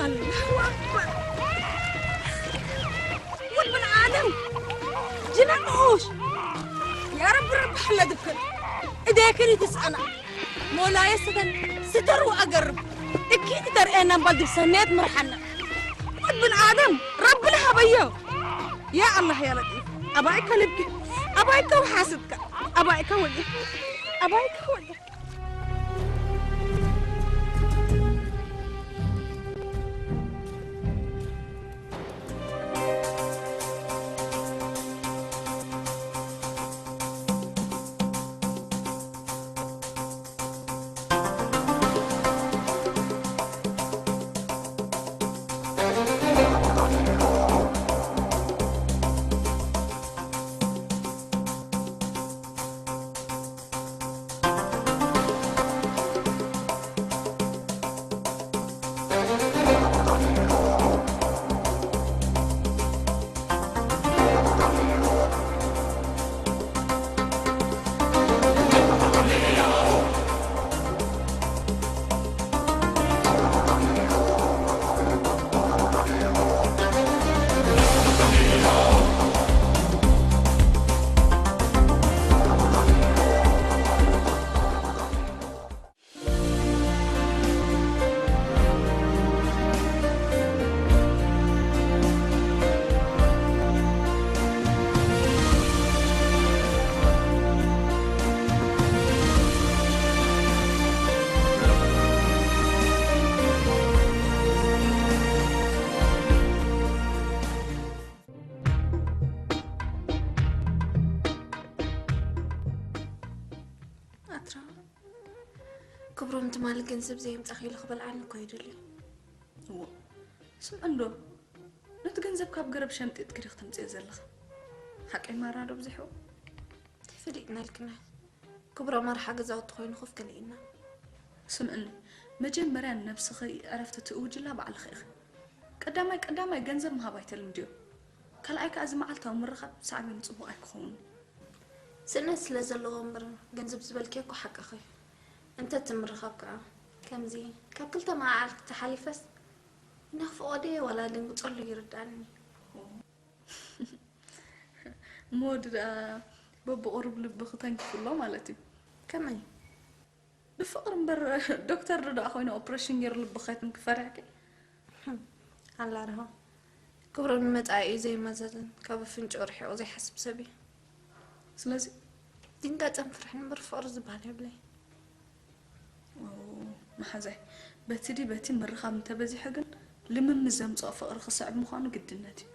ኣላሁ ኣክበር። ወድ ብን ኣደም ጅነን ምዑሽ። ያ ረቢ፣ ረቢ ሓለድክን እደክን ይትስኣና። ሞላየ ስተን ስተሩ ኣገርብ። እኪ ትተርእየና እምባል ድብ ሰነየት ምርሓና። ወድ ብን ኣደም ረቢ ለሃበዮ። ያ ኣላህ ያ ለጢፍ። ኣባይካ ልብኪ። ኣባይካ ወሓስብካ። ኣባይካ ወየ። ኣባይካ ወየ። ኣትራ፣ ክብሮም ትማሊ ገንዘብ ዘየምጻኺ ኢሉ ክበልዓኒ እኮ ይደሊ። እዎ፣ ስምዒ እንዶ፣ ነቲ ገንዘብ ካብ ገረብ ሸምጢጥኪ ዲኺ ተምጽዮ ዘለኺ? ሓቀይ ማራ ዶ ብዚሕዎ? ተፈሊጥናልክና። ክብሮም ኣርሓ ገዛውቲ ኮይኑ ኮፍ ከለኢና። ስምዕኒ፣ መጀመርያ ንነብስኺ ዕረፍቲ ትእውጅላ ባዕልኺ ኢኺ። ቀዳማይ ቀዳማይ ገንዘብ ምሃብ ኣይተልምድዮ። ካልኣይ ከኣ እዚ መዓልታዊ ምርኻብ ሳዕቤኑ ጽቡቕ ኣይክኸውንን። ስእነት ስለ ዘለዎ እምበር ገንዘብ ዝበልክዮ እኮ ሓቅኺ እዩ። እንተ እቲ ምርኻብ ከኣ ከምዚ ካብ ክልተ መዓልቲ ተሓሊፈስ ነኽፍቖ ድየ ዋላ ደንግጸሉ ይርድኣኒ። እሞ ወዲ ደኣ በብቑሩብ ልብኺ ተንኪፉ ኣሎ ማለት እዩ። ከመይ? ብፍቕሪ እምበር ዶክተር ዶ ደኣ ኮይኑ ኦፕሬሽን ገይሩ ልብኺ ከይትንክፍ ፈሪሕኪ? ኣላ ርሆ። ክብሮም ንመጻኢ እዩ ዘይማዘዝን፣ ካብ ኣፍንጭኡ ርሒቑ ዘይሓስብ ሰብ እዩ። ስለዚ? ድንጋጸን ፍርሕን እምበር ፍቕሪ ዝበሃል የብለይ። ኦ፣ መሓዛይ፣ በቲ ድዩ በቲ ምርኻብ እንተበዚሑ ግን ልምምድ ዘምጽኦ ፍቕሪ ክስዕብ ምዃኑ ግድነት እዩ።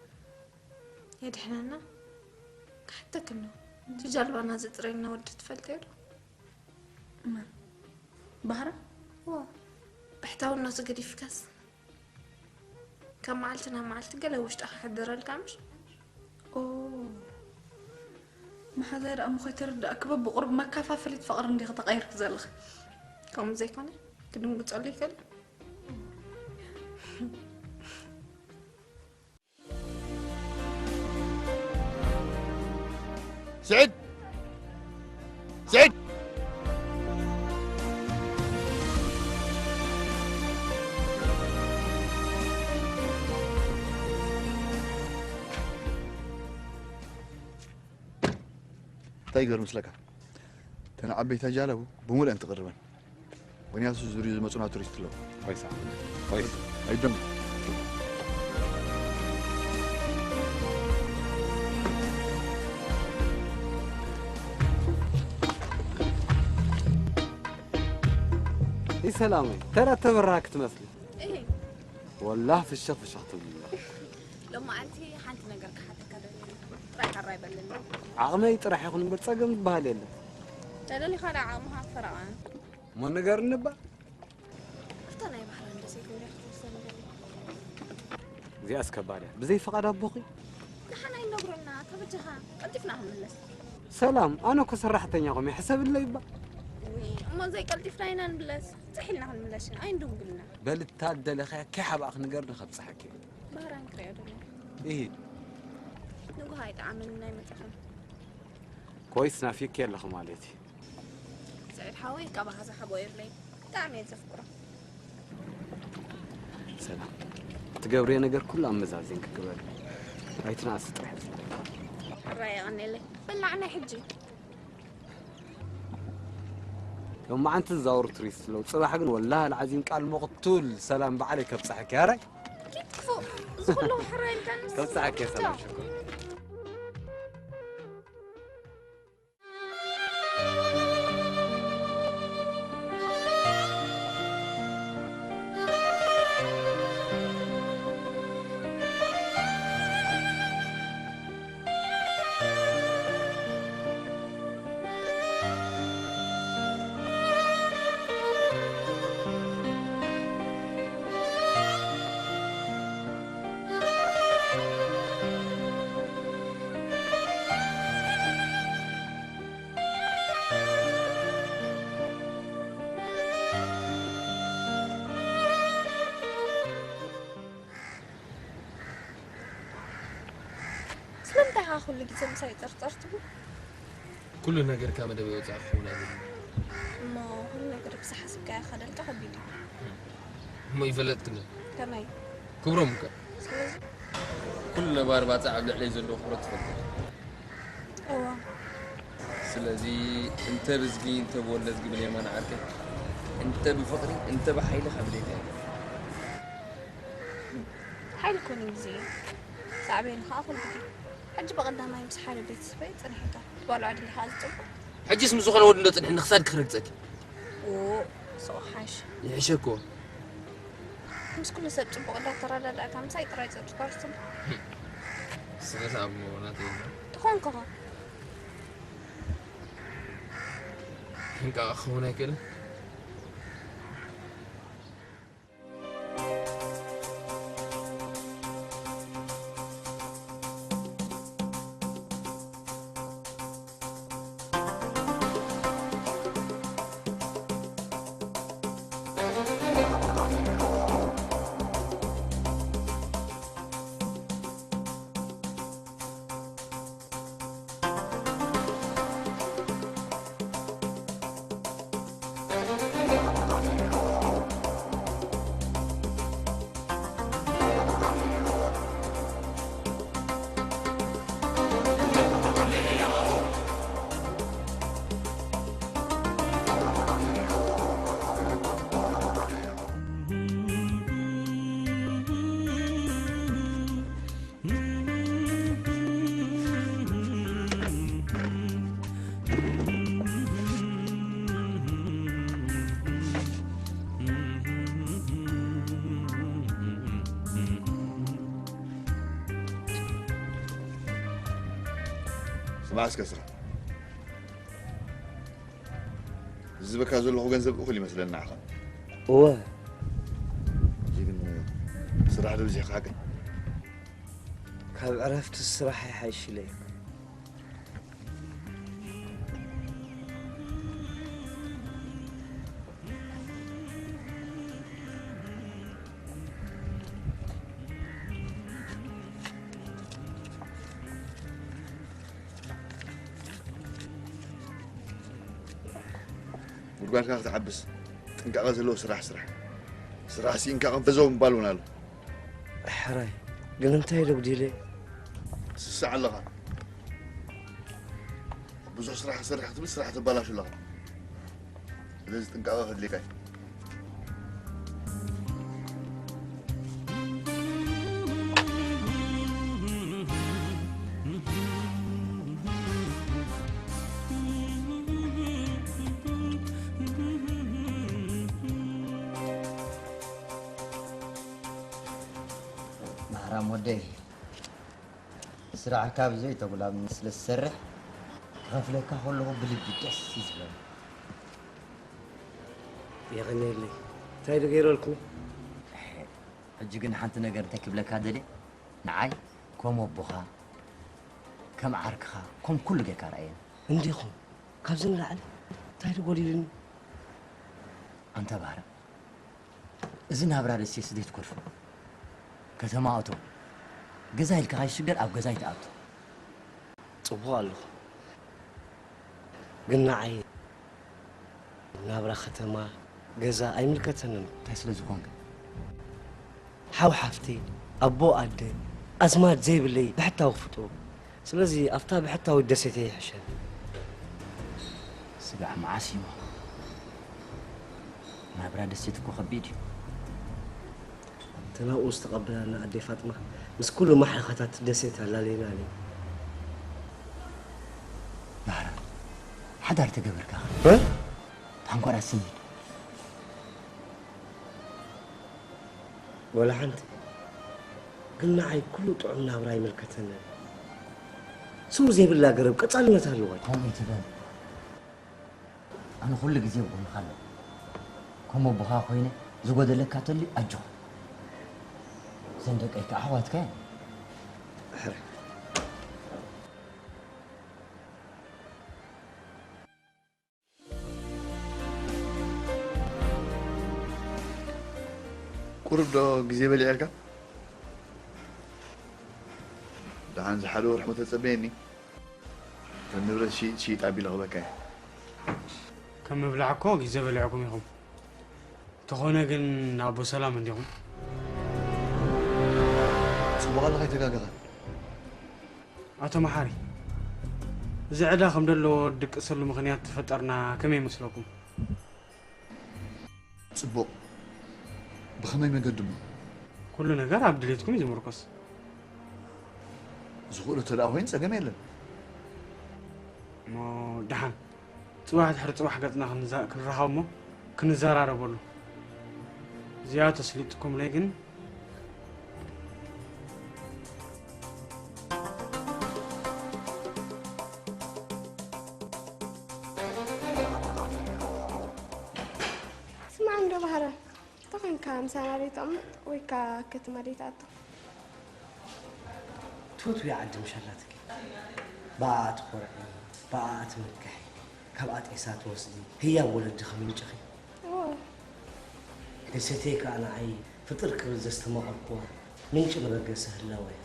የድሕነና። ክሓተክን ነው። እቲ ጃልባና ዘጽረየና ወዲ ትፈልጥዮ ዶ? መን? ባህራ? እዋ። ብሕታውነቱ ገዲፍካስ? ካብ መዓልቲ ናብ መዓልቲ ገለ ውሽጣ ክሕድረልካ ምሽ? ኦ፣ መሓዛይ ደኣ እሞ ከይተረዳእኪ በብቑሩብ መከፋፈሊት ፍቕሪ እንዲኺ ተቐይርኪ ዘለኺ። ከምኡ ዘይኮነ ክድንግጸሉ ይኽእል። ስዒድ! ስዒድ! እንታይ ይገርም ምስለካ? እተን ዓበይቲ ኣጃለቡ ብምሉእን ትቕርበን። ምኽንያቱ ዝርዩ ዝመፁና ቱሪስት ኣለዉ። ቆይሳ፣ ቆይሳ። ኣይደም። ይሰላመይ፣ ተራ ተበራህ ክትመስሊ። እህ። ወላህ ፍሽኽ ፍሽኽ ትብሊ ኣለኺ። ሎማዓንቲ ሓንቲ ነገር ክሓተካ ደልየ። ጥራይ ሕራይ በለኒ። ዓቕመይ ጥራሕ ይኹን እምበር ጸገም ዝበሃል የለን። ተደሊኻ ደኣ ዓቕምኻ ፈረቓ። እሞ ንገርኒ እባ። ኣብታ ናይ ባህራን ደሴት ወዲያ ክትወስደኒ ደሊኻ። እዚኣስ ከባድ እያ። ብዘይ ፍቓድ ኣቦኺ? ደሓን ኣይነግሮና፣ ተበጃኻ ቀልጢፍና ክንምለስ። ሰላም፣ ኣነ እኮ ሰራሕተኛኹም እየ፣ ሕሰብለይ እባ። ውይ፣ እሞ ዘይቀልጢፍና ኢና ንምለስ። ጽሕ ኢልና ክንምለስ ኢና፣ ኣይንደንጉልና። በል እታ እደለኻያ ኪሕ ኣብኣ ክንገርኒ ከብጽሓኪ እየ። ባህራን ክሪኦ ደለኹ። እሂ። ንጉሆ ኣይጠዓመንን ኣይመጻኹን። ኮይስ ናፊኪ ኣለኹ ማለት እዩ። ስዒድ ሓወይ፣ ካባኻ ዝሓብኦ የብለይን። ብጣዕሚ እየ ዘፍቅሮ። ሰላም። ትገብርዮ ነገር ኩሉ ኣመዛዚንኪ ግበሪ። ኣይትንኣሲ ጥራሕ እየ ዝብለኪ። ሕራይ የቐንየለይ። በል ንዓናይ ሕጂ። ሎማዓንቲ ዝዛወሩ ቱሪስት ኣለዉ። ጽባሕ ግን ወላሂ ኣልዓዚም ቃል መቕቱል ሰላም ባዕለይ ከብጽሓኪ። ኣራይ? ኪድ ክፉእ። እዚ ኩሉ ሕራይ ኢልካኒ። ከብጽሓኪ እየ ሰላም ሽኮር። ስለምንታይ ኢኻ ኩሉ ግዜ ምሳይ ጸርጸር ትብል? ኩሉ ነገር ካብ መደበይ ወጻኢ ክኸውን ኣይደልን። እሞ ኩሉ ነገር ብዝሓሰብካዮ ክኸደልካ ከቢድ እዩ። እሞ ይፈለጥክኒ። ከመይ? ክብሮም እኮ። ስለዚ? ኩሉ ነባሪ ባጽዕ ኣብ ልዕለይ ዘለዎ ክብረት ትፈልጥ። እዋ። ስለዚ እንተ ብዝጊ እንተ ብወለዝጊ ብሌማ ንዓርከይ እንተ ብፍቕሪ እንተ ብሓይሊ ካብ ድሌት ኣይገፍሕ። ሓይሊ ኮነ ግዜ እዩ። ሳዕቤኑ ኸኣ ኩሉ ግዜ። ሕጂ ብቐዳማይ ምስ ሓደ ቤተሰበይ ጸኒሐካ። ትባልዖ ድሌኻ ዝጽቡቕ። ሕጂስ ምስ ዝኾነ ወዲ እንዶ ጽንሕኒ ክሳድ ክረግጸኪ። ዎ፣ ስቕ ሓሽ። ይሕሸ እኮ። ምስ ኩሉ ሰብ ጽቡቕ እንዳተረዳዳእካ ምሳይ ጥራይ ጸርጽርካ ዝጽቡቕ። ስቕስ ኣብ ናተይ እምበር። ትኾንኩ ኸ? ሕንቃቕ ክኸውን ኣይክእልን። ባዕስከ ስራሕ። ዝህበካ ዘለኹ ገንዘብ እኹል ይመስለኒ ንዓኻ። እወ። ሕጂ ግን ስራሕ ዶ ብዚሕካ ሓቀይ? ካብ ዕረፍቲ ስራሕ ይሓይሽ ኢለ እየ። ጉድጓድካ ክትዓብስ ጥንቃቐ ዘለዎ ስራሕ ስራሕ። ስራሕ ስኢንካ ከም ፈዘው ምባል እውን ኣሎ። ሕራይ፣ ግን እንታይ ኢለ ጉዲለ? ትስሳዕ ኣለኻ። ብዙሕ ስራሕ ክሰርሕ ክትብል ስራሕ ተባላሹ ኣለኻ። ስለዚ ጥንቃቐ ከድልየካ እዩ። ማሕራም ወደይ፣ ስራሕካ ብዘይ ተጉላብነት ስለ ዝሰርሕ፣ ክኸፍለካ ከለኹ ብልቢ ደስ እዩ ዝብለኒ። የቐንየለይ። እንታይ ዶ ገይረልኩ? ሕጂ ግን ሓንቲ ነገር እንታይ ክብለካ ደልየ፣ ንዓይ ከም ኣቦኻ፣ ከም ዓርክኻ፣ ከም ኩሉ ጌርካ ርኣየኒ። እንዲኹም፣ ካብዚ ንላዕሊ እንታይ ዶ ጎዲሉኒ? ኣንታ ባህረ፣ እዚ ናብራ ደሴ ስደት ኮርፎ። ከተማ ኣቶ። ገዛ ኢልካ ከይሽገር ኣብ ገዛ ይትኣቱ። ጽቡቕ ኣለኹ። ግን ንዓይ ናብራ ከተማ፣ ገዛ ኣይምልከተንን። እንታይ ስለ ዝኾንክ? ሓው ሓፍቲ፣ ኣቦ ኣደ፣ ኣዝማድ ዘይብለይ ብሕታዊ ፍጡር። ስለዚ ኣብታ ብሕታዊት ደሴተይ ይሕሸኒ። ስጋዕ መዓስ እዩ? ናብራ ደሴት እኮ ከቢድ እዩ። እተን ኣብኡ ዝተቐበላና ኣደይ ፋጥማ ምስ ኩሉ ማሕለኻታት ደሴት ኣላለየናኒ። ባህራ፣ ሓዳር ተገበርካ ኸ? እ? ታንኳ ዳስ ስኒት? ወላ ሓንቲ። ግን ንዓይ ኩሉ ጥዑም ናብራ ኣይምልከተንን። ስሙ ዘይብላ ገረብ ቀጻልነት ኣለዋ። ከምኡ ኣይትበል። ኣነ ኩሉ ግዜ ኣብ ጎንኻ ኣለኹ። ከም ኣቦኻ ኮይነ ዝጎደለካ ተልዩ ኣጆኻ። እዘን ደቀይ ከኣ ኣሕዋትካ እየን። ቁሩብ ዶ ግዜ በሊዐልካ? ደሓን ዝሓደ ወርሒ ሞ ተጸበየኒ። ከም ንብረት ሽይጥ ሽይጥ ኣቢለ ክበካ እየ። ከም ምብላዕ እኮ ግዜ በሊዕኩም ኢኹም። እንተኾነ ግን ኣቦ ሰላም እንዲኹም? ጽቡቕ ኣለኻ ኣይተጋገኻን። ኣቶ መሓሪ፣ እዚ ዕዳ ከም ዘለዎ ድቅሰሉ ምኽንያት ተፈጠርና ከመይ ይመስለኩም? ጽቡቕ። ብኸመይ መገዲ እሞ? ኩሉ ነገር ኣብ ድሌትኩም እዩ ዝምርኮስ። ዝኽእሎ እንተ ደኣ ኮይኑ ጸገም የለን። እሞ ደሓን፣ ጽባሕ ድሕሪ ጽባሕ ገጽና ክንዛ-፣ ክንራኸብ እሞ ክንዘራረበሉ። እዚኣ ተስሊጥኩምለይ ግን ስማዕ እንዶ ባህረ፣ ተኾይንካ ምሳና ደይተቕምጥ ወይ ከኣ ከተማ ደይትኣቱ? ትፈትውያ ዓዲ ምሽ ኣላትኪ። ብኣኣ ትኾርዒ፣ ብኣኣ ትምክሒ፣ ካብኣ ጤሳ ትወስዲ፣ ህያብ ወለዲ ከምንጭኺ። እዎ። ደሴተይ ከኣ ንዓይ ፍጥር ክብል ዘስተማቐርኩዋ ምንጪ መበገሲ ህላወ እያ።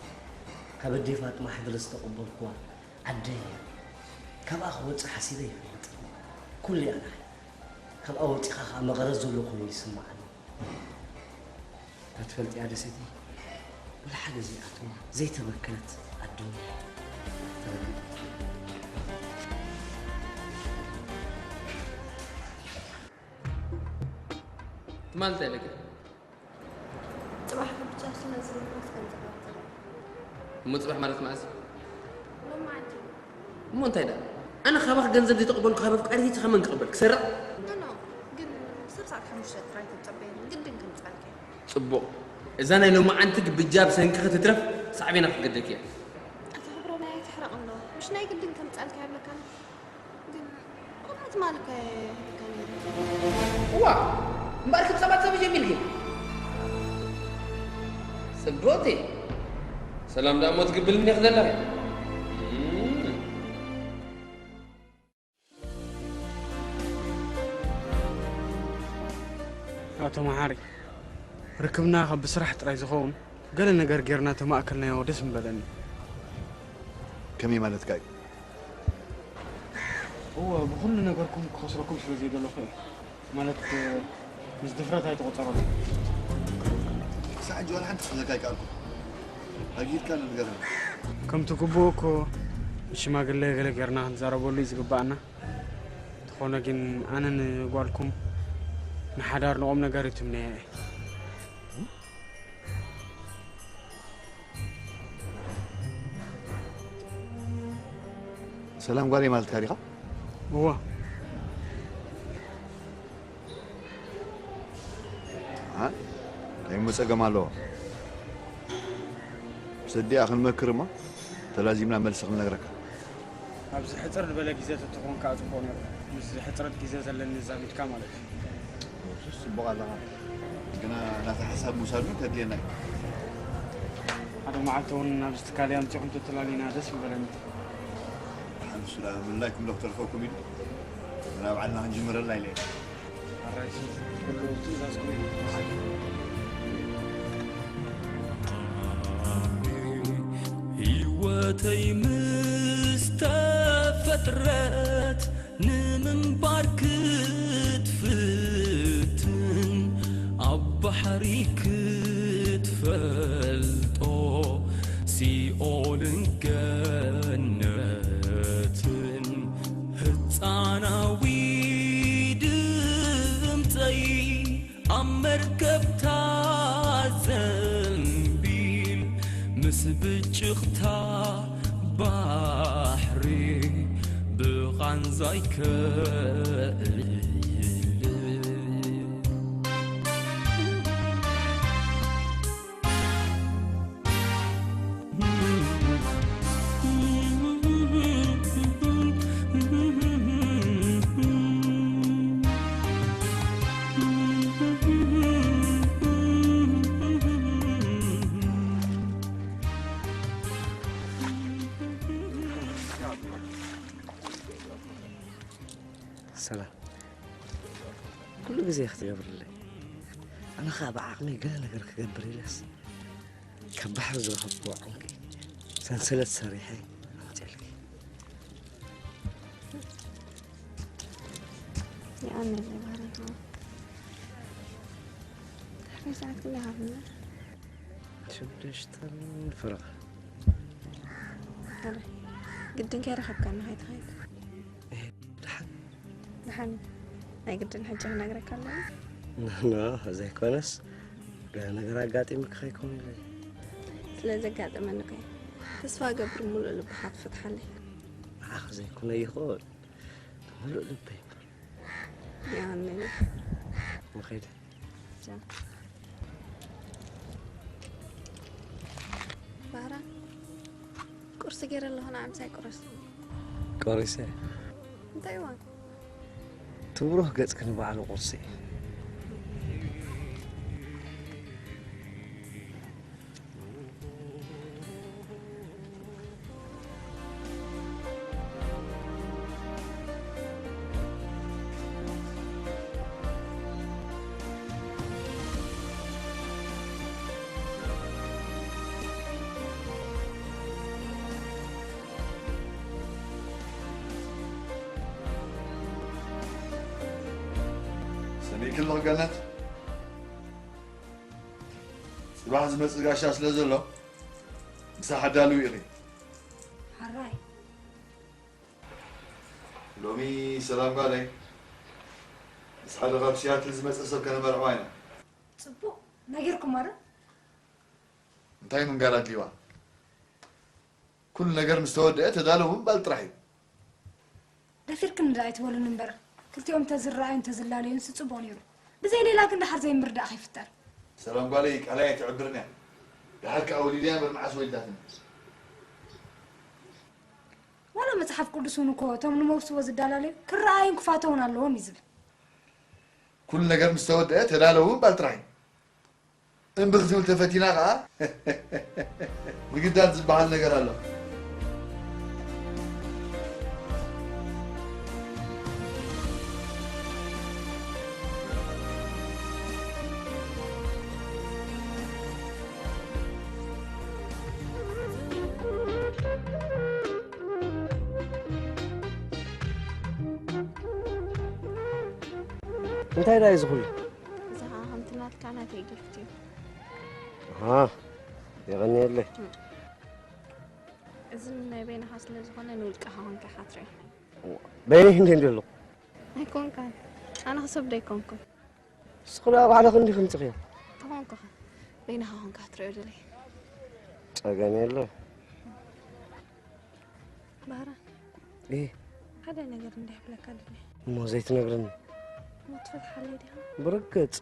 ካብ ኣደይ ፋጥማ ሕድሪ ዝተቐበልኩዋ ዓደይ እያ። ካብኣ ክወጽእ ሓሲበ ይፈልጥ። ኩሉ እያ ንዓይ። ካብኣ ወጺኻ ከኣ መቐረት ዘሎ ኮይኑ ይስምዓኒ። እንታ ትፈልጥያ ደሴተይ፣ ወላ ሓደ ዘይኣተዋ፣ ዘይተበከለት ኣዶኒ። ተበከለ። ትማል እንታይ ኢለኪ? ጽባሕ ብቻ ስለ ዝብላስ ገንዘብ ኣውጽእ። እሞ ጽባሕ ማለት መዓስ? ሎማዓንቲ። እሞ እንታይ ደኣ? ኣነ ካባኺ ገንዘብ ዘይተቐበልኩ ካብ ኣፍቃሪተይ ከመን ክቕበል? ክሰርቕ? ኖ፣ ኖ። ግን ክሳብ ሰዓት ሓሙሽተ ጥራይ ተጸበየኒ። ግድን ከምጽኣልኪ እየ። ጽቡቕ። እዛ ናይ ሎማዓንቲ ግብጃ ብሰንክኺ ትትረፍ ሳዕቤና ክትገደልኪ እያ። ኣታ ክብሮም ኣይትሕረቕ እንዶ። ምሽ ናይ ግድን ከምጽኣልኪ ትማል እኮ እየ ሂብካ ነይረ። እዋ፣ እምበኣር ክም ሰባት ሰብ ጀሚርኪ። ጽብቕቲ። ሰላም ደኣ ሞት ግብል እንዲኽ ዘላ። እም። ኣቶ መሓሪ፣ ርክብና ካብ ብስራሕ ጥራይ ዝኸውን ገለ ነገር ጌርና ተማእከልናዮ ደስ ምበለኒ። ከመይ ማለትካ እዩ? እወ፣ ብኹሉ ነገርኩም ክኸስረኩም ስለ ዘይደለኹ እየ። ማለት፣ ምስ ድፍረት ኣይትቑጸረሉ። ክሳዕ ሕጂ ዋላ ሓንቲ ክሕዘካ ኣይከኣልኩን። ኣጊድካ ንገረኒ። ከምቲ ግቡእ እኮ፣ ንሽማግለ ገለ ጌርና ክንዛረበሉ እዩ ዝግባኣና። እንተኾነ ግን፣ ኣነ ንጓልኩም ንሓዳር ንቑም ነገር እዩ ትምነያ እየ። ሰላም ጓለይ ማለትካ ዲኻ? እወ። ኣ፣ እንታይ እሞ ጸገም ኣለዎ? ምስ ኣዲኣ ክንመክር እሞ ተላዚምና መልሲ ክንነግረካ። ኣብዚ ሕጽር ዝበለ ግዜ ተትኾን ከኣ ጽቡቕ ነይሩ። ምስዚ ሕጽረት ግዜ ዘለኒ ኣዛሚድካ ማለት እዩ። እሱስ ጽቡቕ ኣለኻ። ግና ናታ ሓሳብ ምውሳድ እውን ከድልየና እዩ። ሓደ መዓልቲ እውን ናብዚ ትካል ኣምጺኹም ተተላልዩና ደስ ምበለኒ። ሓንሱ ደኣ ምልላይኩም ዶ ክተርፈኩም ኢሉ ግና ባዕልና ክንጅምረላ ኢለ እየ። ኣራይሲ፣ ኩሉ ትእዛዝኩም እዩ። ህይወተይ ምስ ተፈጥረት ንምንባር ክትፍትን ኣብ ባሕሪ ክትፈልጦ ሲኦልን ገነትን ህፃናዊ ድምፀይ ኣብ መርከብታ ዘንቢል ምስ ብጭቕታ ባሕሪ ብቓንዛ ይከእል። ሰላም። ኩሉ ግዜ ክትገብርለይ። ኣነ ኸኣ ብዓቕመይ ገለ ነገር ክገብር ኢለስ፣ ካብ ባሕሪ ዝረኸብክዎ ዕንቂ ሰንሰለት ሰሪሐ ኣምፅኤልኪ። የቐንየለይ ባህሪ ሓወይ። ድሕሪ ሰዓት ክንደይ ሃብና? ሽዱሽተን ፈረቓ። ሕራይ። ግድን ከይረኸብካና ከይትኸይድ። ደሓን። ደሓን። ናይ ግድን ሕጂ ክነግረካ ኣለኒ። ኖ፣ ዘይኮነስ፣ ገለ ነገር ኣጋጢሙኪ ከይኮን ኢለ። ስለ ዘጋጠመኒ እኮ እየ። ተስፋ እገብር፣ ምሉእ ልብኻ ክትፈትሓለይ። ንዓኺ ዘይኮነ ይኹን፣ ብምሉእ ልበይ እምበር። የቐንየለይ። ንኸይድ። ቻው። ባህራ፣ ቁርሲ ገይረ ኣለኹ፣ ንዓ ምሳይ ቁረስ። ቆሪሰ። እንታይ እዋን? እቲ ብሩህ ገጽኪ ንባዕሉ ቁርሲ እዩ። ሰሚዕኪ ኣለኺ ገነት? ጽባሕ ዝመጽእ ጋሻ ስለ ዘሎ፣ ምሳሕ ኣዳልዊ ኢኺ። ሕራይ። ሎሚ ሰላም ጓለይ፣ ምስ ሓደ ካብ ሲያትል ዝመጸ ሰብ ከነመርዕዋ ኢና። ጽቡቕ፣ ነጊርኩማ ዶ? እንታይ ምንጋር ኣድልይዋ? ኩሉ ነገር ምስ ተወደአ ተዳለዉ ምባል ጥራሕ እዩ። ደፊርክኒ ደኣ ኣይትበሉኒ እምበር፣ ክልቲኦም እንተዝረኣዩን እንተዝላለዩንስ ጽቡቕ ነይሩ። ብዘይ ሌላ ግን ደሓር ዘይምርዳእ ከይፍጠር። ሰላም ጓለይ፣ ቃላይ ኣይትዕብርን እያ። ደሓር ከኣ ወሊዳ እያ እምበር መዓስ ወሊዳትኒ? ዋላ መጽሓፍ ቅዱስ እውን እኮ እቶም ንመውስቦ ዝዳላለዩ ክረኣዩን ክፋተውን ኣለዎም እዩ ዝብል። ኩሉ ነገር ምስ ተወደአ ተዳለዉ ምባል ጥራይ እዩ። እምቢ ክትብል ተፈቲና ኸዓ ምግዳል ዝበሃል ነገር ኣሎ። እንታይ ደኣ እዩ እዚ ኩሉ? እዚ ኸዓ ከምቲ ናትካ ናተይ ጊፍት እዩ። ኣሃ፣ የቐንየለይ። እም። እዚ ናይ በይንኻ ስለ ዝኾነ ንውልቅኻ ኮንካ ኢኻ ትሪኦ። በይነይ እንደ እንደ ኣለኹ። ኣይኮንካን። ኣነ ክሰብ ዶ ኣይኮንኩን። ንስኺ ደኣ ባዕልኺ እንዲኺ ኣምፂኽዮ። ተኾንኩ ኸ በይንኻ ኮንካ ክትሪኦ ደለየ። ጸገም የለ። ባህራ፣ እህ። ሓደ ነገር እንዲሕ ክብለካ ደልየ። እሞ ዘይትነግርኒ? እሞ ትፈትሓለይ ዲኻ? ብርግጽ።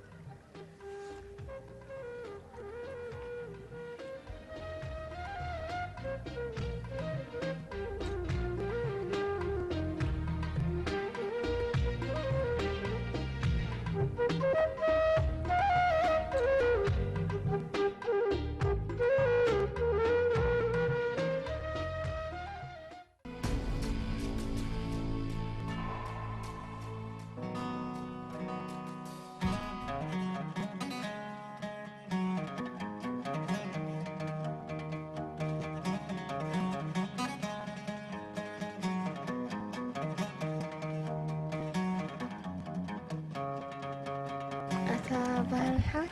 ኣታ ባህሪ ሓወይ፣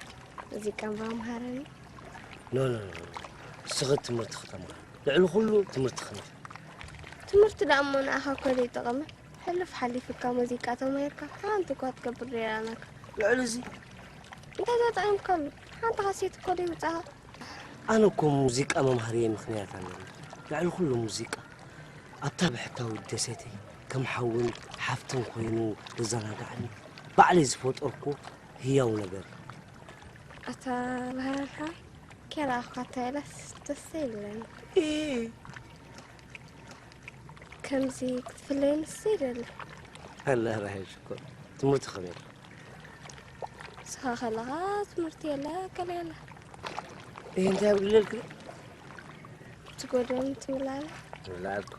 ሙዚቃ እምባ ምሃረኒ። ኖ፣ ኖ፣ ኖ፣ ኖ። ንስኺ ትምህርትኺ ተምሃሪ። ልዕሊ ኩሉ ትምህርትኺ ንኺ። ትምህርቲ ደኣ እሞ ንኣኻ እኮ ዘይጠቐመ። ሕሉፍ ሓሊፉካ ሙዚቃ ተማሂርካ ሓንቲ እኳ ትገብር ደይረኣናካ። ልዕሊ እዚ? እንታይ ተጠቒምካሉ? ሓንቲ ካሴት እኮ ደይውጻኻ። ኣነ እኮ ሙዚቃ መምሃሪየይ ምኽንያት ኣለኒ። ልዕሊ ኩሉ ሙዚቃ ኣብታ ብሕታዊት ደሴተይ ከም ሓውን ሓፍትን ኮይኑ ዘዘናግዓኒ ባዕለይ ዝፈጠርኩዎ ህያው ነገር እዩ። ኣታ ባህራን ሓወይ፣ ከይረኣኹካ እንታይ ኢለስ ደስ ኣይብለኒ። እይ። ከምዚ ክትፍለየንስ ይደሊ። ኣላ ራሄል ሽኮር፣ ትምህርቲ ከመይ ኣሎ? ንስኻ ከለኻ ትምህርቲ የለ፣ ገለ የለ። እይ፣ እንታይ ይጉድለልኪ? ትጎድለኒ ትብላለህ? ትብላለህ እኮ።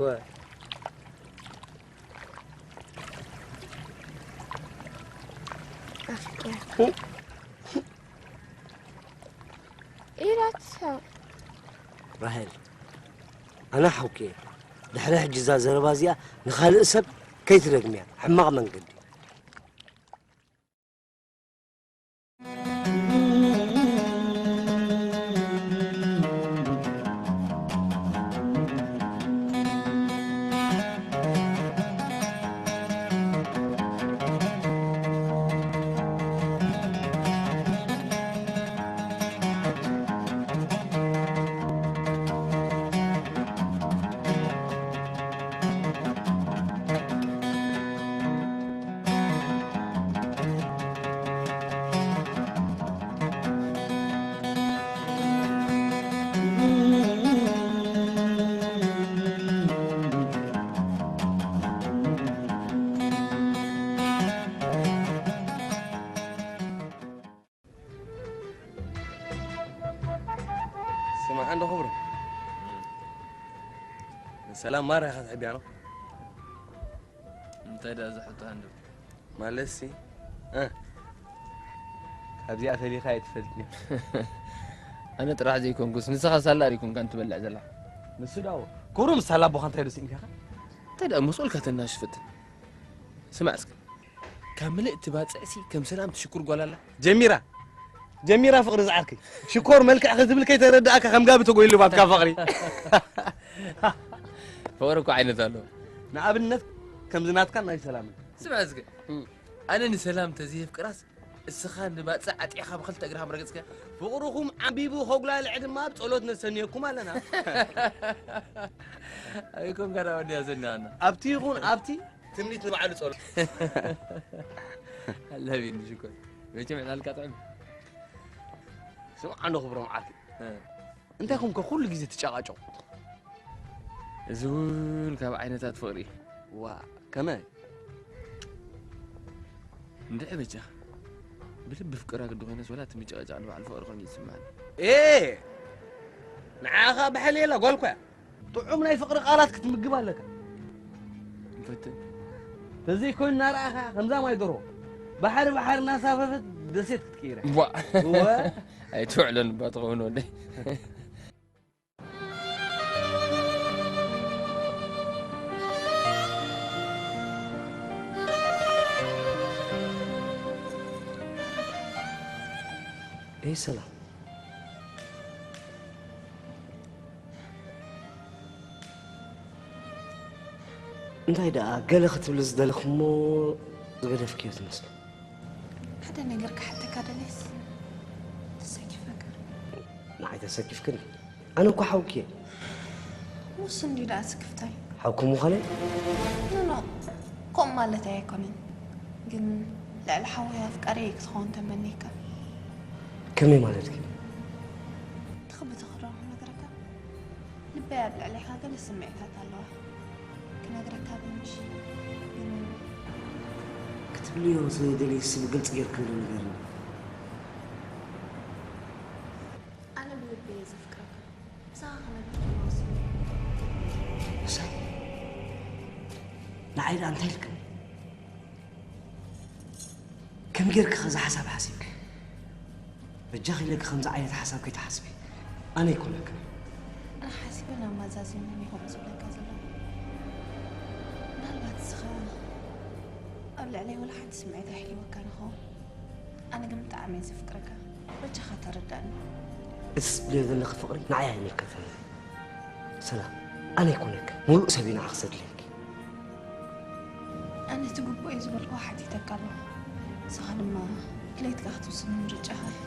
ኣፍቅያካ። ኢላትሳ። ራሄል፣ ኣነ ሓውኪ እየ። ድሕሪ ሕጂ እዛ ዘረባ እዚኣ ንኻልእ ሰብ ከይትደግምያ፣ ሕማቕ መንገዲ። ስማዕ እንዶ ክብሩ፣ ሰላም ማራ ኢኻ ትሕብያ ነው? እንታይ ደኣ እዛ ሕቶ ሃንደበት? ማለትሲ፣ እ፣ ካብዚኣ ፈሊኻ ኣይትፈልጥን። ኣነ ጥራሕ ዘይኮንኩስ፣ ንስኻ ሳላ ዲኹም ካን ትበልዕ ዘላ? ንሱ ዳዎ፣ ክብሩ ምስ ሳላ ኣቦኻ እንታይ ዶ ስኢንካ ኢኻ? እንታይ ደኣ መስቀልካ ተናሽፍት? ስማዕ እስከ፣ ካብ ምልእቲ ባጽዕሲ ከም ሰላም ትሽኩር ጓል ኣላ። ጀሚራ፣ ጀሚራ ፍቕሪ ዝዓርከይ። ሽኮር መልክዕ ክትብል ከይተረድኣካ ከም ጋቢ ተጎይሉ ባትካ ፍቕሪ። ፍቕሪ እኮ ዓይነት ኣሎ። ንኣብነት ከምዚ ናትካን ናይ ሰላምን። ስማዕ እስከ፣ እም። ኣነ ንሰላም ተዘየፍቅራስ እስኻ ንባጽዕ ዓጢኻ ብኽልተ እግርኻ ምረገጽካ። ፍቕርኹም ዓምቢቡ ከጉላልዕ ድማ ኣብ ጸሎት ነሰንየኩም ኣለና። ኣይኮንካ ደኣ ወዲያ ዘኒኣና። ኣብቲ ይኹን ኣብቲ ትምኒት ንባዕሉ ጸሎት። ኣለቢኒ ሽኮር። መቸም ዕላልካ ጥዑም። ስምዓ እንዶ ክብሮም ዓርኪ። እ። እንታይ ኮንካ ኩሉ ግዜ ትጨቃጨቁ? እዚ እውን ካብ ዓይነታት ፍቕሪ እዩ። ዋ፣ ከመይ? እንድዒ በጃ፣ ብልቢ ፍቅራ ግዲ ኮይነስ ወላ እቲ ምጭቕጫቕ ንባዕሉ ፍቕሪ ኮይኑ ይስምዓኒ። ኤ! ንዓኻ ብሓይሊ የላ ጓል እኮ እያ። ጥዑም ናይ ፍቕሪ ቃላት ክትምግብ ኣለካ። ንፈትን። ተዘይኮይኑ እናረኣኻ ከምዛ ማይ ደርሆ ባሕሪ ባሕሪ እናሳፈፈት ደሴት ክትቅይራ። ዋ! እወ። ኣይትውዕለን እባ ትኸውን ወደይ። ኤይ ሰላም። እንታይ ደኣ ገለ ክትብሊ ዝደለኹ እሞ ዝገደፍክዮ ትመስሊ። ሓደ ነገር ክሓተካ ደልየስ ተሰኪፈካ። ንዓይ ተሰኪፍክኒ? ኣነ እኮ ሓውኪ እየ። ንሱ እንዲ ደኣ ስክፍታይ። ሓውኪ ምዃነይ? ኖ፣ ኖ፣ ከምኡ ማለተይ ኣይኮነን። ግን ልዕሊ ሓወይ ኣፍቃሪየይ ክትኸውን ተመኒካ። ከመይ ማለትኪ? ትኽብቲ ክረኹ ነገረካ። ልበይ ኣብ ልዕሌኻ ገለ ስምዒታት ኣለዋ። ክነግረካ ብምሽ ግን ክትብልዮ ዘይደልይሲ ብግልፂ ጌርኪ እንዶ ንገርኒ። ኣነ ብልበይ እየ ዘፍቅረካ። ምሳኻ ክነብር ድማ ወሲነ። እሰይ። ንዓይ ደኣ እንታይ ኢልክኒ? ከመይ ጌርኪ ኸዚ ሓሳብ ሓሲብኪ? በጃኺ ኢለኪ ከምዚ ዓይነት ሓሳብ ከይትሓስቢ። ኣነ ኣይኮነክን። ኣነ ሓሲበን ኣመዛዚነን እየ ከምኡ ዝብለካ ዘለኹ። ምናልባት ንስኻ ኣብ ልዕለይ ወላ ሓንቲ ስምዒት ኣይሕልወካን ይኸውን። ኣነ ግን ብጣዕሚ እየ ዘፍቅረካ። በጃኻ ተረዳእኒ። እቲ ትብልዮ ዘለኺ ፍቕሪ ንዓይ ኣይምልከተንን። ሰላም፣ ኣነ ኣይኮነክን። ሙሉእ ሰብ እዩ ንዓኺ ዘድልየኪ። ኣነ እቲ ግቡእ እዩ ዝበልክዎ ሓቲተካ ኣለኹ። ንስኻ ድማ ድሌትካ ክትውስን ምርጫኻ እዩ።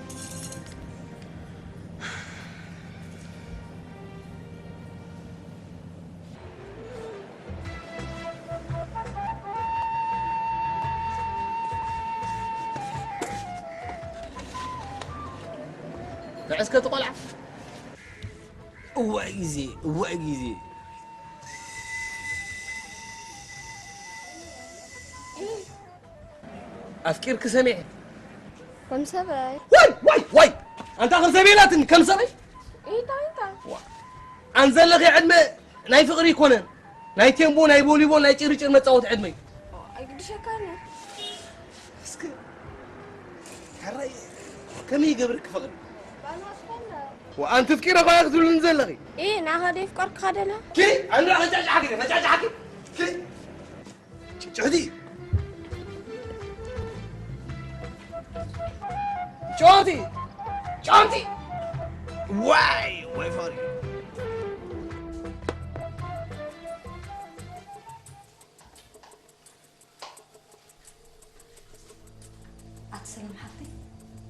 ተዕስከ እቲ ቆልዓ። እዋእ ግዜ፣ እዋእ ግዜ። ኣፍቂርኪ ሰሚዐ። ከም ሰበይ። ዋይ፣ ዋይ፣ ዋይ! ኣንታ ከም ሰብ የላትን፣ ከም ሰበይ? ኢንታ፣ ኢንታ። ዋ። ኣን ዘለኺ ዕድመ ናይ ፍቕሪ ይኮነን። ናይ ቴምቦ፣ ናይ ቮሊቦል፣ ናይ ጭርጭር መጻወቲ ዕድመ እዩ። ኣይግድሸካን እዩ። እስኪ፣ ሕራይ፣ ከመይ ይገብርኪ ፍቕሪ? ባና ኣስፈንዳ። ወኣንቲ ፍቂረ ኸኣ ክትብልኒ ዘለኺ? ኢ፣ ናኻ ደይ ፍቀርካ ደለ? ኪ፣ ኣንዳ መጫጫሓኪ፣ መጫጫሓኪ። ኪ፣ ጭ-፣ ጭሕዲ። ጮንቲ፣ ጮንቲ። ዋይ፣ ወይ ፍቕሪ። ኣቲ ሰላም ሓፍተይ፣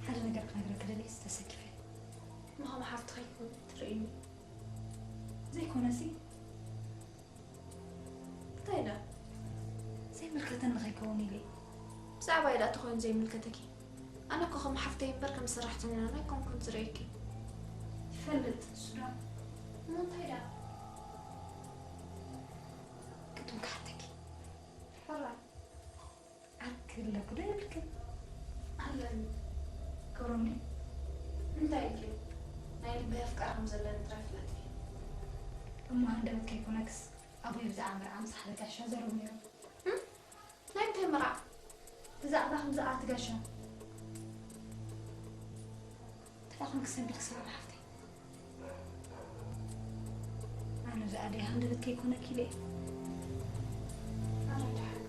ሓደ ነገር ክነግረኪ ደልየ ተሰኪፈ። ንኸም ሓፍትኺ ትርእይኒ። ዘይኮነሲ፣ እንታይ ኢላ? ዘይምልከተኒ ከይከውን ኢለ። ብዛዕባይ ደኣ ተኾይኑ ዘይምልከተኪ። ኣነ እኮ ከም ሓፍተይ እምበር ከም ሰራሕተኛ ኣይኮንኩን ዝርእየኪ። ይፈልጥ፣ እሱ ደኣ። እሞ እንታይ ደኣ? ቅድም ክሓተኪ። ሕራይ። ዓርኪ ኣለኪ ዶ የብልክን? ኣለኒ። ክብሮም ድዩ? እንታይ ኢልኪ? ናይ ልበይ ኣፍቃሪ ከም ዘለኒ ጥራይ ፍለጢ። እሞ ሃንደበት ከይኮነክስ ኣቦይ ብዛዕባ መርዓ ምስ ሓደ ጋሻ ዘረቡ ነይሮም። እም? ናይ ምንታይ መርዓ? ብዛዕባ ከምዚ ኣቲ ጋሻ። ተፋኹም ክሰንብድ ክሰብ ሓፍተይ። ኣነ ብዛዕባ ሃንደበት ከይኮነኪ ኢለ። ኣረ ደሓን።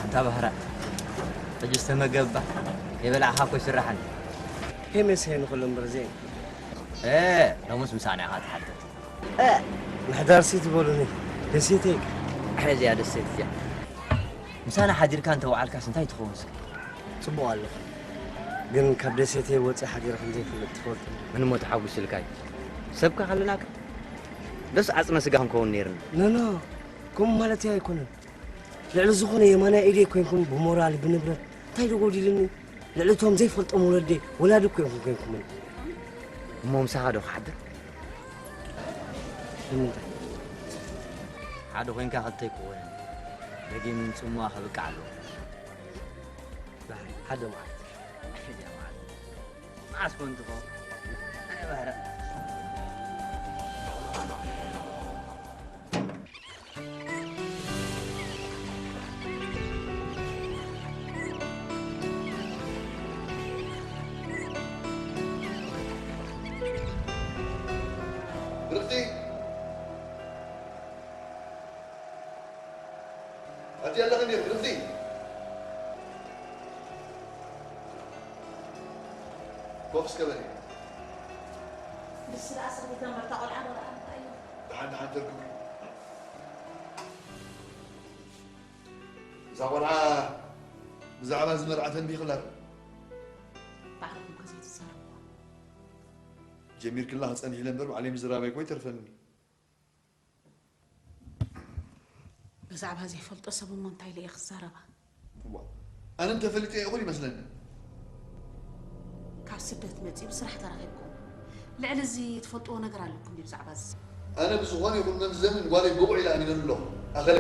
እታ ባህራ ሕጂ ዝተመገብባ ከይበላዕኻ እኮ ይስራሕን። ከመይ ሰይ ንኹሉ እምበር ዘይ። እ፣ ሎሙስ ምሳና ኢኻ ትሓድር። እ፣ ምሕዳርሲ ትበሉኒ ደሴተይ። እዚኣ ደሴት እዚኣ ምሳና ሓዲርካ እንተ ወዓልካስ እንታይ ትኸውን እስከ? ጽቡቕ ኣለኹ። ግን ካብ ደሴተይ ወጺእ ሓዲረ ከም ዘይፈልጥ ትፈልጡ። ምን እሞ ተሓጒስልካ እዩ። ሰብካ ከለናካ ደስ ዓጽመ ስጋ ክንከውን ነይርና። ኖ፣ ኖ፣ ከምኡ ማለተይ ኣይኮነን። ልዕሊ ዝኾነ የማናይ ኢደይ ኮይንኩም ብሞራል፣ ብንብረት እንታይ ዶ ጎዲልኒ? ልዕሊ እቶም ዘይፈልጦም ወለደይ ወላዲ እኮ ኢኹም ኮይንኩምኒ። እሞ ምሳኻ ዶ ክሓድር? ንምንታይ? ሓደ ኮይንካ ክልተ ኣይክኾንን። ደጊም ጽምዋ ከብቅዕ ኣለዎ። ብሓደ መዓልቲ። ሕጂ መዓልቲ። መዓስ ኮን ትኾን? ኣነ ባህረ። ብርኽቲ! ኣቲ ኣለኺ እንዲኺ፣ ብርኽቲ! ኮፍ እስከ በሊ። ንሱ ደኣ ስርሒት እምበር እታ ቆልዓ ዶ ደኣ እንታይ እዩ? ደሓን ደሓን ተርክቢ። እዛ ቆልዓ ብዛዕባ እዚ መርዓ ተንቢኽላ ዶ? ባዕልኹም ከ ዘይትዛረብዋ? ጀሚርክላ ክጸንሕ ኢለ እምበር ባዕለይ ምዝራበይ እኮ ይተርፈኒ። ብዛዕባ ዘይፈልጦ ሰብ እሞ እንታይ ኢለ እየ ክዛረባ? እዋ፣ ኣነ እንተፈሊጠ ይኹን ይመስለኒ። ካብ ስደት መጺኡ ብስራሕ ተራኺብኩም። ልዕሊ እዚ ትፈልጥዎ ነገር ኣለኩም ድዩ ብዛዕባ እዚ? ኣነ ብዝኾነ ይኹን መምዘኒ ንጓለይ ብቑዕ ኢለ ኣሚነሉ ኣለኹ። ኣኸለ፣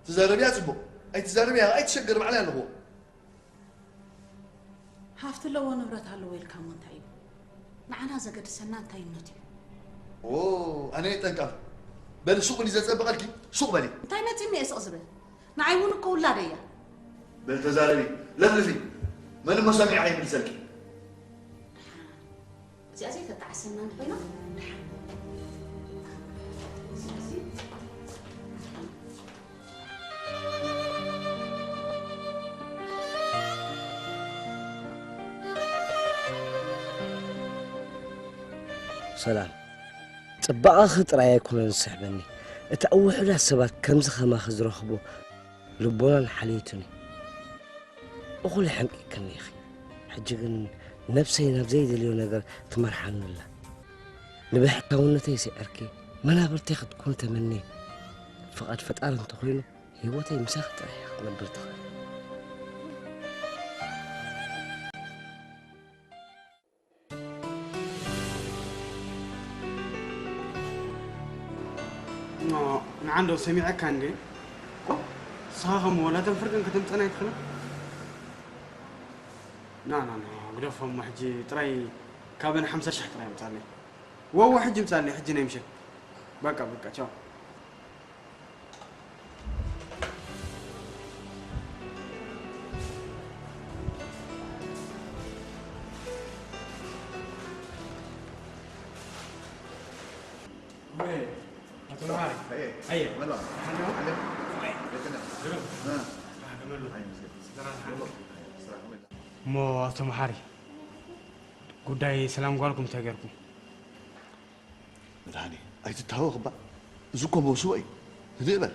ትዛረብያ ጽቡቕ፣ ኣይትዛረብያ ኣይትሸገር፣ ባዕለይ ኣለኹ። ሃፍቲ ኣለዎ ንብረት ኣለዎ ኢልካ እሞ እንታይ እዩ? ንዓና ዘገድሰና እንታይነት እዩ? ኦ፣ ኣነ እየ ጠንቃፍ። በሊ ሱቕ በሊ ዘጸበቐልኪ፣ ሱቕ በሊ። እንታይ መጺኒ እየ ስቕ ዝብል? ንዓይ እውን እኮ ውላደይ እያ። በል ተዛረቢ፣ ለፍልፊ። መን እሞ ሰሚዑ ይምልሰልኪ? እዚኣ ዘይተጣዕሰና እንተኾይና፣ ደሓን። ስለዚ፣ ሰላም፣ ጽባቐኺ ጥራይ ኣይኮነን ዝስሕበኒ፣ እታ ውሑዳት ሰባት ከምዚ ከማኺ ዝረኽቦ ልቦናን ሓልዮትን እዩ። እኹል ሓንቂቅክኒ ኢኺ። ሕጂ ግን ነብሰይ ናብ ዘይደልዮ ነገር ትመርሓኒ ኣላ። ንብሕታውነተይ ስዒርኪ መናብርተይ ክትኮኒ ተመንየ። ፍቓድ ፈጣሪ እንተኾይኑ ህይወተይ ምሳኺ ጥራሕ እያ ክትነብር ትኽእል። ኖ፣ ንዓንዶ ሰሚዐካ እንዴ? ንስኻ ከም ወላ ተንፍርቅን ከተምጸና ኣይትኽእልን? ና፣ ና፣ ና፣ ግደፎ እሞ ሕጂ ጥራይ ካብን ሓምሳ ሽሕ ጥራይ ኣምጻለይ። ወወ፣ ሕጂ ምጻለይ፣ ሕጂ ናይ ምሸት። በቃ፣ በቃ፣ ቻው። ወይ፣ ኣቶ መሓሪ። ኣየ። ኣየ። መላ። ሓሎ። ኣለ። ወይ። ደከነ። ግርም። እ። ኣህ፣ ገመሉ። ኣይ፣ ምስገድ። ስደራ ዝሓሎ። ስራሕ ከመይ? እሞ ኣቶ መሓሪ፣ ጉዳይ ሰላም ጓልኩም እንታይ ገርኩም? መድሃኔ፣ ኣይትታወኽ እባ። እዚ እኮ መውስቦ እዩ። ህድእ በል።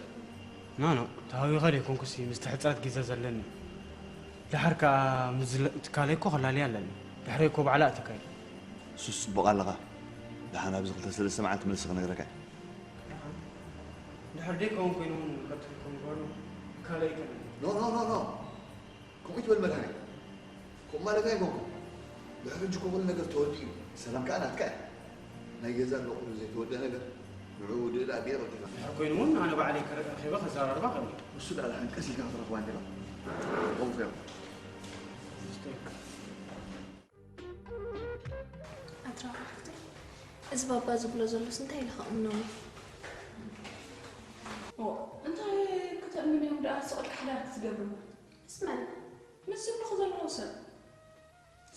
ኖ፣ ኖ፣ ተሃዊኸ ደይኮንኩሲ፣ ምስቲ ሕጽረት ግዜ ዘለኒ። ደሓር ከኣ ምስ ዝለ-፣ ትካለይ እኮ ክላለይ ኣለኒ። ድሕረይ እኮ ባዕላ እትካይ። እሱስ ጽቡቕ ኣለኻ። ደሓን ኣብዚ ክልተ ሰለስተ መዓልቲ መልሲ ክነግረካ እየ። ደሓን። ድሕር ደይከውን ኮይኑ እውን ቀልጢፍኩም ግበሩ። ትካለይ ይቀንኒ። ኖ፣ ኖ፣ ኖ፣ ኖ። ከምኡ ይትበል መድሃኔ። ከምኡ ማለት ኣይኮንኩን። ድሕሪ ሕጂ እኮ ኩሉ ነገር ተወዲኡ እዩ። ሰላም ከኣ ናትካ እያ። ናይ ገዛ ኣሎ ኩሉ ዘይተወደአ ነገር ንዕኡ ወዲኡ ደኣ ብየ ረኪባ። ድሕር ኮይኑ እውን ኣነ ባዕለይ ከረ-፣ ረኺበ ከዘራርባ እኽእል እየ። እሱ ደኣ ደሓን ቀስ ኢልካ ክትረኽባ እንዲኻ። ከምኡ እዮም። ኣትራዊ ሓፍተይ፣ እዚ ባባ ዝብሎ ዘሎስ እንታይ ኢለ ከእምኖም? ኦ፣ እንታይ ከተእምንዮም ደኣ ስቕ ኢልካ ሓዳር ክትገብርና? ምስ መን? ምስ ዝብልኹ ዘለኹ ሰብ።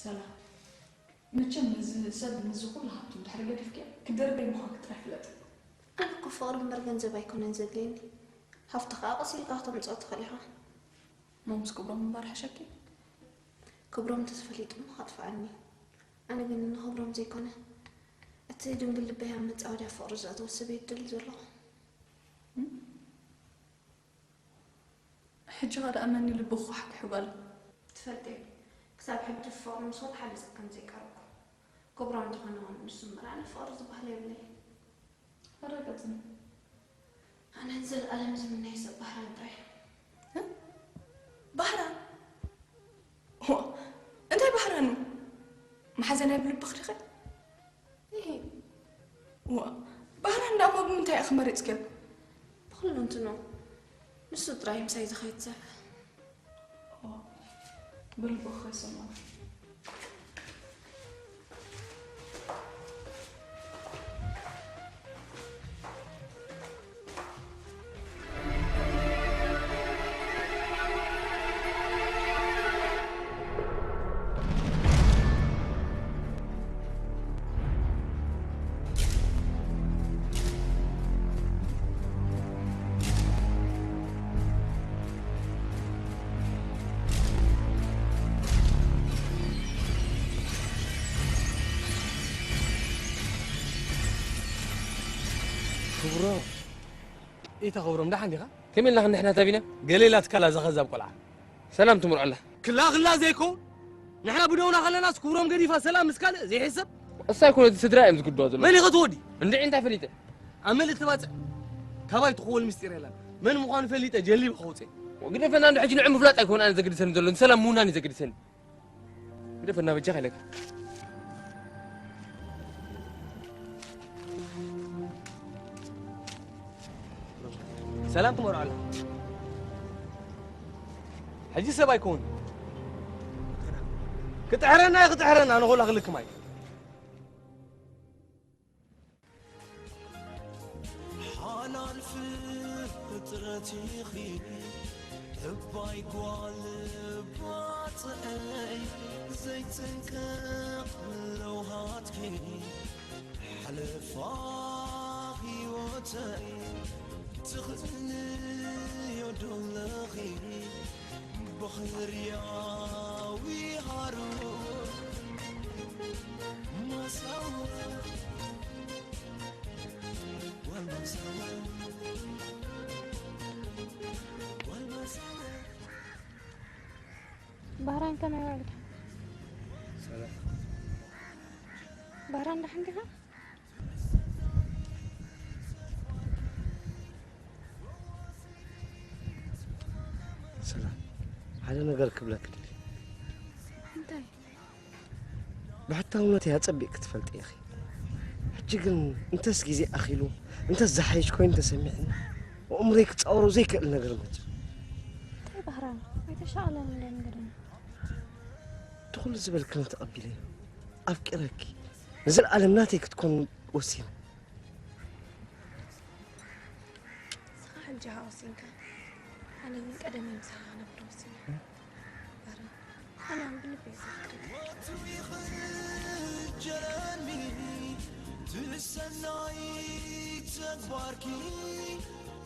ሰላም፣ መቸም ነዚ ሰብ ነዚ ኩሉ ሃብቱ እንድሕር ገዲፍክዮ፣ ክደርበይ ምዃንኪ ጥራይ ፍለጢ። ኣነ እኮ ፍቕሪ እምበር ገንዘብ ኣይኮነን ዘድልየኒ። ሃፍቲ ከኣ ቀስ ኢልካ ከተምጽኦ ትኽእል ኢኻ። ምስ ክብሮም ምንባር ሓሸኪ። ክብሮም እንተተፈሊጡ እሞ ከጥፍኣኒ። ኣነ ግን ንክብሮም ዘይኮነ፣ እቲ ድንግል ልበይ ኣብ መጻወድያ ፍቕሪ ዘእተወ ሰብ እየ ዝደሊ ዘለኹ። እም? ሕጂ ኸ ደኣ መን እዩ ልቡ ክኳሕኩሑ ጓል? ትፈልጢ፣ ክሳብ ሕጂ ፍቕሪ ምስ ወላ ሓደ ሰብ ከም ዘይቀረብኩ። ክብሮም እንተኾነ እውን ንሱ እምበር ኣነ ፍቕሪ ዝበሃል የብለይ። ኣረጋግጽኒ። ኣነ ንዘለኣለም ዝምነዮ ሰብ ባህራን ጥራይ። እ? ባህራን? ዋ፣ እንታይ ባህራን እዩ? መሓዘናይ ብልብኺ ዲኺ? እሂ። ዋ፣ ባህራን ደኣ እሞ ብምንታይ ኢኺ መሪጽክዮ? ብኹሉ እንትኑ፣ ንሱ ጥራይ ምሳይ ዝኸይድ ሰብ። ዋ፣ ብልብኺ ከይሰምዖ። ክብሮም። ኢታ ክብሮም፣ ደሓን ዲኻ? ከመይ ኢልና ክንድሕና ታቢና? ገለ ኢላትካላ እዛ ከዛብ ቆልዓ። ሰላም ትምርዖላ። ክላ ክላ ዘይኮን፣ ንሕና ብደውና ከለናስ ክብሮም ገዲፋ ሰላም ምስ ካልእ ዘይሕሰብ። እሳ ኣይኮነትን፣ ስድራ እዮም ዝግድዋ ዘለዉ። መን ኢኸ ትወዲ? እንድዒ እንታይ ፈሊጠ? ኣብ መልእኽቲ ባጽዕ ካባይ ትኽወል ምስጢር የላን። መን ምዃኑ ፈሊጠ ጀሊበ ከውፅእ። ግደፈና እንዶ ሕጂ ንዑ ምፍላጥ ኣይኮን ኣነ ዘገድሰኒ ዘሎ፣ ንሰላም ምውናን እዩ ዘገድሰኒ። ግደፈና በጃኻ ኢለካ። ሰላም ትመርዖ ኣላ። ሕጂ ሰብ ኣይኮን። ክጥሕረና እዩ ክጥሕረና፣ ንኹላ ክልክም ኣይ። ሓላል ፍጥረት ኢኺ፣ እባይ ጓል ባጽዕይ፣ ዘይትንቀቕ ለውሃትኪ፣ ሓለፋ ህይወተይ፣ ትኽእልዮ ዶ ኣለኺ፣ ባህርያዊ ሃሩር፣ ማሳወ ባህራን ከመይ ውዒልካ? ሰላም። ባህራን ደሓን ዲኻ? ሰላም። ሓደ ነገር ክብለኪ ደልየ። እንታይ? ብሕታውነተይ ኣጸቢቕ ክትፈልጢ ኢኺ። ሕጂ ግን እንተስ ግዜ ኣኺሉ፣ እንተስ ዝሓይሽ ኮይኑ ተሰሚዕኒ፣ ኣእምሮይ ክጻወሮ ዘይክእል ነገር መጺኡ። እንታይ ባህራን? ኣይተሻቐለኒ እንዶ ንገረኒ። እቲ ኩሉ ዝበልክኒ ተቐቢለ፣ ኣፍቂረኪ፣ ንዘለኣለም ናተይ ክትኮን ወሲነ። ንስኻ ሕጂ ኢኻ ወሲንካ፣ ኣነ ግን ቀደመይ ምሳኻ ክነብር ወሲነ። ባርያ፣ ኣነ እውን ብልበይ ዘፍቅረካ። ሞቱ ይኽጀለኒ፣ ትሰናይ ተግባርኪ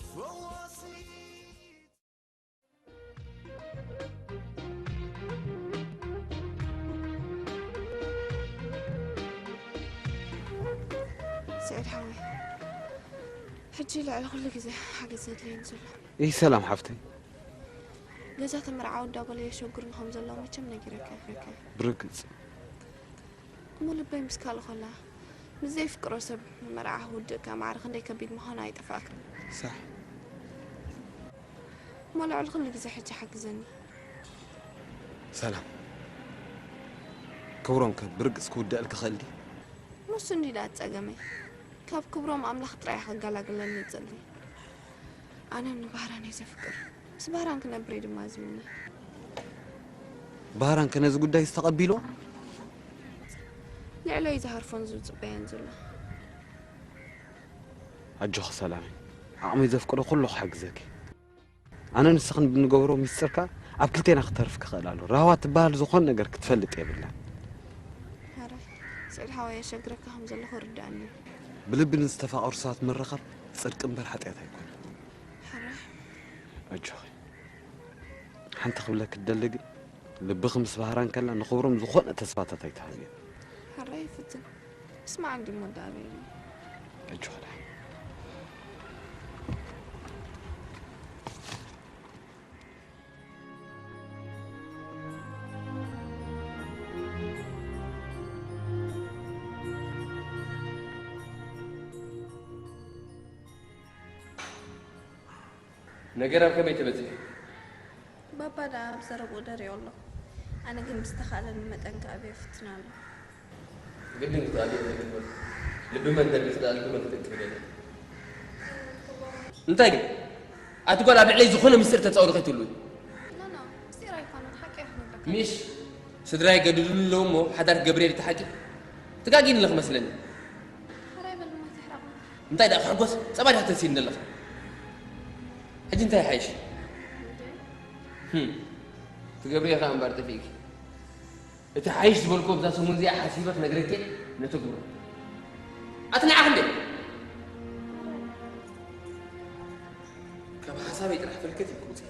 ፈዋሲ። ስዒድ ሓወይ፣ ሕጂ ልዕሊ ኩሉ ግዜ ሓገዝ ዘድልየኒ ዘሎ። ይህ ሰላም ሓፍተይ። ገዛ ተመርዓ ወዳ በሎ የሸግሩኒ ከም ዘለዉ መቸም ነጊረካ ይፈልካ። ብርግጽ። እሞ ልበይ ምስ ካልእ ኮላ፣ ምስ ዘይፍቅሮ ሰብ መርዓ ክውድእ ከማዕረ ክንደይ ከቢድ ምዃኑ ኣይጠፍኣክን። ሳሕ። እሞ ልዕሊ ኩሉ ግዜ ሕጂ ሓግዘኒ። ሰላም። ክብሮም ከ ብርግጽ ክውድኣልኪ ክእል ድዩ? ንሱ እንዲ ደኣ ጸገመይ። ካብ ክብሮም ኣምላኽ ጥራይ ከጋላግለኒ ይጸሊ። ኣነ ንባህራን እየ ዘፍቅር። ምስ ባህራን ክነብር እየ ድማ ዝምነ። ባህራን ከ ነዚ ጉዳይ ዝተቐቢሎ? ልዕለይ ዝሃርፎን ዝጽበየን ዘሎ። ኣጆኺ ሰላመይ። ዓቕመይ ዘፍቅዶ ኩሉ ክሕግዘኪ። ኣነ ንስኽን ብንገብሮ ሚስጥርካ ኣብ ክልቴና ክተርፍ ክኽእል ኣሎ። ራህዋ ትበሃል ዝኾን ነገር ክትፈልጥ የብላን። ሕራይ፣ ስዒድ ሓወይ የሸግረካ ከም ዘለኹ ርድኣኒ። ብልቢ ንዝተፋቐሩ ሰባት ምርኻብ ጽድቂ እምበር ሓጢኣት ኣይኮነን። ሕራይ። ኣጆኺ። ሓንቲ ክብለኪ እደሊ ግን፣ ልብኺ ምስ ባህራ እንከላ ንኽብሮም ዝኾነ ተስፋታት ኣይትሃብዮ። ሕራይ ይፍትን። እስማዕ እንዲ ሞዳ ኣበይ ኣሎ? ሕጂ ኸዳ። ነገር ኣብ ከመይ ተበጺሑ? ባባ ደኣ ኣብ ዘረብኡ ደሪቑ ኣሎ። ኣነ ግን ብዝተኻእለኒ መጠን ክኣብዮ ይፍትን ኣለኹ። ግድን ክትኣልዮ ኣለኪ በል። ልቢ መን ደሊኺ ደኣ ልቢ መን ክጥንክር ገለ። እንታይ ግን? ኣቲ ጓል ኣብ ልዕለይ ዝኾነ ምስጢር ተጻውሪ ከይትህልዊ። ኖ ኖ፣ ምስጢር ኣይኮነን፣ ሓቂ እየ ክነግረካ። ምሽ ስድራይ ገድሉኒ ኣለዉ እሞ ሓዳር ክገብር እየ እቲ ሓቂ? ትጋጊኒ ኣለኺ መስለኒ። ሓራይ በል እሞ ኣይትሕረቕ። እንታይ ደኣ ክሕጎስ? ጸባ ዲኻ ተንስይኒ ዘለኺ? ሕጂ እንታይ ይሓይሽ? ህም፣ ትገብርዮ ኢኻ እምበር ጠፊእኪ። እቲ ሓይሽ ዝበልክዎ ብዛ ሰሙን እዚኣ ሓሲበ ክነግረኪ እየ፣ ነተግብሮ። ኣቲ ንዓኺ እንዴ? ካብ ሓሳበይ ጥራሕ ፈልከት ኢልኪ ውፅኢ።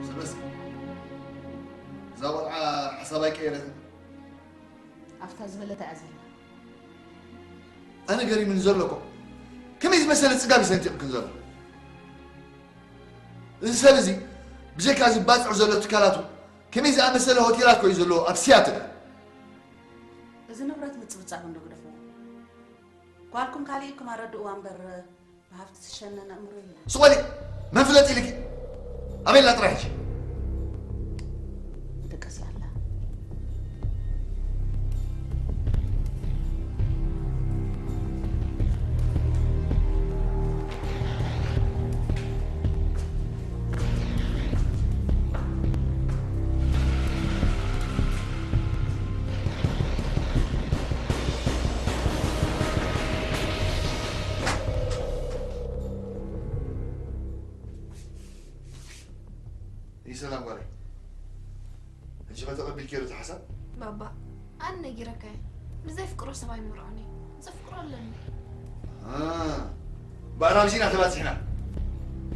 ሰበስ፣ እዛ ቆልዓ ሓሳብ ኣይቀየረትን። ኣብታ ዝበለታ እያ ዘላ። ኣነ ገሪሙኒ ዘሎ እኮ ከመይ ዝመሰለ ጽጋብ እዩ ሰንጢቕክን ዘሎ። እዚ ሰብ እዚ ብጀካ እዚ ባጽዕ ዘሎ ትካላቱ ከመይ ዝኣመሰለ ሆቴላት ኮዩ ዘለዎ ኣብ ሲያትል። እዚ ንብረት ምጽብጻብ እንዶ ግደፍዎ። ጓልኩም ካሊእኩም ኣረድእዋ እምበር ብሃፍቲ ዝሸነን ኣእምሮ የለን። ስቕ በሊ፣ መን ፍለጥ ኢልኪ? ኣበይ ኣላ ጥራሕ ሕጂ? ደቀስ ኣላ። ይሰላም ጓለይ፣ ሕጂ ኸ ተቐቢልክዮ ዶ እቲ ሓሳብ? ባባ፣ ኣነ ነጊረካ እየ። ንዘይፍቅሮ ሰብ ኣይምርዖን እየ። ዘፍቅሮ ኣለኒ። እ፣ እምበኣር ኣብዚ ኢና ተባጺሕና።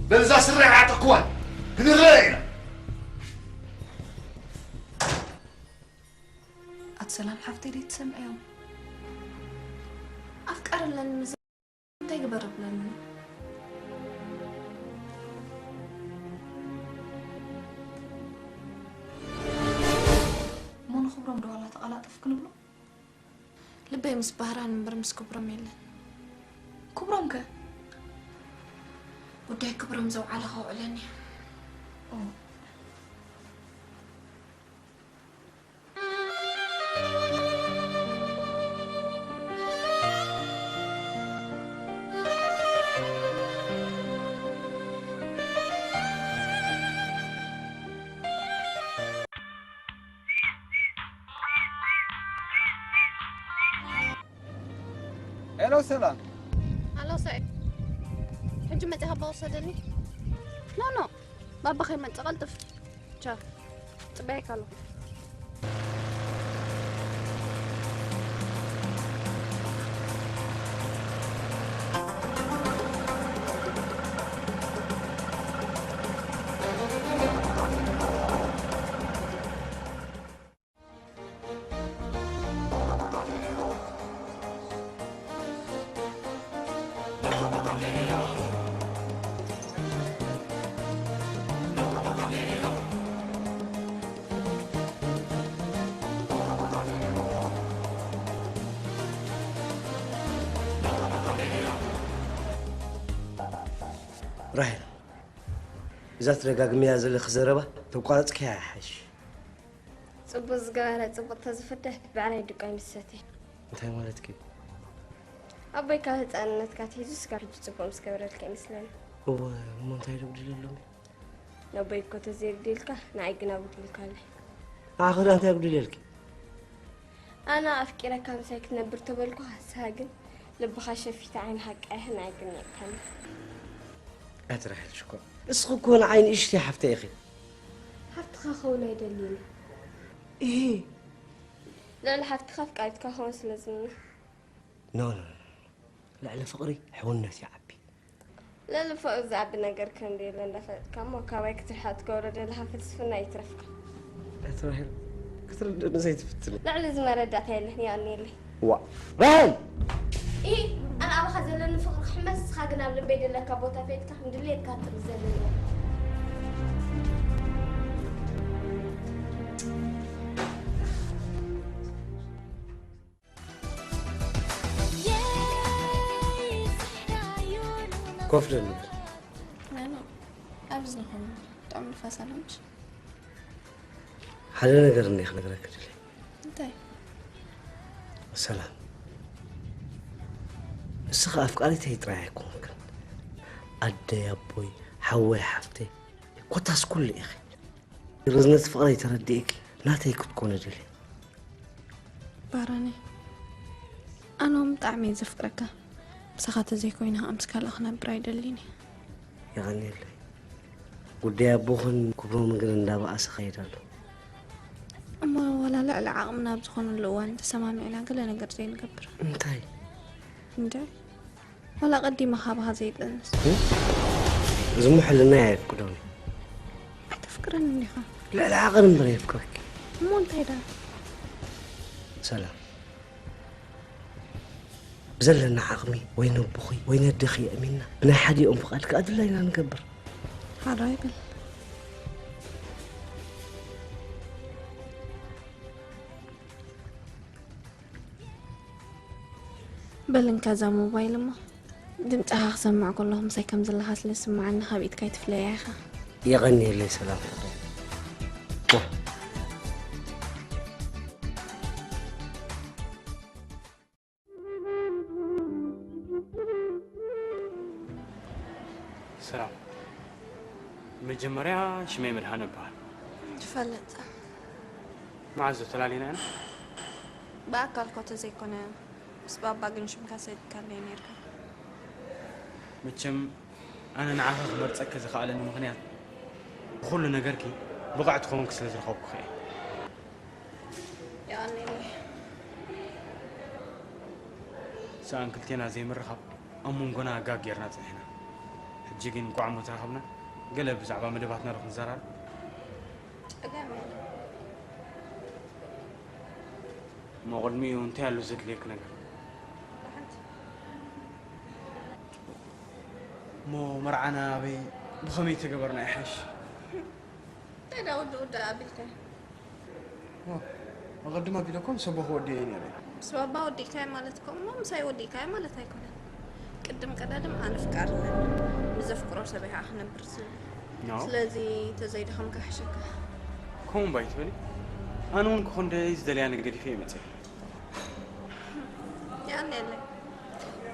በል እዛ ስረ ዓጥቅዋ፣ ክንረኣ ኢና። ኣቲ ሰላም ሓፍተይ ደይ ትሰምዕዮም? ኣፍቃሪ ኣለኒ ምስ እንታይ ግበር ብለኒ? እሞ ንኽብሮም ዶ ዋላ ተቐላጠፍ ክንብሎ? ልበይ ምስ ባህራን እምበር ምስ ክብሮም የለን። ክብሮም ከ? ጉዳይ ክብሮም ዘውዓለ ከውዕለኒ እየ። ኦ። ሄሎ ሰላም። ኣሎ ሰዒድ፣ ሕጂ መጺኻ ኣባ ውሰደኒ። ኖ ኖ፣ ባባ ከይመጽእ ቀልጥፍ። ቻው፣ ጽበየካ ኣለኹ። ራሄል፣ እዛ ትደጋግምያ ዘለኺ ዘረባ ተቋረጽክያ ይሓይሽ። ጽቡቕ ዝገበረ ጽቡቕ ተዝፍደ ባዕላይ ድቋይ ምሰቲ። እንታይ ማለትኪ? ኣቦይ ካብ ህፃንነትካ ትሒዙ ስጋብ ሕጂ ጽቡቕ ምስ ገበረልካ ይመስለኒ። እወ፣ እሞ እንታይ ዶ ጉዲለሎም? ነቦይ እኮ ተዘይጉዲልካ ንዓይ ግና ጉዲልካ ኣሎ። ንዓኺ ደኣ እንታይ ጉዲለልኪ? ኣነ ኣፍቂረካ ምሳይ ክትነብር ተበልኩ፣ ንስኻ ግን ልብኻ ሸፊታ ዓይንኻ ቀያሕ ንዓይ ግን ንዒቕካኒ። ኣቲ ራሄል ሽኮር፣ እስኺ እኮ ንዓይ ንእሽተይ ሓፍተይ ኢኺ። ሓፍትኻ ክኸውን ኣይደልይን። እሂ። ልዕሊ ሓፍትኻ ኣፍቃሪትካ ክኸውን ስለ ዝምነ። ኖ ኖ ኖ። ልዕሊ ፍቕሪ ሕውነት ይዓቢ። ልዕሊ ፍቕሪ ዝዓቢ ነገር ከም ዘየለ እንዳፈለጥካ እሞ ካባይ ክትርሕቕ ትገብሮ ዘለኻ ፍልስፍና ይትረፍካ። ኣቲ ራሄል ክትርድእኒ ዘይትፍትኒ። ልዕሊ እዚ መረዳእታ የለን፣ የቐንየለይ። ዋ ራሄል! ኢ ኣነ ኣባኻ ዘለኒ ፍቕሪ ክሕመስ፣ ንስኻ ግን ኣብ ልበይ ዘለካ ቦታ ፈሊጥካ ንድሌትካ ጥርዘለኒ። ኮፍ ዶ ንብል? ኣይ ኖ፣ ኣብዚ ዝኾነ ጥዑም ንፋስ ኣሎ ምሽ? ሓደ ነገር እኒአ ክነግረኪ ድልየ። እንታይ? ሰላም፣ ንስኺ ኣፍቃሪተይ ጥራይ ኣይኮንክን፣ ኣደይ ኣቦይ፣ ሓወይ ሓፍተይ፣ ኮታስ ኩሉ ኢኺ። ርዝነት ፍቕረይ ተረዲእኪ ናተይ ክትኮኒ ድልየ። ባራኒ፣ ኣነ እውን ብጣዕሚ እየ ዘፍቅረካ። ምሳኻ ተዘይኮይነ ከዓ ምስ ካልእ ክነብር ኣይደልን እየ። የቐንየለይ። ጉዳይ ኣቦኽን ክብሮምን ግን እንዳበኣሰ ኸይድ ኣሎ። እሞ ዋላ ልዕሊ ዓቕምና ኣብ ዝኾነሉ እዋን ተሰማሚዕና ገለ ነገር ዘይንገብር? እንታይ? እንደ ዋላ ቀዲመ ካባኻ ዘይጥንስ? እዚ እሞ ሕልናይ ኣየፍቅዶን እዩ። ኣይተፍቅረን እንዲኻ? ልዕሊ ዓቕን እምበር የፍቅረኪ። እሞ እንታይ ዳ? ሰላም፣ ብዘለና ዓቕሚ ወይ ነቦኺ ወይ ነደኺ የእሚንና ብናይ ሓዲኦም ፍቓድ ከኣ ድላይና ንገብር። ሓራይ በል። በል እንካ እዛ ሞባይል እሞ ድምፅኻ ክሰምዕ ከለኹ ምሳይ ከም ዘለኻ ስለ ዝስምዓኒ ካብ ኢድካ ኣይትፍለያ ኢኻ። የቐንየለይ ሰላም ፍቕረይ። ዋ። ሰላም። መጀመርያ ሽመይ መድሃነ እበሃል። ትፈልጥ። መዓዝ ተላሊና ኢና? ብኣካል ኮ ተዘይኮነ፣ ምስ ባባ ግን ሽምካ ሰዲካለይ ነይርካ። መቸም ኣነ ንዓኻ ክመርጸኪ ዝኸኣለኒ ምኽንያት፣ ብኹሉ ነገርኪ ብቕዕቲ ኮንኪ ስለ ዝረኸብኩኺ እየ። የቐንየለይ። ሰኣን ክልቴና ዘይምርኻብ ኣብ መንጎና ጋግ ጌርና ጸኒሕና። ሕጂ ግን እንቋዕ እሞ ተራኸብና። ገለ ብዛዕባ መደባትና ዶ ክንዘራረብ? ጸገም የለን። እሞ ቅድሚኡ እንታይ ኣሎ ዘድልየኪ ነገር? እሞ መርዓና ኣበይ ብኸመይ ተገበርና ይሓይሽ? እንታይ ዳ ውድእ ውድእ ኣቢልካ? ዋ፣ ኣቐድም ኣቢለ እኮ ምስ ኣቦኺ ወዲኤ ነይረ። ምስ ባባ ወዲእካዮ ማለት እኮ እሞ ምሳይ ወዲእካዮ ማለት ኣይኮነን። ቅድም ቀዳድም ኣነ ፍቃድ ኣለኒ። ንዘፍቅሮ ሰበይ ከዓ ክነብር ዝብል። ኖ። ስለዚ ተዘይደኸምካ ይሕሸካ። ከምኡ እምባ ኣይትበሊ። ኣነ እውን ክኾን ደይ ዝደልያ ነገር ገዲፈ እየ መፅእ። የቐንየለይ።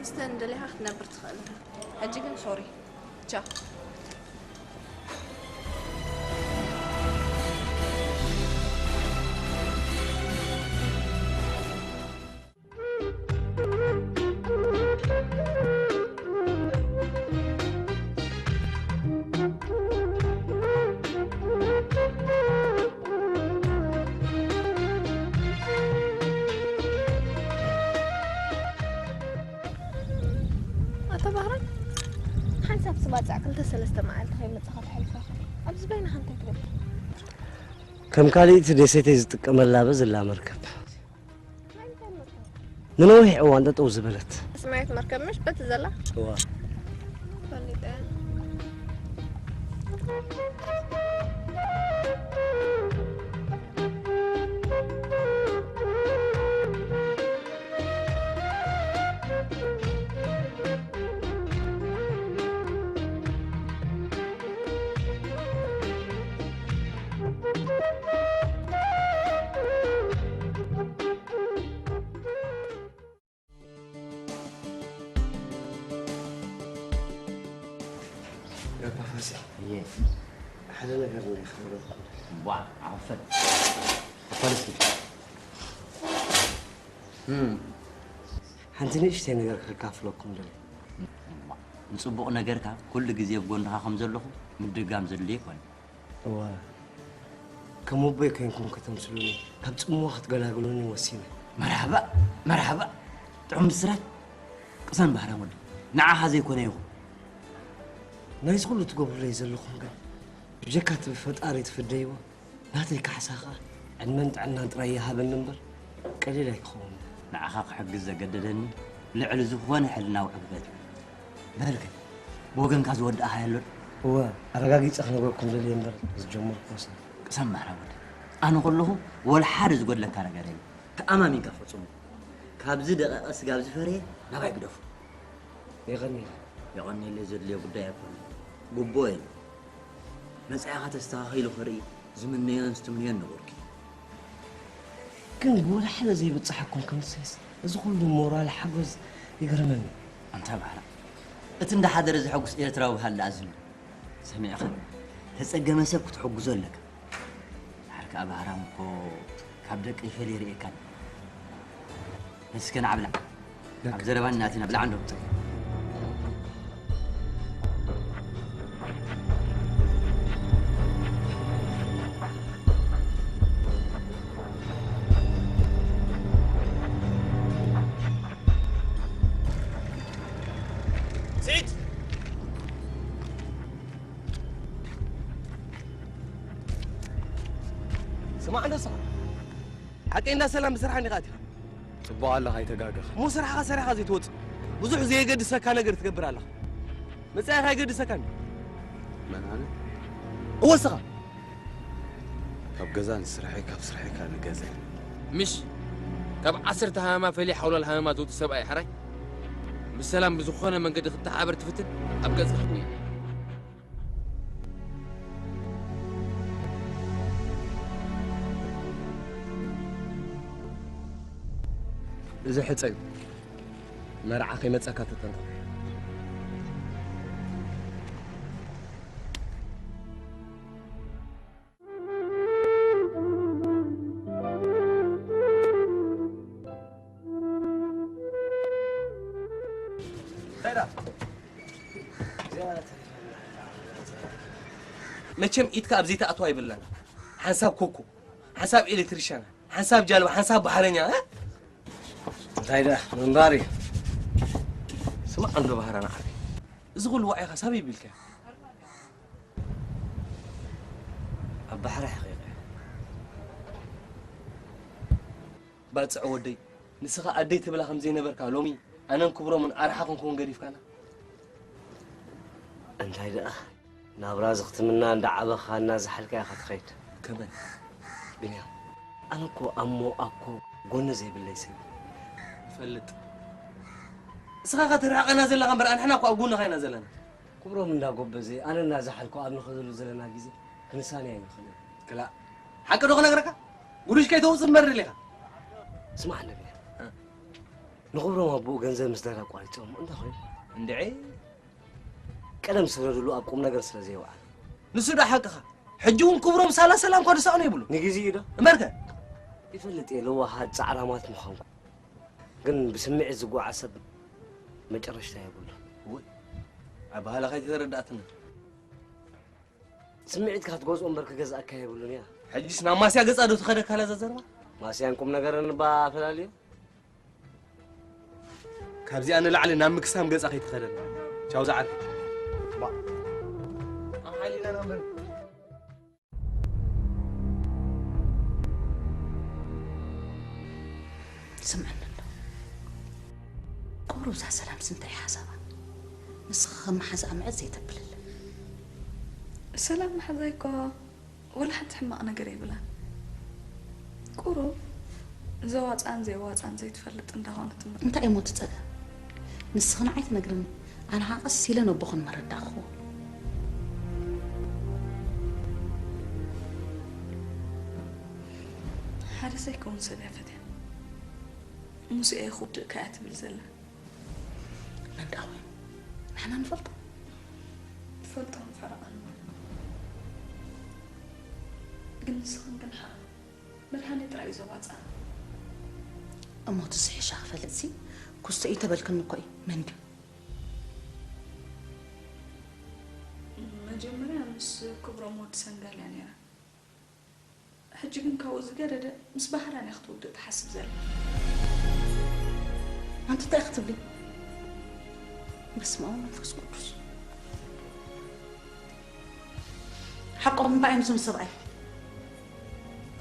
ምስተን ደሊኻ ክትነብር ትኽእል ኢኻ። ሕጂ ግን ሶሪ። ቻው። ኣታ ባህራን ሓንሳብ ስባጻዕ ክልተ ሰለስተ መዓልቲ ከይመጻኻ ተሕልፋ። ኣብዚ በይንኻ እንታይ ትብል? ከም ካልእቲ ደሴተይ ዝጥቀመላ በዝላ መርከብ ንነዊሕ እዋን ጠጠው ዝበለት። ስማያዊት መርከብ ምሽ በቲ ዘላ? እዋ። ፈሊጠ። እየ። ሓደ ነገር እንደ ክነግረኩም። ቧዕ፣ ዓፈን። ፖሊሲ። እም። ሓንቲ ንእሽተይ ነገር ከካፍለኩም ደልየ። ንጽቡቕ ነገርካ ኩሉ ግዜ ኣብ ጎንኻ ከም ዘለኹ ምድጋም ዘድልዮ ኣይኮነን። እዋ፣ ከም ኣቦይ ኮይንኩም ከተምስሉኒ፣ ካብ ጽምዋ ክትገላግሉኒ ወሲነ። መርሓባ፣ መርሓባ። ጥዑም ብስራት። ቅሰን ባህራም ወዲ። ንዓኻ ዘይኮነ ይኹን። ናይዚ ኩሉ ትገብሩለይ ዘለኹም ግን፣ ብጀካ እቲ ብፈጣሪ ትፍደይዎ፣ ናተይ ካሕሳ ኸኣ ዕድመን ጥዕናን ጥራይ ይሃበኒ እምበር፣ ቀሊል ኣይክኸውን። ንዓኻ ክሕግዝ ዘገደደኒ ልዕሊ ዝኾነ ሕልናዊ ዕግበት እዩ። በል ግን፣ ብወገንካ ዝወደእኻዮ ኣሎ ዶ? እወ፣ ኣረጋጊጸ ክነግረኩም ደልየ እምበር፣ ዝጀመርኩዎ ሰብ። ቅሰን ማሕራ ወዲ። ኣነ ከለኹ ወላ ሓደ ዝጎድለካ ነገር የለን። ተኣማሚንካ ፈጽሞ። ካብዚ ደቐቐ ስጋብ ዝፈረየ ናባይ ግደፎ። የቐንየለይ። የቐንየለይ ዘድልዮ ጉዳይ ኣይኮነን። ግቡእ እዩ። መጻኢኻ ተስተኻኺሉ ክርኢ ዝምነዮን ዝትምንዮን ነበርኩ። ግን ብወላ ሓደ ዘይብጽሓኩም ክንሰስ፣ እዚ ኩሉ ሞራል ሓጎስ ይገርመኒ። ኣንታ ባሕራ፣ እቲ እንዳሓደረ ዘሐጉስ ኤርትራዊ ሃለ ኣዝኑ። ሰሚዕኻ? ተጸገመ ሰብ ክትሕግዞ ኣለካ። ድሓር ከኣ ባህራም እኮ ካብ ደቂ ይፈል ይርእየካን። እስከ ንዓ ብላዕ። ደቂ። ኣብ ዘረባ እናእቲና ብላዕ እንዶ። ስዒድ! ስማዕ እንዶ ስኻ። ሓቀይ እንዳ ሰላም ብስራሕ እንዲኻ ኣቲኻ። ጽቡቕ ኣለኻ፣ ኣይተጋገኻ። እሞ ስራሕኻ ሰሪሕኻ ዘይትወጽእ፣ ብዙሕ ዘየገድሰካ ነገር ትገብር ኣለኻ። መጻኢኻ ኣይገድሰካን እዩ። መን ኣነ? እወ ስኻ። ካብ ገዛ ንስራሐይ፣ ካብ ስራሐይ ከኣ ንገዛይ። ምሽ፣ ካብ ዓሰርተ ሃመማ ፈልዩ ሓውላል ሃመማ ዝወጽእ ሰብኣይ ሕራይ። ምስ ሰላም ብዝኾነ መንገዲ ክትተሓባበር ትፍትን፣ ኣብ ገጽካ ክውይ። እዚ ሕጸዩ መርዓ ከይመጸካ ተጠንቀቕ። መቸም ኢድካ ኣብ ዘይትኣትዋ ይብለና። ሓንሳብ ኮኮ፣ ሓንሳብ ኤሌክትሪሻና፣ ሓንሳብ ጃልባ፣ ሓንሳብ ባሕረኛ፣ እ? እንታይ ደኣ ምንባር እዩ? ስማዕ እንዶ ባህራና ዓቢ። እዚ ኩሉ ዋዒኻ ሳብ ይብልካ። ኣብ ባሕሪ ሕቂቐ። ባጽዕ ወደይ፣ ንስኻ ኣደይ ትብላ ከም ዘይነበርካ ሎሚ ኣነን ክብሮምን ኣርሓ ክንከውን ገዲፍካና። እንታይ ደኣ ናብራ ዝኽትምና እንዳዓበኻ እናዝሓልካ ኢኻ ትኸይድ። ከመይ? ብንያም፣ ኣነ እኮ ኣሞ ኣኮ ጎኒ ዘይብለይ ሰብ እየ። እፈልጥ። እስኻ ኸ ትርሕቐና ዘለኻ እምበር ኣንሕና እኮ ኣብ ጎንኻ ኢና ዘለና። ክብሮም እንዳጎበዘ ኣነ እናዝሓልኩ ኣብ ንኸደሉ ዘለና ግዜ ክንሳነ ኣይንኽእልን። ክላእ፣ ሓቂ ዶ ክነግረካ? ጉዱሽ ከይተውፅእ እምበር ደሊኻ። ስማዕ እንደ ብንያም፣ እ። ንኽብሮም ኣቦኡ ገንዘብ ምስ ደላ ኣቋሪጾም እንታይ ኮይኑ? እንድዒ። ቀደም ዝሰነድሉ ኣብ ቁም ነገር ስለ ዘይወዓለ። ንሱ ዶ ሓቅኻ? ሕጂ እውን ክብሮም ሳላ ሰላም እኳ ዝሰኣኖ የብሉ። ንግዜ እዩ ዶ? እምበርከ? ይፈልጥ እየ ለዋሃት ጻዕራማት ምዃንኩ። ግን ብስምዒት ዝጓዓዝ ሰብ መጨረሽታ የብሉ። እወ። ኣበሃህላኻ ኣይተረዳእትን። ስምዒትካ ክትገዝኦ እምበር ክገዝኣካ የብሉን እያ። ሕጂስ ናብ ማስያ ገጻ ዶ ትኸደካ ላዛ ዘረባ? ማስያን ቁም ነገርን እባ ፈላልዮ። ካብዚኣ ንላዕሊ ናብ ምክሳም ገጻ ከይትኸደና። ቻው ዝዓርከይ። ባ። ኣሓሊና ናምበር። ስምዐኒ ኣሎ። ቁሩብ እዛ ሰላምስ እንታይ ሓሳባ? ንስኺ ከም መሓዛኣ ምዕዝ ዘይተብልለን። ሰላም መሓዛይ እኮ ወላ ሓንቲ ሕማቕ ነገር የብላን። ቁሩብ ዘዋፅኣን ዘየዋፅኣን ዘይትፈልጥ እንዳኾነት እምበር። እንታይ እሞ እቲ ፀገም? ንስኺ ንዓይ ትነግርኒ፣ ኣነ ኸዓ ቀስ ኢለ ነቦኽን መረዳእኽዎ። ሓደ ዘይከውን ሰብ እያ ፈትያ። ሙሴ እየ ክውድእካ እያ ትብል ዘላ። መን ደኣ ኮይኑ? ንሕና ንፈልጦ? ፈልጦም ፈረቓን። ግን ንስኽን ግን ሓ መድሃኒ ጥራይ እዩ ዘዋፅኣ። እሞ እቲ ዝሕሻ ክፈልጥሲ ኩስቶ እዩ ተበልክኒ እኮ እዩ። መን ድዩ? መጀመርያ ምስ ክብሮም ወዲ ሰንጋል እያ ነይራ። ሕጂ ግን ካብኡ ዝገደደ ምስ ባህራን እያ ክትውድእ ትሓስብ ዘላ። ኣንቲ እንታይ ክትብሊ? በስመ ኣብ መንፈስ ቅዱስ። ሓቆም እምባ እዮም እዞም ሰብኣይ።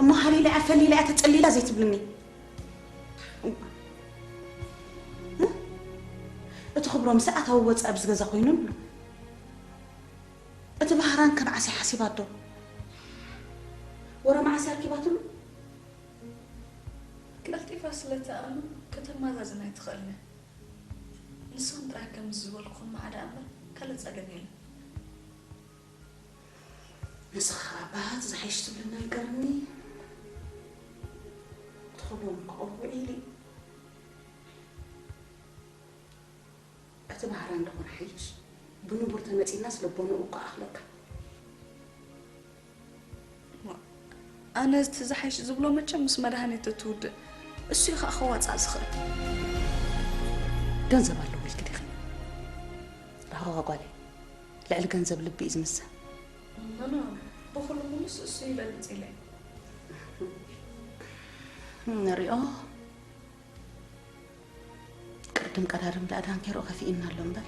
እሞ ሃሊላ እያ፣ ፈሊላ እያ፣ ተጸሊላ ዘይትብልኒ። እቲ ክብሮም ሰኣታዊ ወጻኢ ኣብዚ ገዛ ኮይኑ ኣሎ። እቲ ባህራን ከ መዓስ ሓሲባ ዶ? ወረ መዓስ ኣርኪባትሉ? ቀልጢፋ ስለ ትኣምን ከተማዛዝን ኣይትኽእልን እያ። ንስኽን ጥራይ ከምዚ ዝበልኩኽን መዓዳ እምበር ካልእ ጸገም የለን። ንስኻ ከኣ ኣባት ዝሓይሽ ትብለና ንገርኒ። ትኽብሮም ክቐርቡ ኢሊ። እቲ ባህራን ደኾን ሓይሽ ብንቡር ተመጺናስ ልቦንኡ እኮ ኣኽለካ። ኣነ እቲ ዝሓይሽ ዝብሎ መቸም ምስ መድሃኒት እትውድእ እሱ እዩ ከዓ ከዋፅኣ ዝኽእል። ገንዘብ ኣለዎ ኢልኪ ዲኺ? ራህዋ ጓለይ፣ ልዕሊ ገንዘብ ልቢ እዩ ዝምዘን። ኖኖ፣ ብኹሉ ምሉስ እሱ ይበልፅ ኢለ። ንሪኦ። ቅድም ቀዳድም ደኣ ዳንኬርኡ ከፊእና ኣሎ እምበር።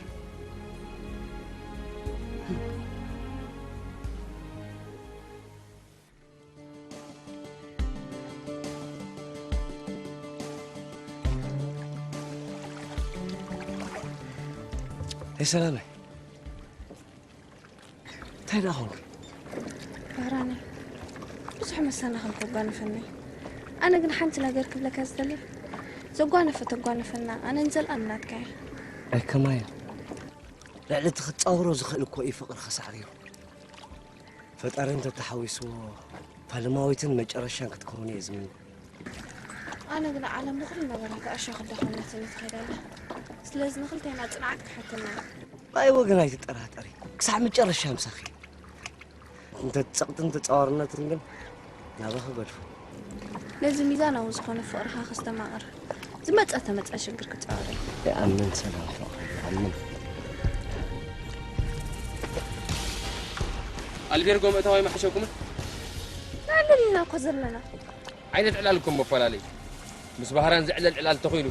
ኣይ ሰላመይ፣ እንታይ ደኣ ኾንኪ? ባህራነይ፣ ብዙሕ መሰናኽል ከጓንፈኒ። ኣነ ግን ሓንቲ ነገር ክብለካ ዝደሊ፣ ዘጓነፈ ተጓነፈና፣ ኣነ ንዘልኣለም ናትካ እየ። ኣይ ከማይ፣ ልዕሊ እቲ ክትጻወሮ ዝኽእል እኮ እዩ ፍቕርኺ ሳዕሪሩ። ፈጣሪ እንተተሓዊስዎ፣ ፋልማዊትን መጨረሻን ክትከውን እየ ዝምነ። ኣነ ግን ዓለም ብኹሉ ነገራታ እሾኽን ደኸነትን እዩ ትኸይድ ኣላ። ስለዚ ንኽልቴና ጽንዓት ክሓተና እዩ። ብኣይ ወገን ኣይትጠራጠሪ፣ ክሳዕ መጨረሻ ምሳኺ። እንተ ጸቕጥን ተጻዋርነትን ግን ናባኺ ገድፎ። ነዚ ሚዛናዊ ዝኾነ ፍቕርኻ ከስተማቕር፣ ዝመጸ ተመጸ ሽግር ክጻወር እዩ። ይኣምን ሰላም ፍቕሪ፣ ይኣምን። ኣልቤርጎ ምእታው ኣይመሓሸኩምን? ንዕልል ኢና እኮ ዘለና። ዓይነት ዕላል እኮ መፈላለዩ። ምስ ባህራን ዝዕለል ዕላል እንተኾይኑ፣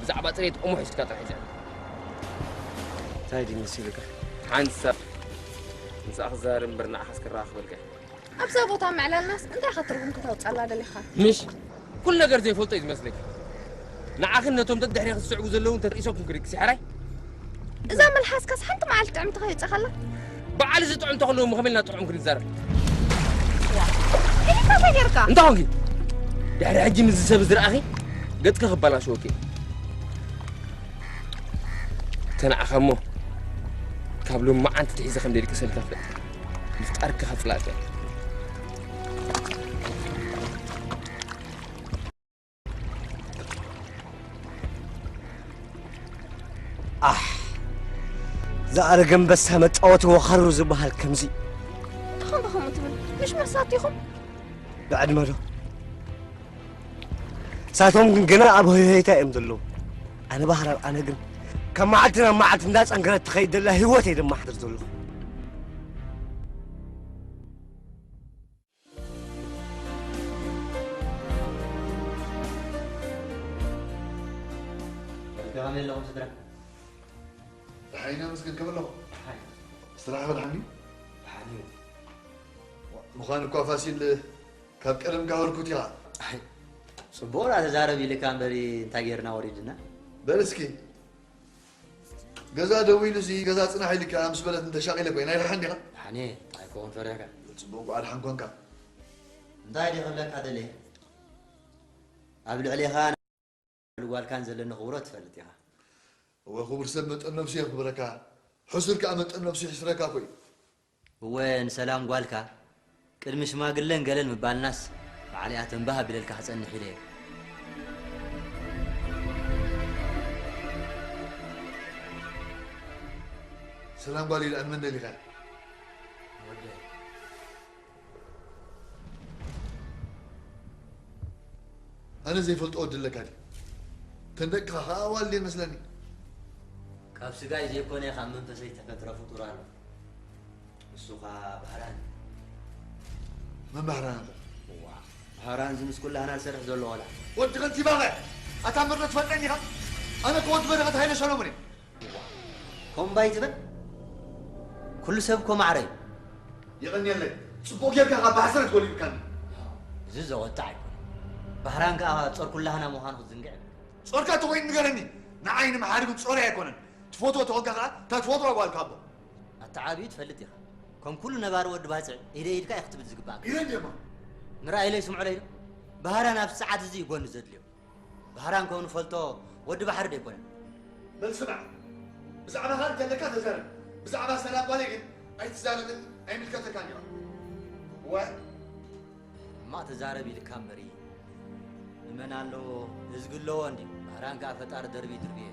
ብዛዕባ ጽሬት እሞ ሒዝካ ጥራሕ ይዝዕል። እንታይ ድዩ መሲሉካ? ሓንሳብ ምሳኻ ክዛረብ እምበር ንዓኻስ ክረኣኽ በልካ። ኣብዛ ቦታ ምዕላልናስ እንታይ ኢኻ ትርጉም ከተውጽኣላ ደሊኻ? ምሽ? ኩሉ ነገር ዘይፈልጦ እዩ ዝመስለኪ። ንዓኽን ነቶም ደድሕሬኺ ዝስዕቡ ዘለውን ተጠቂሶኩም ክርኢ ክሲ ሕራይ? እዛ መልሓስካስ ሓንቲ መዓልቲ ጥዕምቲ ከይውጻኻላ? በዓል እዚ ጥዑም ተኽልዎ ከመይ ኢልና ጥዑም ክንዛረብ? ዋ፣ ኢልካ እንታይ ጌርካ? እንታይ ኾንኪ? ድሕሪ ሕጂ ምስዚ ሰብ እዚ ረኣኺ ገጽኪ ክበላሸወኪ። ተናዕኻ እሞ ካብ ሎሚ መዓልቲ ትሒዘ ከም ደይድቅሰልካ ፍለጥ። ምፍጣርኪ ከጽላእኪ እየ። ኣሕ፣ ዝኣረገ ኣንበሳ መጻወቲ ወኻሩ ዝበሃል ከምዚ። እንታይ ኾንካ ከምኡ ትብል? ምሽ መሳት ኢኹም? ብዕድመ ዶ? ንሳቶም ግን ገና ኣብ ሆይሆይታ እዮም ዘለዉ። ኣነ ባህራር፣ ኣነ ግን ካብ መዓልቲ ናብ መዓልቲ እንዳጸንከረት ትኸይድ ዘላ ህይወት እየ ደማሕድር ዘለኹ። ከመይ ኣለኹም ስድራ? ደሓን ኢና መስገን፣ ከመይ ኣለኹም? ደሓን። ስራሕ ደሓን ድዩ? ደሓን እዩ። ምዃን እኳ ፋሲል ካብ ቀደምካ ህርኩት ኢኻ። ኣይ፣ ጽቡቕ ደኣ ተዛረብ ኢልካ እምበሪ እንታይ ጌርና ወሪድና? በል እስኪ፣ ገዛ ደው ኢሉሲ ገዛ ጽናሕ ኢልካ ምስ በለት እንተሻቒለ ኮይና ኣይደሓን ዲኻ? ደሓን እየ፣ እንታይ ክኸውን ፈሪሕካ? ጽቡቕ እንኳ ደሓን ኮንካ። እንታይ ድየ ክብለካ ደልየ? ኣብ ልዕሌኻ ጓልካን ዘለኒ ክብሮ ትፈልጥ ኢኻ። እወ፣ ክቡር ሰብ መጠን ነብሱ የኽብረካ፣ ሕሱር ከኣ መጠን ነብሱ ይሕስረካ እኮ እዩ። እወ፣ ንሰላም ጓልካ ቅድሚ ሽማግለን ገለን ምባልናስ ባዕለይ ኣተንባህ ኣቢለልካ ክጸንሕ ኢለ እየ። ሰላም ጓል ኢላ ንመን ደሊኻ? ኣነ ዘይፈልጦ ወዲ ኣለካ ድዩ? ተን ደቅኻ ኸዓ ኣዋልድ እየን መስለኒ። ካብ ስጋይ ዘይኮነ ካብ መንፈሰይ ተፈጥረ ፍጡር ኣሎ። ንሱ ኸዓ ባህራን። መን ባህራን ኣንታ? እዋ፣ ባህራን እዚ ምስ ኩላህና ዝሰርሕ ዘሎ ቆልዓ። ወዲ ከንቲባ ኸ? ኣታ ምርዶ ትፈልጠኒ ኢኻ? ኣነ እኮ ወዲ በረኸት ሃይለ ሰሎሞን እየ። እዋ፣ ከምኡ እምባ እዩ ዝበል? ኩሉ ሰብ እኮ ማዕረ እዩ። የቐንየለይ። ጽቡቕ ጌርካ ካብ ባሕሰረት ጎሊብካኒ። እዚ ዘወጣ ኣይኮነን። ባህራን ከኣ ጾር ኩላህና ምዃኑ ክትዝንግዕ የብልካን። ጾርካ ተኾይኑ ንገረኒ። ንዓይ ንምሓሪ ግን ጾረይ ኣይኮነን። ትፈትዎ ተኾንካ ከኣ እታ ትፈትዋ ጓል ካብ ኣቦ። ኣታ ዓብዩ ትፈልጥ ኢኻ። ከም ኩሉ ነባሪ ወዲ ባጽዕ ኢደ ኢድካ ኢኻ ክትብል ዝግባእካ። ኢለ እንድየ እሞ። ንረኣይለይ ስምዑለይ ዶ? ባህራን ኣብዚ ሰዓት እዚ እዩ ጎኒ ዘድልዮ። ባህራን ከም ንፈልጦ ወዲ ባሕሪ ዶ ኣይኮነን? በል ስማዕ፣ ብዛዕባኻ እንተለካ ተዛረብ፣ ብዛዕባ ሰላም ጓለይ ግን ኣይትዛረብን ኣይምልከተካን እዩ። ወ ሕማቕ ተዛረብ ኢልካ እምበሪ፣ ንመን ኣለዎ እዝጊ ኣለዎ እንድዩ። ባህራን ከኣ ፈጣሪ ደርቢ ድርቢ እዩ።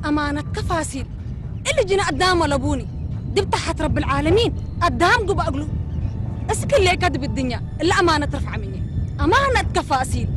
أمانتك فاسد. اللي جنا قدام لبوني. دي بتاعت رب العالمين. قدام قبا أقلو. اسكن ليك هاد بالدنيا. إلا أمانة رفع مني. أمانتك فاسد.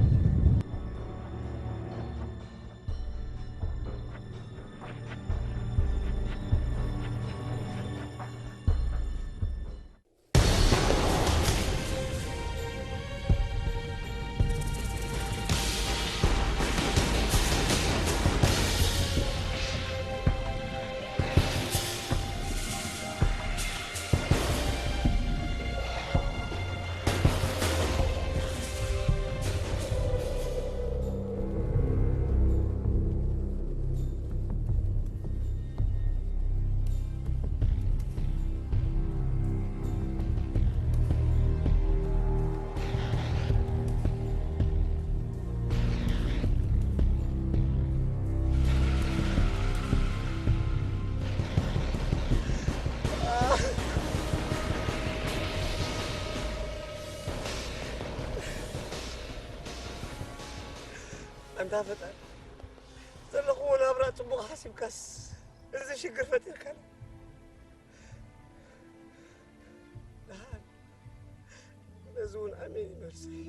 ኣንታ ፈጣሪ፣ ዘለኽዎ ናብራ ጽቡቕ ሓሲብካስ፣ እዚ ሽግር ፈጢርካኒ። ደሓን፣ ነዚ እውን ኣሜን ይመልሰይ።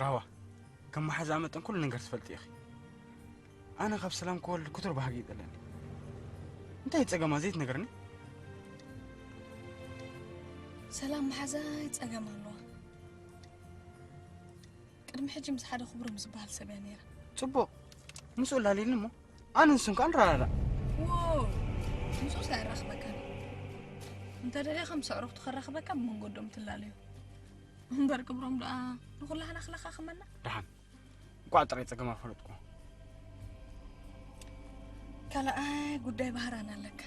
ራህዋ፣ ከም መሓዛኣ መጠን ኩሉ ነገር ትፈልጢ ኢኺ። ኣነ ካብ ሰላም ክወልድ ክቱር ባህጊ እዩ ዘለኒ። እንታይ ጸገማ ዘይትነግርኒ? ሰላም መሓዛይ ጸገም ኣለዋ። ቅድሚ ሕጂ ምስ ሓደ ክብሮም ዝበሃል ሰብ እያ ነይራ። ጽቡቕ። ምስኡ ላልየኒ እሞ ኣነ ንሱን ከኣ ንረዳዳእ። ዋው! ምስኡስ ኣይራኽበካን። እንተ ደሊኻ ምስ ኣዕሩኽቱ ከራኽበካ ብመንገዶም ትላለዩ። እምበር ክብሮም ደኣ ንኹላህና ክለኻኽመና? ደሓን። እንቋዕ ጥራይ ጸገማ ፈለጥኩ። ካልኣይ ጉዳይ ባህራን ኣለካ።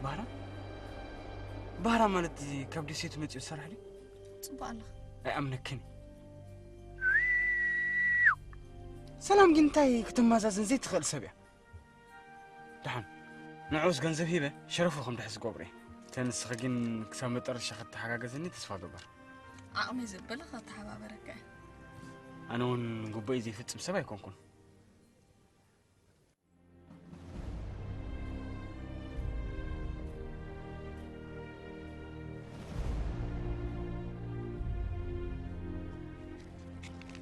ባህራን? ባህራን ማለት እዚ ካብ ደሴቱ መጺኡ ዝሰርሕ ድዩ? ጽቡቕ ኣለኻ። ኣይኣምነክን። ሰላም ግን እንታይ ክትመዛዘን ዘይትኽእል ሰብ እያ። ደሓን ንዑስ ገንዘብ ሂበ ሸረፉ ከም ድሕዝ ዝገብሮ እየ። እተ ንስኺ ግን ክሳብ መጠረሻ ክትተሓጋገዝኒ ተስፋ ገበር። ዓቕሚ ዘበለ ከተሓባበረካ እየ። ኣነ እውን ጉባኤ ዘይፍጽም ሰብ ኣይኮንኩን።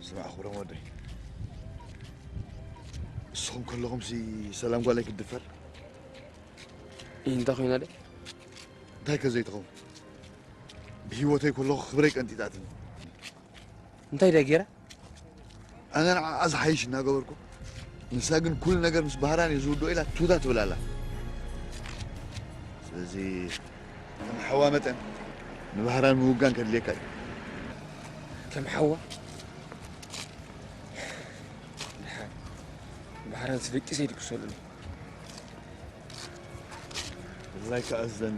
ስማዕ ክብሮም ወደይ፣ እስኹም ከለኹምሲ ሰላም ጓለይ ክትድፈር እንታይ ኮይና ደ እንታይ ከ ዘይትኸውን? ብህይወተይ ከለኹ ክብረይ ቀንጢጣትኒ። እንታይ ድያ ገይራ? ኣነ ንዓኣ ዝሓይሽ እናገበርኩ፣ ንሳ ግን ኩሉ ነገር ምስ ባህራን እየ ዝውድኦ ኢላ ቱታ ትብል ኣላ። ስለዚ ከም ሓዋ መጠን ንባህራን ምውጋን ከድልየካ እዩ። ከም ሓዋ ድሓን ባህራን ስደቂሰ ይድቅሰሉ። ወላይ ከኣዝዘኒ።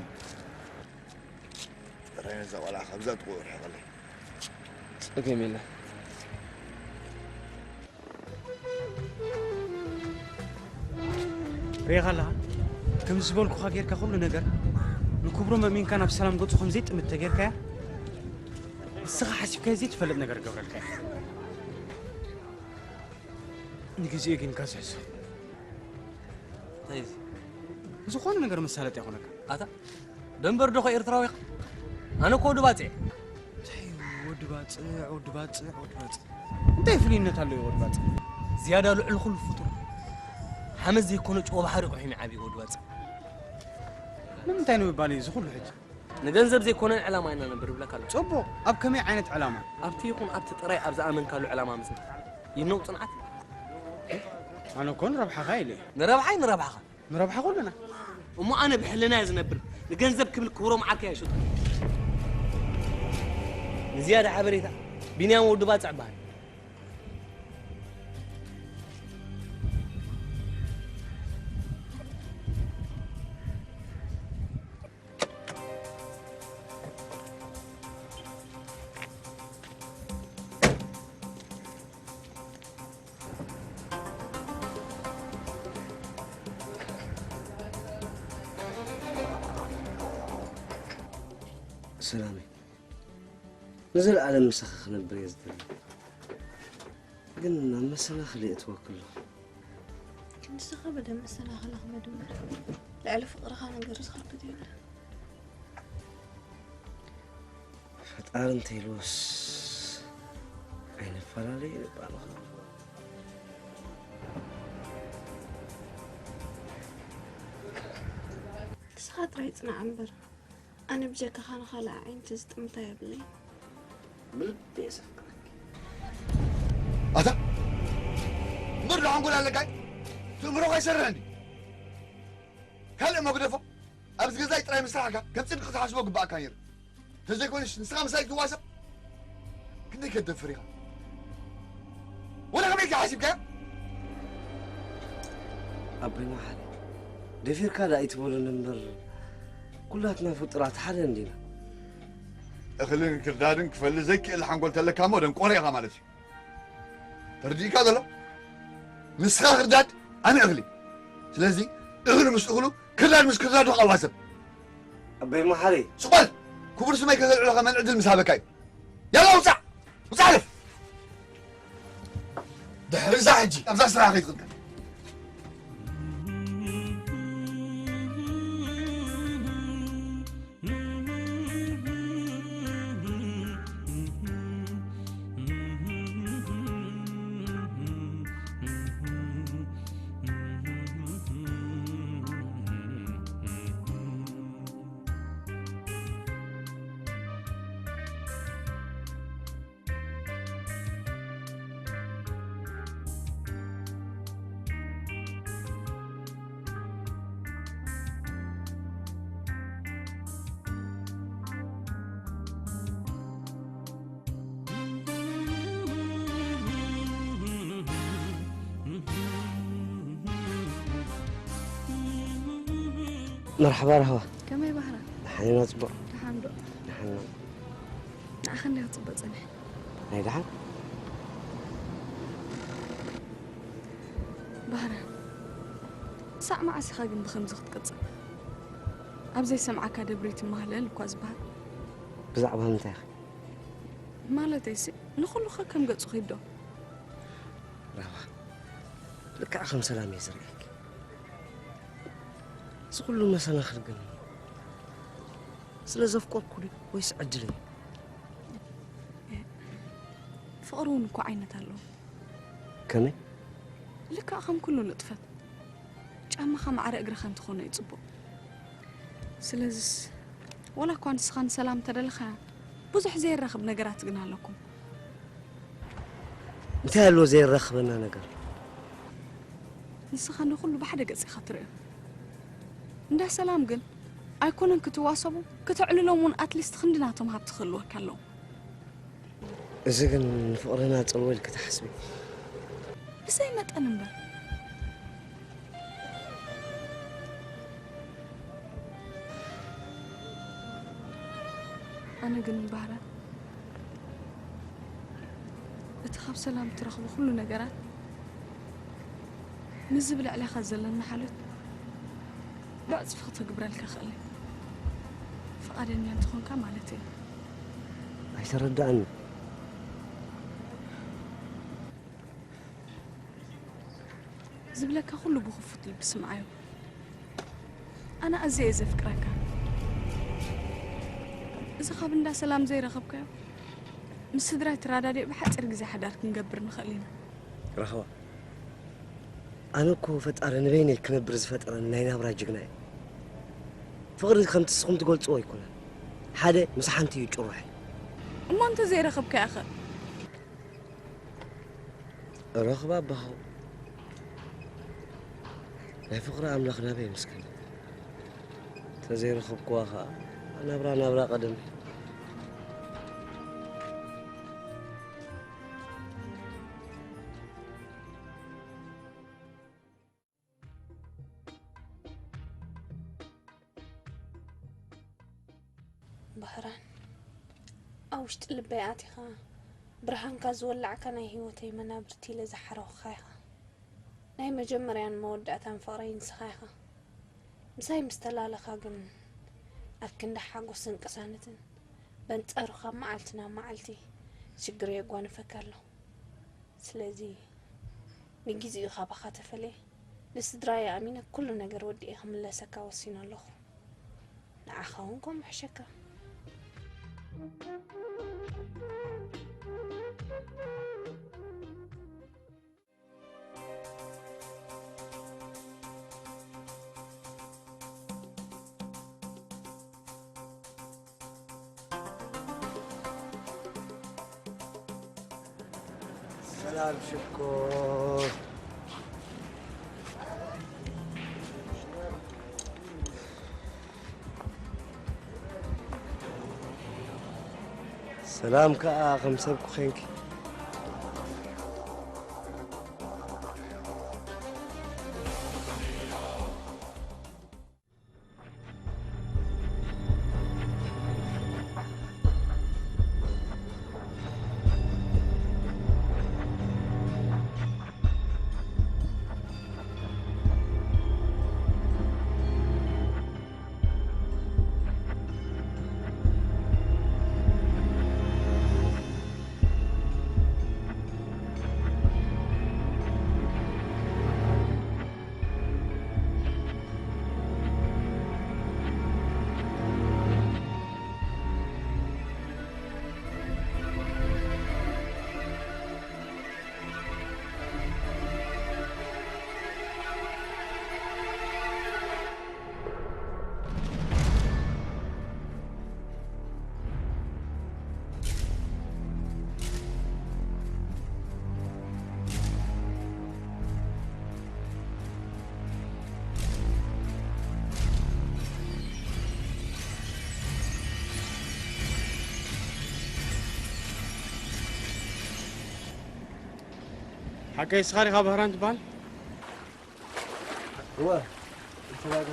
ጥራይ ነዛ ቆልዓ ካብዛ ጥቑ ርሕቐለይ። ጸገም የለን። ርኢኻ ኣለኻ? ከምዚ ዝበልኩኻ ጌርካ ኩሉ ነገር ንክብሮም ኣሚንካ ናብ ሰላም ገጹ ከም ዘይጥምት ተጌርካያ ንስኻ ሓሲብካዮ ዘይትፈልጥ ነገር እገብረልካ እየ። ንግዜኡ ግን ካዝሕዞ። እንታይ እዩ እዚ? ዝኾነ ነገር መሳለጥ ይኾነካ። ኣታ ደንበር ዶኸ ኤርትራዊ ኢኻ? ኣነ እኮ ወዲ ባጽዕ እየ። እንታይ እዩ ወዲ ባጽዕ፣ ወዲ ባጽዕ፣ ወዲ ባጽዕ? እንታይ ፍልይነት ኣለዎ ወዲ ባጽዕ? ዝያዳ ልዑል ኩሉ ፍጡር ሓመድ ዘይኮነ ጨው ባሕሪ ቆሒሙ ዓብዩ ወዲ ባጽዕ። ንምንታይ ንምባል እዩ እዚ ኩሉ ሕጂ? ንገንዘብ ዘይኮነን ዕላማ ኢና ነንብር ይብለካ ኣለኹ። ጽቡቕ፣ ኣብ ከመይ ዓይነት ዕላማ? ኣብቲ ይኹን ኣብቲ ጥራይ ኣብ ዝኣመንካሉ ዕላማ ምጽናዕ። ይነው ጽንዓት። ኣነ እኮ ንረብሓኻ ኢለ እየ። ንረብሓይ ንረብሓኻ። ንረብሓ ኩልና። እሞ ኣነ ብሕልና እየ ዝነብር። ንገንዘብ ክብል ክብሮም ዓርከይ ኣይሸጥኩን። ንዝያዳ ሓበሬታ ቢንያም ወዲ ባጽዕ እበሃል። ሰላመይ፣ ንዘለኣለም ምሳኺ ክነብር እየ ዝደሊ። ግን ናብ መሰናኽል የእትወኪ ኣለኹ። ክንድዝኻ በደ መሰናኽል ኣኽመድ እምበር፣ ልዕሊ ፍቕርኻ ነገር ዝኸብድ የለን። ፈጣሪ እንተኢልዎስ ኣይንፈላለ ይልባልኻ። ንስኻ ጥራይ ጽናዕ እምበር፣ ኣነ ብጀካኻ ንኻልእ ኣዒንቲ ዝጥምታ የብለይን። ብልቢ እየ ዘፍቅረኪ። ኣታ ምርዶ ሓንጎል ኣለካይ? ትእምሮኻ ኣይሰርሕን ድዩ? ካልእ መግደፎ ኣብዚ ገዛይ ጥራይ ምስራሕካ ከም ጽድቂ ክትሓስቦ ግባኣካ ነይሩ። ተዘይኮነስ ንስኻ ምሳይ ትዋሰብ ክንደይ ከትደፍር ኢኻ? ወላ ከመይ ኢልካ ሓሲብካዮ? ኣቦይ መሓሪ፣ ደፊርካ ደኣ ኣይትበሉኒ እምበር፣ ኩላትና ፍጡራት ሓደ እንዲና። እኽልን ክርዳድን ክፈሊ ዘይክእል ሓንጎል ተለካ እሞ ደንቆሮ ኢኻ ማለት እዩ። ተረዲእካ ዘሎ? ንስኻ ክርዳድ፣ ኣነ እኽሊ። ስለዚ እኽሊ ምስ እኽሉ፣ ክርዳድ ምስ ክርዳዱ ክኣዋሰብ። ኣቦይ መሓሪ። ስቕ በል! ክቡር ስመይ ከዘልዕለኻ መን ዕድል ምስ ሃበካ እዩ? ያላ ውጻእ! ውጻእ! ድሕሪ እዛ ሕጂ ኣብዛ ስራሕ ከይትቕንቀን። መርሓባ ራህዋ። ከመይ ባህራ? ደሓን ኢና፣ ጽቡቕ። ደሓን ዶ? ደሓን ኢና። ንዓኻ እንድያ ክጽበ ጸኒሐ። ናይ ደሓን? ባህራ፣ ክሳዕ መዓስ ኢኻ ግን ብኸምዚ ክትቅጽል? ኣብ ዘይሰምዓካ ደብሪ ትማህለል እኳ ዝበሃል። ብዛዕባ ምንታይ ኢኻ? ማለተይሲ፣ ንኹሉኸ ከም ገጹ ኺድ ዶ? ራህዋ፣ ልክዕ ከም ሰላም እየ ዝርእየኪ። እዚ ኩሉ መሰናኽል ግን ስለ ዘፍቀርኩ ድዩ ወይስ ዕድለይ? ፍቕሪ እውን እኮ ዓይነት ኣለዎ። ከመይ? ልክዕ ከም ኩሉ ንጥፈት፣ ጫማኻ ማዕረ እግርኻ እንተኾነ እዩ ጽቡቕ። ስለዚስ፣ ወላ እኳ ንስኻ ንሰላም እንተደለኻያ፣ ብዙሕ ዘየራኽብ ነገራት ግን ኣለኩም። እንታይ ኣሎ ዘየራኽበና ነገር? ንስኻ ንኹሉ ብሓደ ገጽ ኢኻ ትርእዮ። እንዳ ሰላም ግን ኣይኮነን ክትዋሰቡ፣ ከተዕልሎም እውን ኣትሊስት ክንዲ ናቶም ሃብቲ ክህልወካ ኣለዎ። እዚ ግን ንፍቕርና ጽልዎ ኢልኪ ትሓስቢ? ብዘይ መጠን እምበር። ኣነ ግን ባህራ፣ እቲ ካብ ሰላም እትረኽቦ ኩሉ ነገራት፣ ምስዚ ብልዕሌኻ ዘለና ሓልዮት ብዕጽፊ ክተግብረልካ እኽእል እየ። ፍቓደኛ እንተኾንካ ማለት እየ። ኣይተረድኣኒ። ዝብለካ ኩሉ ብኽፉት ልቢ ስምዓዮ። ኣነ ኣዝየ እየ ዘፍቅረካ። እዚ ካብ እንዳ ሰላም ዘይረኸብካዮ፣ ምስ ስድራይ ትረዳድእ ብሓጺር ግዜ ሓዳር ክንገብር ንኽእል ኢና። ራህዋ፣ ኣነ እኮ ፈጣሪ ንበይነይ ክነብር ዝፈጠረኒ ናይ ናብራ ጅግና እየ። ፍቕሪ ከምቲ ንስኹም ትገልጽዎ ኣይኮነን። ሓደ ምስ ሓንቲ እዩ ጭሩሐይ። እሞ እንተ ዘይረኸብካያ ኸ? ረኽባ ኣባኹ ናይ ፍቕሪ ኣምላኽ ናበይ ምስክን። ተዘይረኸብክዋ ኸኣ ናብራ ናብራ ቀደም። ባህራን፣ ኣብ ውሽጢ ልበይ ኣቲኻ ብርሃንካ ዝወላዕካ ናይ ህይወተይ መናብርቲ ኢለ ዝሓረኹኻ ኢኻ። ናይ መጀመርያን መወዳእታን ፍቕረይ ንስኻ ኢኻ። ምሳይ ምስ ተላለኻ ግን ኣብ ክንዲ ሓጎስን ቅሳነትን በንጻሩ ካብ መዓልቲ ናብ መዓልቲ ሽግር የጓንፈካ ኣሎ። ስለዚ ንግዜኡ ካባኻ ተፈልየ ንስድራይ ኣሚነ ኩሉ ነገር ወዲኤ ክምለሰካ ወሲነ ኣለኹ። ንዓኻ እውን ከምኡ ሕሸካ። ሰላም ሽኮር። ሰላም ከኣ ከም ሰብ ኩኼንኪ። ሓቀይ እስኻ ዲኻ ባህራን ትበሃል? እወ፣ እንተባገ።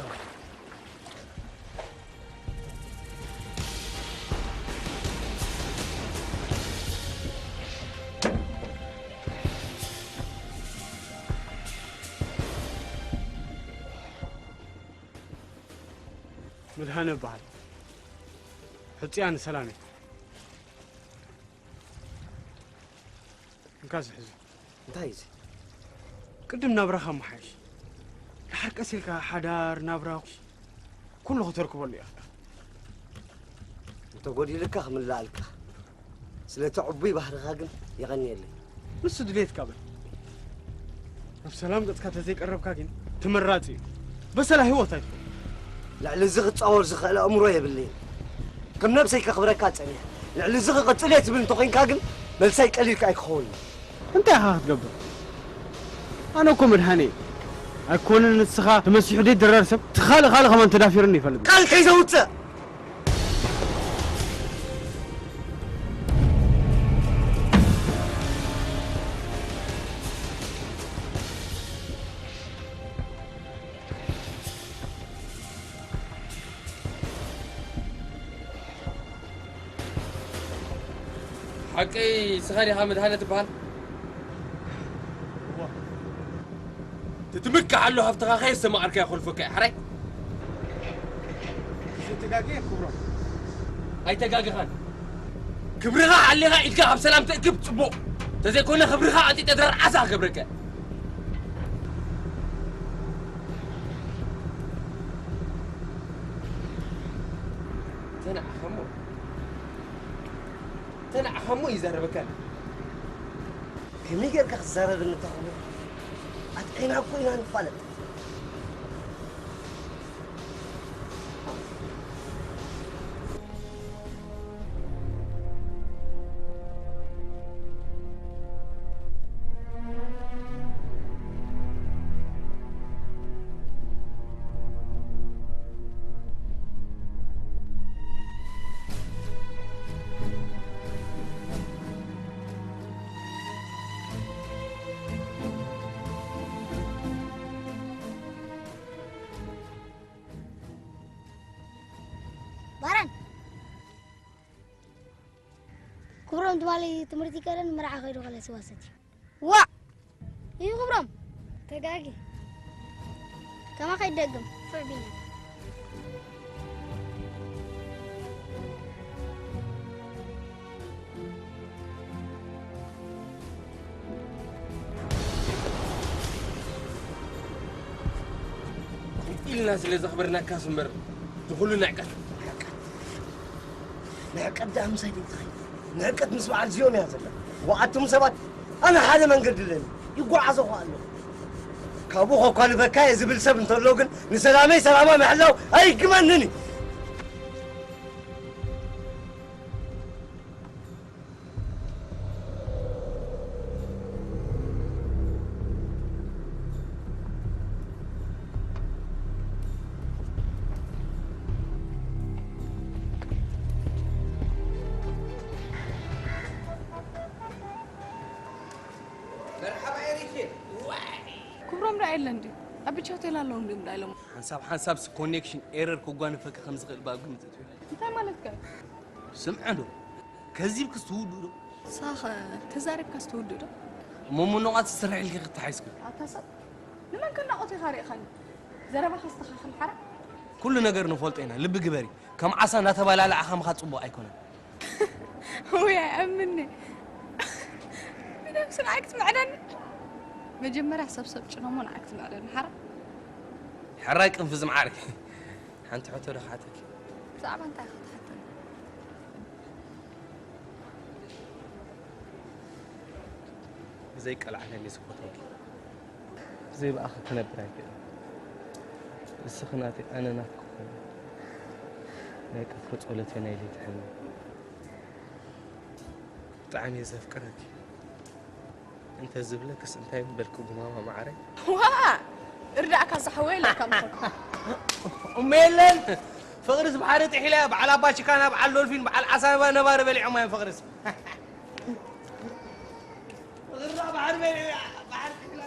መድሃነ እበሃል። ሕጽያ ንሰላም እየ። እንካ ዝሕዙ። እንታይ እዩ እዚ? ቅድም ናብራኻ መሓይሽ። ድሓር ቀስ ኢልካ ሓዳር ናብራ ኩሉ ከተርክበሉ ኢኻ። እንተጎዲልካ ክምልኣልካ። ስለቲ ዕቡይ ባህርኻ ግን የቐንየለይ። ንሱ ድሌትካ በል። ናብ ሰላም ገጽካ ተዘይቀረብካ ግን ተመራጺ እዩ። በሰላ ህይወት ኣይትኾን። ልዕሊ እዚ ክጻወር ዝኽእል ኣእምሮ የብለይን። ከም ነብሰይ ከኽብረካ ጸኒሐ። ልዕሊ እዚ ክቕጽል እየ ትብል እንተኾይንካ ግን መልሳይ ቀሊልካ ኣይክኸውን እዩ። እንታይ ኢኻ ክትገብር? ኣነ እኮ መድሃኔ ኣይኮነን ንስኻ ተመሲሑ ደይ ድራር ሰብ ትኻልእ ካልእ ከማን ተዳፊርኒ ይፈልጥ። ቃል ከይዘውፅእ ሓቀይ ስኻ ዲኻ መድሃነ ትበሃል? ትትምካሕ ኣሎ ሃብትኻ ከየስተማቐርካዮ ከልፈካ እዩ ሓራይ። ተጋግየ ክብሮም። ኣይተጋግኻን። ክብርኻ ሓሊኻ ኢድካ ኣብ ሰላም ትእክብ ጽቡቕ። ተዘይኮነ ክብርኻ ኣንጢጠ ድራር ዓሳ ክገብረካ። ተናዕኸሞ ተናዕኸሞ ይዛረበካ። ከመይ ጌርካ ክትዛረብኒ እንተኾነ ኣጥዒና እኮ ኢና ንፋለጥ። ባራን ክብሮም ትማሊ ትምህርቲ ከለን መርዓ ከይዱ ከለ ስዋሰት እዩ። ዋእ! እዩ ክብሮም። ተጋጊ። ከማ ከይደግም። ፍዕ ቢኒ። ኢልና ስለ ዘኽበርናካስ እምበር፣ ዝኹሉ ንዕቀት። ንዕቀት ደኣ ምሳይ ደይትኸይድ። ንዕቀት ምስ በዓል ዚኦም እያ ዘላ። ወኣቱም ሰባት፣ ኣነ ሓደ መንገዲ ኣለኒ። ይጓዓዞ ኸኣ ኣለኹ። ካብኡ ከኳልፈካ እየ ዝብል ሰብ እንተሎ ግን፣ ንሰላመይ ሰላማ ምሕላው ኣይግመንን እዩ። መርሓባ ኤሪኬ። ዋይ! ክብሮም ደኣ የለን ድዩ? ኣብ ብቻ ሆቴል ኣለዉ እንድዮም ደኣ ኢሎም። ሓንሳብ ሓንሳብ ስ ኮኔክሽን ኤረር ከጓንፈካ ከም ዝኽእል ባብ ግምት እትብል። እንታይ ማለትካ እዩ? ስምዐ ዶ? ከዚብክስ ትውድኡ ዶ? ሳኸ ተዛሪብካስ ትውድኡ ዶ? እሞ ምኑቓት ዝስራሕ ኢልኪ ክተሓይስኪ? ኣታ ሰብ፣ ንመን ከናቑት ኢኻ ርኢኻኒ? ዘረባኻ ኣስተኻኽል ሓራ። ኩሉ ነገር ንፈልጦ ኢና፣ ልቢ ግበሪ። ከም ዓሳ እናተባላለዓኻ ምኻድ ጽቡቕ ኣይኮነን። ውይ፣ ኣይኣምንኒ። ብነብሲ ንዓይ ክትምዕደኒ? መጀመርያ ሰብ ሰብ ጭኖሞ ንዓይ ክትምዕደኒ፣ ሓራ። ሕራይ ቅንፍዝ መዓረይ። ሓንቲ ሕቶ ዶ ክሓተኪ? ብዛዕባ እንታይ ኢኻ ትሓተኒ? ብዘይ ቀልዓለም እየ ዝፈትወኪ። ብዘይ ብኣኺ ክነብር ኣይክእልን። ንስኺ ናተይ፣ ኣነ ናትኪ ኮይኑ። ናይ ቀትሪ ጸሎተይ፣ ናይ ለይቲ ሕልመይ። ብጣዕሚ እየ ዘፍቅረኪ። እንተ ዝብለክስ እንታይ ምበልኩ ጉማማ መዓረይ? ዋ! እርዳእካ ዝሓወይ ኢለካ ምኾንኩ። እሞ የለን! ፍቕርስ ባሕሪ ጥሒላ እያ። በዓል ኣባ ችካና፣ በዓል ዶልፊን፣ በዓል ዓሳ ነባ-፣ ነባሪ በሊዖማ እዮም ፍቕርስ። ፍቕርና ባሕሪ በሊዑ እያ። ባሕሪ ጥሒላ።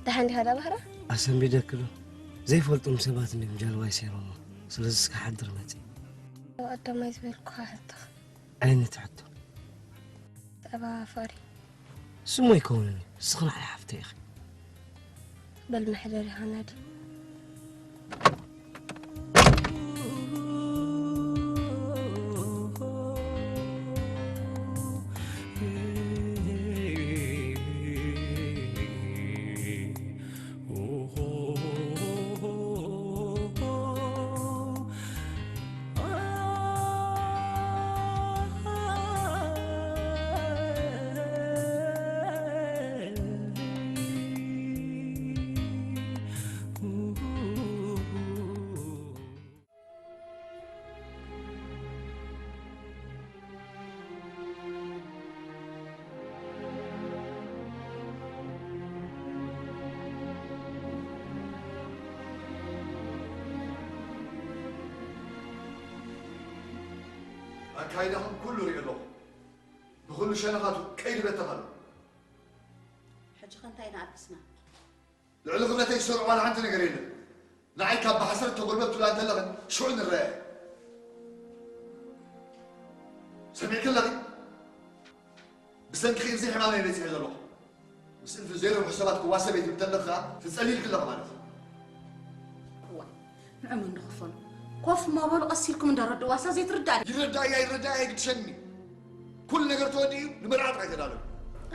ደሓን ዲኻ ዳ ባህራ? ኣሰንቢደኪ ዶ? ዘይፈልጦም ሰባት እንድዮም ጃልባይ ሰይሮሞ። ስለዚ እስከ ሓድር መጺ። ቀዳማይ ዝበልኩኻ ሕቶ። ዓይነት ሕቶ? ጸባ ኣፍቅሪ። ስሙ ኣይከውንን እዩ። ንስኺ ንዓይ ሓፍተይ ኢኺ። በል መሕደሪ ሃናዲ። ኣካይዳኹም ኩሉ ሪኦ ኣለኹ። ብኹሉ ሸነኻቱ ቀይዲ በተኽ ኣሎ። ሕጂ ኸ እንታይ ንኣልግስና? ልዕሊ ክብረተይ ዝሰርዑ ዋላ ሓንቲ ነገር የለን። ንዓይ ካብ ብሓሰር እተጎልበብትላ እንተለኽን ሽዑ ንረኣየ። ሰሚዕኪ ኣለኺ? ብሰንኪኺ እዚ ሕማመይ በጺሐ ዘለኹ። ምስ እልፊ ዘይረብሑ ሰባት ክዋሰብ እየ ትብል እንተለኻ ትጸሊልኪ ኣለኺ ማለት እዩ። እዋይ፣ ንዑ መን ንኽፈሉ? ኮፍ ማበሉ ቀስ ኢልኩም እንዳረድእዋ እሳ ዘይትርዳእ ድያ? ይረዳእያ ይረዳእያ ኣይግድሸኒ። ኩሉ ነገር ተወዲኡ ንመርዓ ጥራይ ተዳለዉ።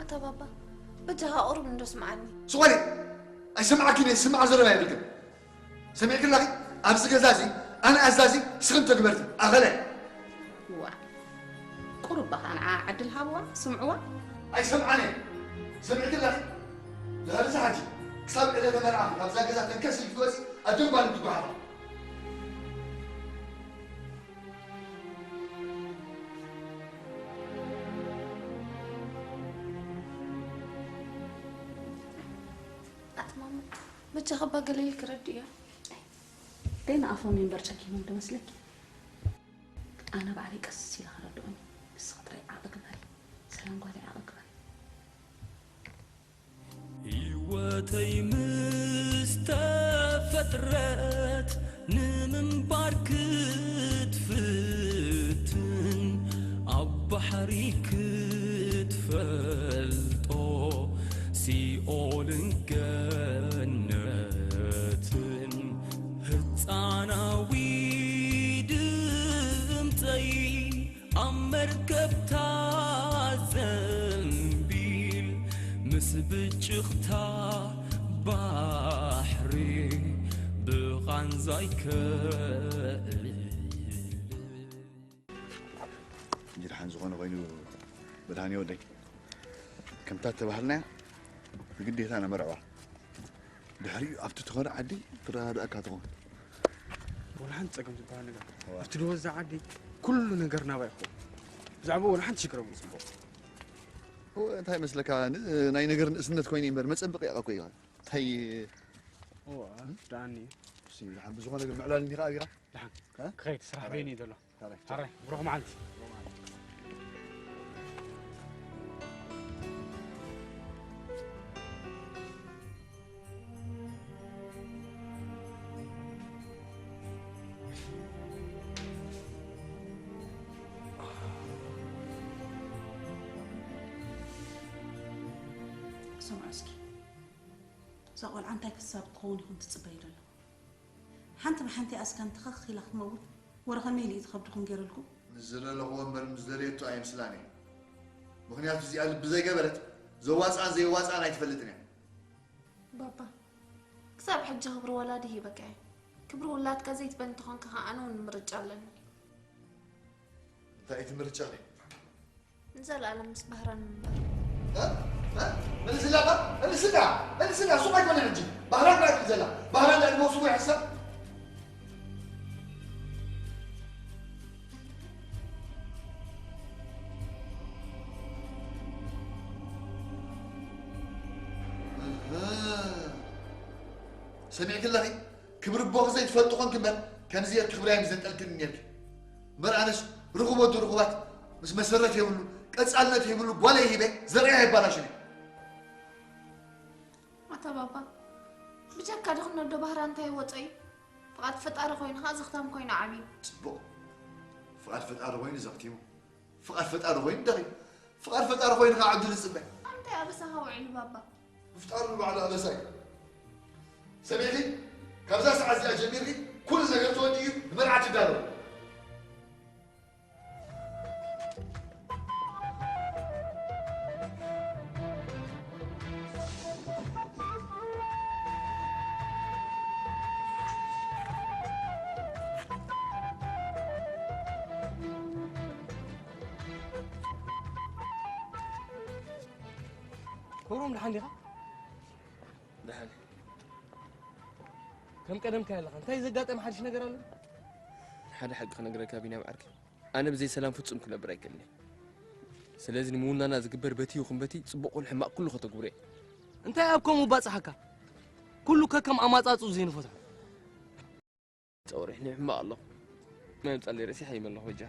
ኣታ ባባ፣ በጃኻ ቁሩብ እንዶ ስምዓኒ። ስቕ በሊ። ኣይሰምዓክን እየ፣ ዝስማዕ ዘረባ የብልክን። ሰሚዕኪ ኣለኺ? ኣብዚ ገዛ እዚ ኣነ ኣዛዚ፣ ንስኽን ተግበርቲ። ኣኸለ። ዋእ። ቁሩብ በኻ ንዓ ዕድል ሃብዋ፣ ስምዕዋ። ኣይሰምዓን እየ። ሰሚዕኪ ኣለኺ? ድሕሪ እዚ ሓጂ ክሳብ ዕለተ መርዓኺ ካብዛ ገዛ ተንከስ ኢልኪ ትወጺ፣ ኣደን ጓልን ትጓሓፋ። ኣቲ ማማ፣ በጃኺ እባ ገለ ኢልኪ ረድእያ። ደይ ንኣፎም እምበር ጨኪኖም ዶ መስለኪ? ኣነ ባዕለይ ቀስ ኢለ ከረድኦም እየ። ንስኺ ጥራይ ዓቕሊ ግበሪ። ሰላም ጓለይ ዓቕሊ ግበሪ። ህይወተይ ምስ ተፈጥረት ንምንባር ክትፍትን ኣብ ባሕሪ ክትፈልጦ ሲኦልን ገነትን ህጻናዊ ድምጸይ ኣብ መርከብታ ዘንቢል ምስ ብጭኽታ ባሕሪ ብቓንዛ ይከእል። እንጂ ደሓን ዝኾነ ኮይኑ መድሃኒ ወደይ፣ ከምታ እተባህልናያ ብግዴታ ነመርዕዋ። ድሕሪኡ ኣብቲ ትኾነ ዓዲ ትረዳድኣካ ትኾን። ወላ ሓንቲ ጸገም ዝበሃል ነገር። እዋ። ኣብቲ ድወዛ ዓዲ ኩሉ ነገር ናባይ ይኸውን። ብዛዕባ ወላ ሓንቲ ሽግር የብሉን። ጽቡቕ። እወ፣ እንታይ መስለካ፣ ን-፣ ናይ ነገር ንእስነት ኮይኑ እምበር መጸበቒ ያቐ እኮ እዩ። እንታይ እዋ፣ ደኣኒ። እሺ፣ ደሓን ብዝኾነ ግን ምዕላል እንዲኻ ኣቢኻ? ደሓን። እ? ክኸይድ፣ ስራሕ በይነይ ዘሎ። ታሪክ። ታሪክ፣ ብሩኽ መዓልቲ። ስምዑ እስኪ፣ እዛ ቆልዓ እንታይ ክሳብ ትኸውን ኢኹም ትጽበዩ ዘለኹም? ሓንቲ ብሓንቲ ኣስካን ትኸኽ ኢላ ክትመውት፣ ወረ ከመይ ኢሉ እዩ ዝኸብድኹም ገይሩልኩም? ምስ ዝደለኽዎ እምበር ምስ ዝደለየቶ ኣይምስላን እየ። ምኽንያቱ እዚኣ ልቢ ዘይገበረት ዘዋፅኣን ዘየዋፅኣን ኣይትፈልጥን እያ። ባባ፣ ክሳብ ሕጂ ክብሪ ወላዲ ሂበካ እየ። ክብሪ ውላድካ ዘይትበል እንተኾንካ ከኣ ኣነ እውን ምርጫ ኣለኒ። እንታይ እቲ ምርጫ? ንዘለኣለም ምስ ባህራን ምንባር። እ? እ? መልስላ፣ ባ-፣ መልስላ፣ መልስላ፣ ሱቕ ኣይኮነን ሕጂ። ባህራን ዳኣ ትብል ዘላ። ባህራን ዳኣ ዕድመ ወሲኹ ይሕሰብ። እህ። ሰሚዕኪ ኣለኺ? ክብሪ ኣቦኺ ዘይትፈልጢ ኾንኪ እምበር፣ ከምዚ ጌርኪ ክብረይ ኣይምዘንጠልክን ኔርኪ። እምበር ኣነስ ርኹብ ወዲ ርኹባት ምስ መሰረት የብሉ፣ ቀጻልነት የብሉ፣ ጓለይ ሂበ፣ ዘርእያ የባላሽን እየ። ኣታ ባባ፣ ብጀካ ድኽነት ዶ ባህራ እንታይ ይወጾ እዩ? ፍቓድ ፈጣሪ ኮይኑ ኸዓ ዘኽታም ኮይኑ ዓብዩ። ጽቡቕ። ፍቓድ ፈጣሪ ኮይኑ ዘኽቲሙ። ፍቓድ ፈጣሪ ኮይኑ ደኺሙ። ፍቓድ ፈጣሪ ኮይኑ ኸዓ ዕድል ዝጽበ። ኣብ እንታይ ኣበሳኻ ውዒሉ ባባ? ምፍጣሩ ንባዕሉ ኣበሳ እዩ። ሰሚዕኺ? ካብዛ ሰዓት እዚኣ ጀሚርኪ ኩሉ ነገር ተወዲኡ እዩ። ንመርዓ ትዳለዉ። ክብሮም፣ ደሓን ዲኻ? ደሓን። ከም ቀደምካ ኣለኻ። እንታይ ዘጋጠመ ሓድሽ ነገር ኣሎ? ሓደ ሓቂ ክነግረካ ቢንያም ዓርከይ፣ ኣነ ብዘይ ሰላም ፍጹም ክነብር ኣይክእልን እየ። ስለዚ ንምውናና ዝግበር በቲ ይኹን በቲ፣ ጽቡቕ ኩሉ ሕማቕ ኩሉ ከተግብሮ እየ። እንታይ ኣብ ከምኡ ባጽሓካ? ኩሉ ከከም ኣማጻጽኡ ዘይንፈትሖ። ጸውሪሕ ንሕማቕ ኣለኹ። ማይ ምጻለይ ረሲሐ ይመለኹ በጃ።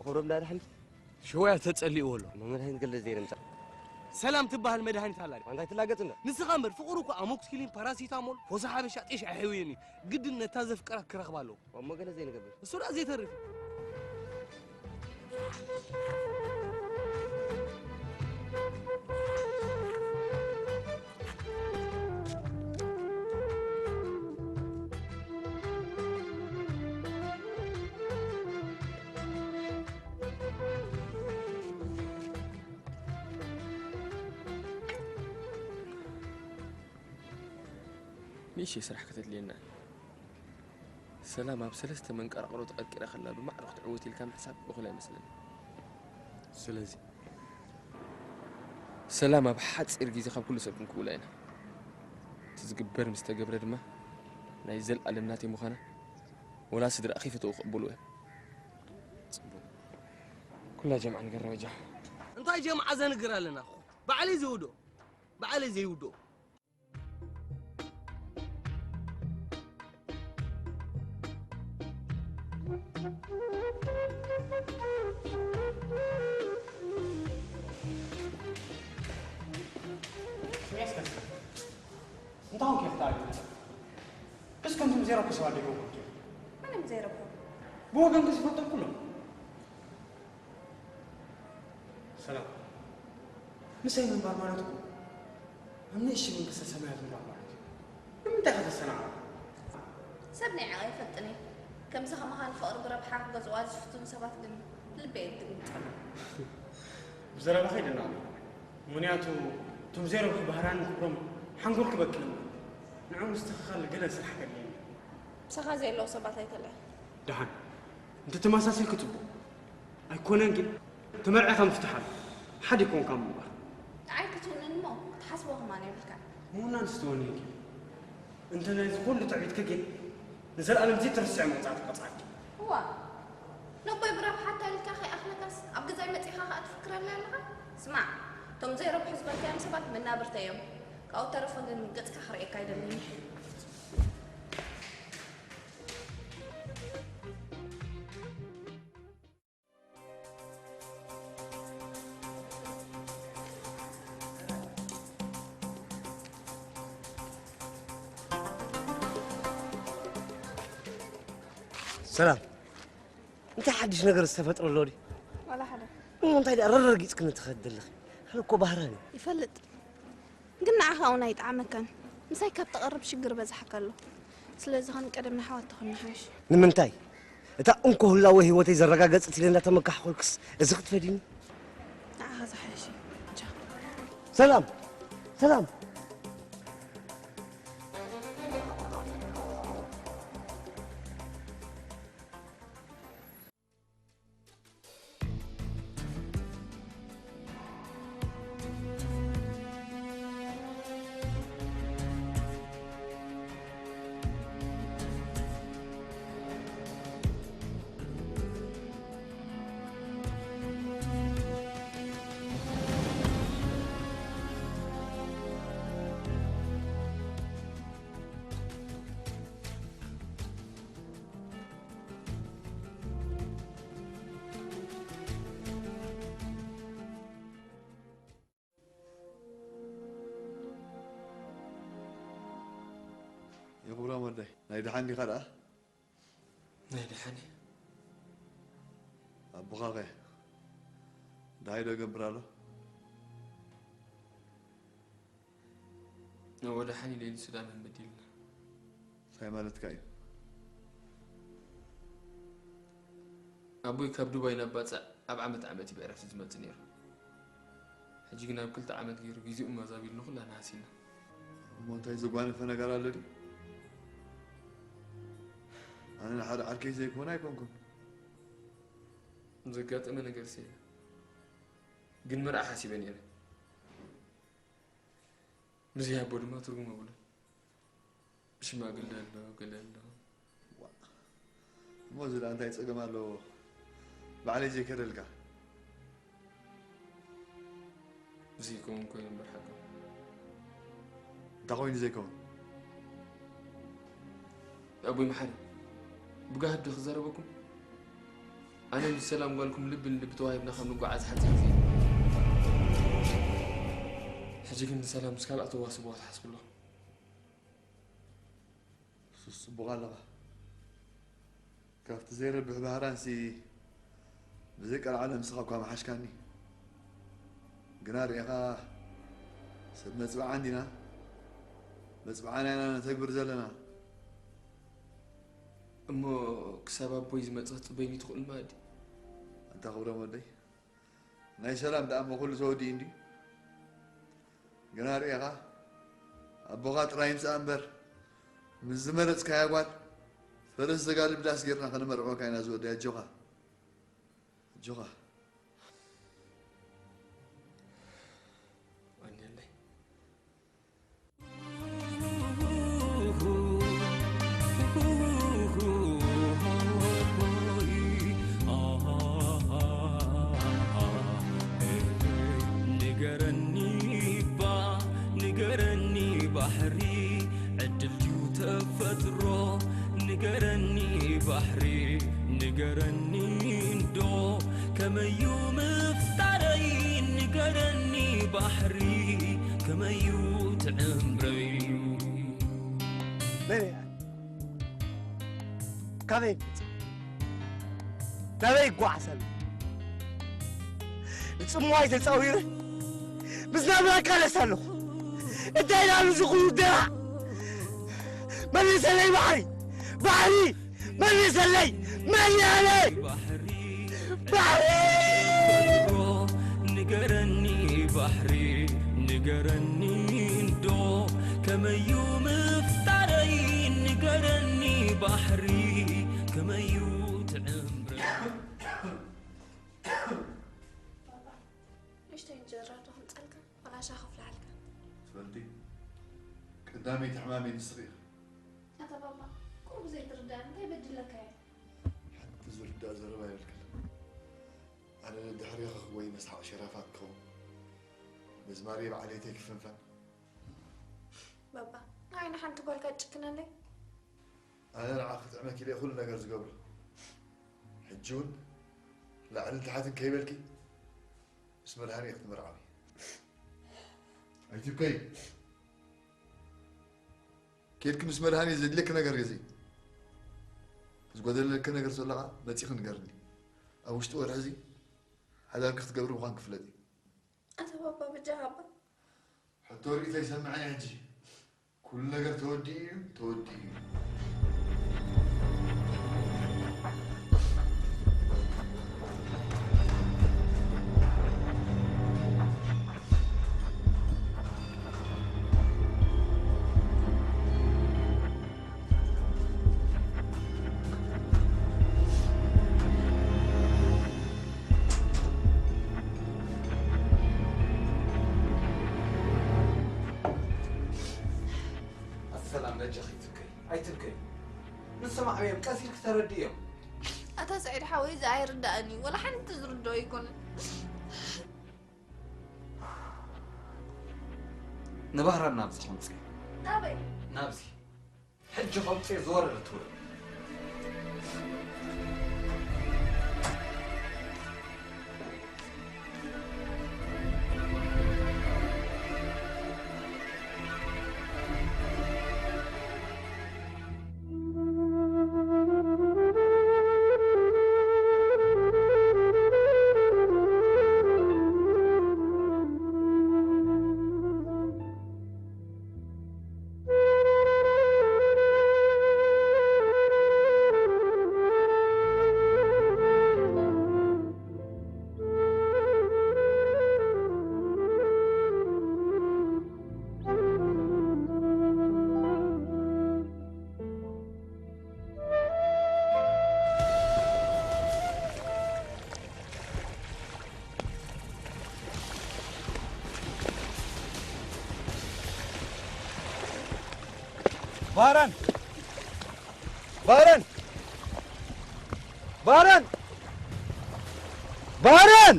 ክብሮም ዳድሕን ሽወያ ተጸሊእዎ ኣሎ። መመድሃኒት ገለ ዘይረ ምጻእ። ሰላም ትበሃል መድሃኒት ኣላ ድያ? ኣንታይ ትላገጽ እንዳ? ንስኻ እምበር ፍቕሩ እኮ ኣሞክሲሊን ፓራሲታሞል ፎሳ ሓበሻ ጤሽ ኣሕውየኒ። ግድን ነታ ዘፍቀራ ክረኽባ ኣለዎ። እሞ ገለ ዘይንገብር። እሱ ደኣ ዘይተርፍ። ንእሽተይ ስራሕ ከተድልየና። ሰላም ኣብ ሰለስተ መንቀራቕሮ ተቐርቂራ ከላ ብማዕረ ክትዕወት ኢልካ ምሕሳብ እኹል ኣይመስለኒ። ስለዚ ሰላም ኣብ ሓጺር ግዜ ካብ ኩሉ ሰብ ክንክውላ ኢና። እቲ ዝግበር ምስ ተገብረ ድማ ናይ ዘልኣለም ናተይ ምዃና ወላ ስድራኣ ከይፈተው ክቕበሉ እዮም። ጽቡቕ። ኩላ ጀምዓ ንገራ በጃ። እንታይ ጀምዓ ዘንግር ኣለና? ባዕለይ ዘይውዶ። ባዕለይ ዘይውዶ። እንታይ ኾንክ ኢኻ ተኣልዩ? እስከ እንቱም ዜሮ ክስባ ደገው ኮንክ? ምንም ዘይረብሑ። ብወገንክ ዝፈልጦም ኩሎም። ሰላም። ምሳይ ምንባር ማለት እኮ ኣብ ንእሽቶ መንግስተ ሰማያት ምንባር ማለት እዩ። ንምንታይ ኢኻ ተሰናዕሮ? ሰብ ናይ ዓቐ ይፈልጥኒ። ከምዚ ከማኻ ንፍቕሪ ብረብሓ ክገዝእዋ ዝፍትኑ ሰባት ግን ልበይ የድንግጸሉ። ብዘረባኻ ይደንቕ። ምኽንያቱ እቶም ዘይረብሑ ባህራን ክብሮም ሓንጎል ክበክሎም። ንዕኡ ምስትኽኻል ገለ ስራሕ ከድልየኒ። ምሳኻ ዘየለዉ ሰባት ኣይተልዕል። ደሓን። እንተተመሳሲልኪ ጽቡቕ። ኣይኮነን ግን፣ ተመርዒኻ ምፍታሕ ኣሎ። ሓደ ይኮንካ ምንባር። ንዓይ ክትውንን እሞ ክትሓስቦ ከማን የብልካን። ምውናን ስትወኒ ግን፣ እንተ ናይዚ ኩሉ ትዕቢትኪ ግን፣ ንዘለኣለም ዘይትርስዒ መቕጻዕቲ ክቐጽዓኪ። እዋ፣ ነቦይ ብረብሓ ኣታሊልካ ከይኣኽለካስ፣ ኣብ ገዛይ መጺኻ ከኣ ትፍክረለይ ኣለኻ? ስማዕ፣ እቶም ዘይረብሑ ዝበልካዮም ሰባት መናብርተይ እዮም። ካብኡ ተረፈ ግን ገጽካ ክርእየካ ኣይደልን። ሰላም። እንታይ ሓድሽ ነገር ዝተፈጥረ ኣሎ ድዩ? ዋላ ሓደ። እሞ እንታይ ደኣ ረረጊጽክኒ ትኸዲ ዘለኺ? ኣነ እኮ ባህራን እየ። ይፈልጥ። ግን ንዓኻ እውን ኣይጠዓመካን። ምሳይ ካብ ትቐርብ ሽግር በዝሓካ ኣሎ። ስለዚ ኸን ቀደም ንሓዋት ተኾንና ሓይሽ። ንምንታይ? እታ እንኮ ህላወ ህይወተይ ዘረጋገጸት ኢለ እንዳተመካሕኮልክስ እዚ ክትፈድዩኒ? ንዓኻ ዝሓይሽ እዩ። ቻው። ሰላም! ሰላም! የኽብሮም ወደይ፣ ናይ ደሓን ዲኻ ደኣ? ናይ ደሓን እየ። ኣቦኻኸ ደሃይ ዶ ይገብር ኣሎ? እወ፣ ደሓን ኢለ፣ ንሱ ደኣ መን በዲሉና? እንታይ ማለትካ እዩ? ኣቦይ ካብ ዱባይ ናብ ባጽዕ ኣብ ዓመት ዓመት እዩ ብዕረፍቲ ዝመጽእ ነይሩ። ሕጂ ግን ኣብ ክልተ ዓመት ገይሩ ግዜኡ መዛቢሉና ኩላና ሃሲና። እሞ እንታይ ዘጓነፈ ነገር ኣሎ ድዩ? ኣነ ንሓደ ዓርከይ ዘይኮነ ኣይኮንኩን። ዘጋጠመ ነገርስ የለን። ግን መርዓ ሓሲበ ነይረ። ብዘይ ኣቦ ድማ ትርጉም የብሉን። ሽማግለ ኣሎ፣ ገለ ኣሎ። ዋ፣ እሞ እዚ ደኣ እንታይ ጸገም ኣለዎ? ባዕለይ ዘይከደልካ። ዘይከውን ኮይኑ እምበር ሓቂ። እንታይ ኮይኑ ዘይከውን? ኣቦይ መሓሪ፣ ብጋህዲ ክዛረበኩም፣ ኣነ ምስ ሰላም ጓልኩም ልቢ ንልቢ ተዋሂብና ከም ንጓዓዝ ሓጺር ግዜ። ሕጂ ግን ንሰላም ምስ ካልኣ ተዋስብዋ ትሓስቡ ኣለኹም። ሱስ ጽቡቕ ኣለኻ። ካብቲ ዘይረብሕ ባህራንሲ ብዘይ ቀልዓለም ንስኻ እኳ ምሓሽካኒ። ግና ርኢኻ ሰብ መጽብዓ እንዲና፣ መጽብዓና ኢና ነተግብር ዘለና። እሞ ክሳብ ኣቦይ ዝመጽእ ክትጽበይኒ ትኽእሉ ማለት ድዩ? ኣንታ ክብሮም ወደይ፣ ናይ ሰላም ደኣ እሞ ኩሉ ተወዲኡ እንድዩ። ግና ርኢኻ ኣቦኻ ጥራይ ይምጻእ እምበር፣ ምስ ዝመረጽካያ ጓል ፈረስ ዘጋልብ ዳስ ጌርና ከነመርዕወካ ኢና ዝወደይ። ኣጆኻ፣ ኣጆኻ። ወንድለይ። ንገረኒ እባ፣ ንገረኒ ባሕሪ፣ ዕድል ድዩ ተፈጥሮ? ንገረኒ ባሕሪ፣ ንገረኒ እንዶ፣ ከመዩ ምፍጣረይ? ንገረኒ ባሕሪ፣ ከመዩ ትዕምረይ? መን እያ? ካበይ ይመጽእ? ናበይ ይጓዓዝ ኣሎ? ንጽምዋይ ተጻዊረ ምስ ናብራ እቃለስ ኣለኹ። እንታይ ደኣ እዚ ኩሉ ደራዕ? መልሰለይ ባሕሪ! ባሕሪ! መልሰለይ! መን እያ? ባሕሪ! ንገረኒ ባሕሪ፣ ንገረኒ እንዶ፣ ከመዩ ምፍጣረይ? ንገረኒ ባሕሪ፣ ከመዩ ትዕምረይ? ባባ፣ ንእሽተይ እንጀራ ዶ ከምፀልካ? ዋላ ሻሂ ከፍልሓልካ? ትፈልጢ፣ ቀዳመይቲ ሕማመይ ንስኺ ኢኺ። ኣታ ባባ፣ ቁሩብ ዘይትርዳእኒ እንታይ በዲለካ እየ? ሓንቲ ዝርዳእ ዘረባ የብልክን። ኣነ ነድሕሬኺ ወይ መስሓቕ ሸራፋት ክኸውን፣ መዝማሪ ኣብ ዓሌተይ ክፍንፈን። ባባ፣ ንዓይ ንሓንቲ ጓልካ ትጭክነለይ? ኣነ ንዓኺ ክጥዕመኪ ኢለ ኩሉ ነገር ዝገብሮ። ሕጂ እውን ላዕልን ታሕትን ከይበልኪ ምስ መድሃኔ ክትምርዓዊ። ኣይትብከይ። ኬድኪ ምስ መድሃኔ ዘድልየኪ ነገር ግዚ። ዝጎደለኪ ነገር ዘሎ ኸዓ መጺኺ ንገርኒ። ኣብ ውሽጢ ወርሒ እዚ ሓዳርኪ ክትገብሪ ምዃንኪ ፍለጢ። ኣታ ባባ፣ በጃኻ እባ። ሕቶ ርእይቶ ይሰምዐኒ ሕጂ። ኩሉ ነገር ተወዲኡ እዩ፣ ተወዲኡ እዩ። ኣሰላም፣ በጃኺ ኣይትብከይ፣ ኣይትብከይ። ንሶም ኣዕብዮም ቀስ ኢልኪ ተረድእዮም። ኣታ ስዒድ ሓወይ፣ እዚ ኣይርዳእን እዩ። ወላ ሓንቲ ዝርድኦ ኣይኮነን። ንባህራን ናብዚ ከምጽእ። ናበይ? ናብዚ። ሕጂ ከምጽእ ዝወረደ ትውረድ። ባረን! ባረን! ባረን! ባረን!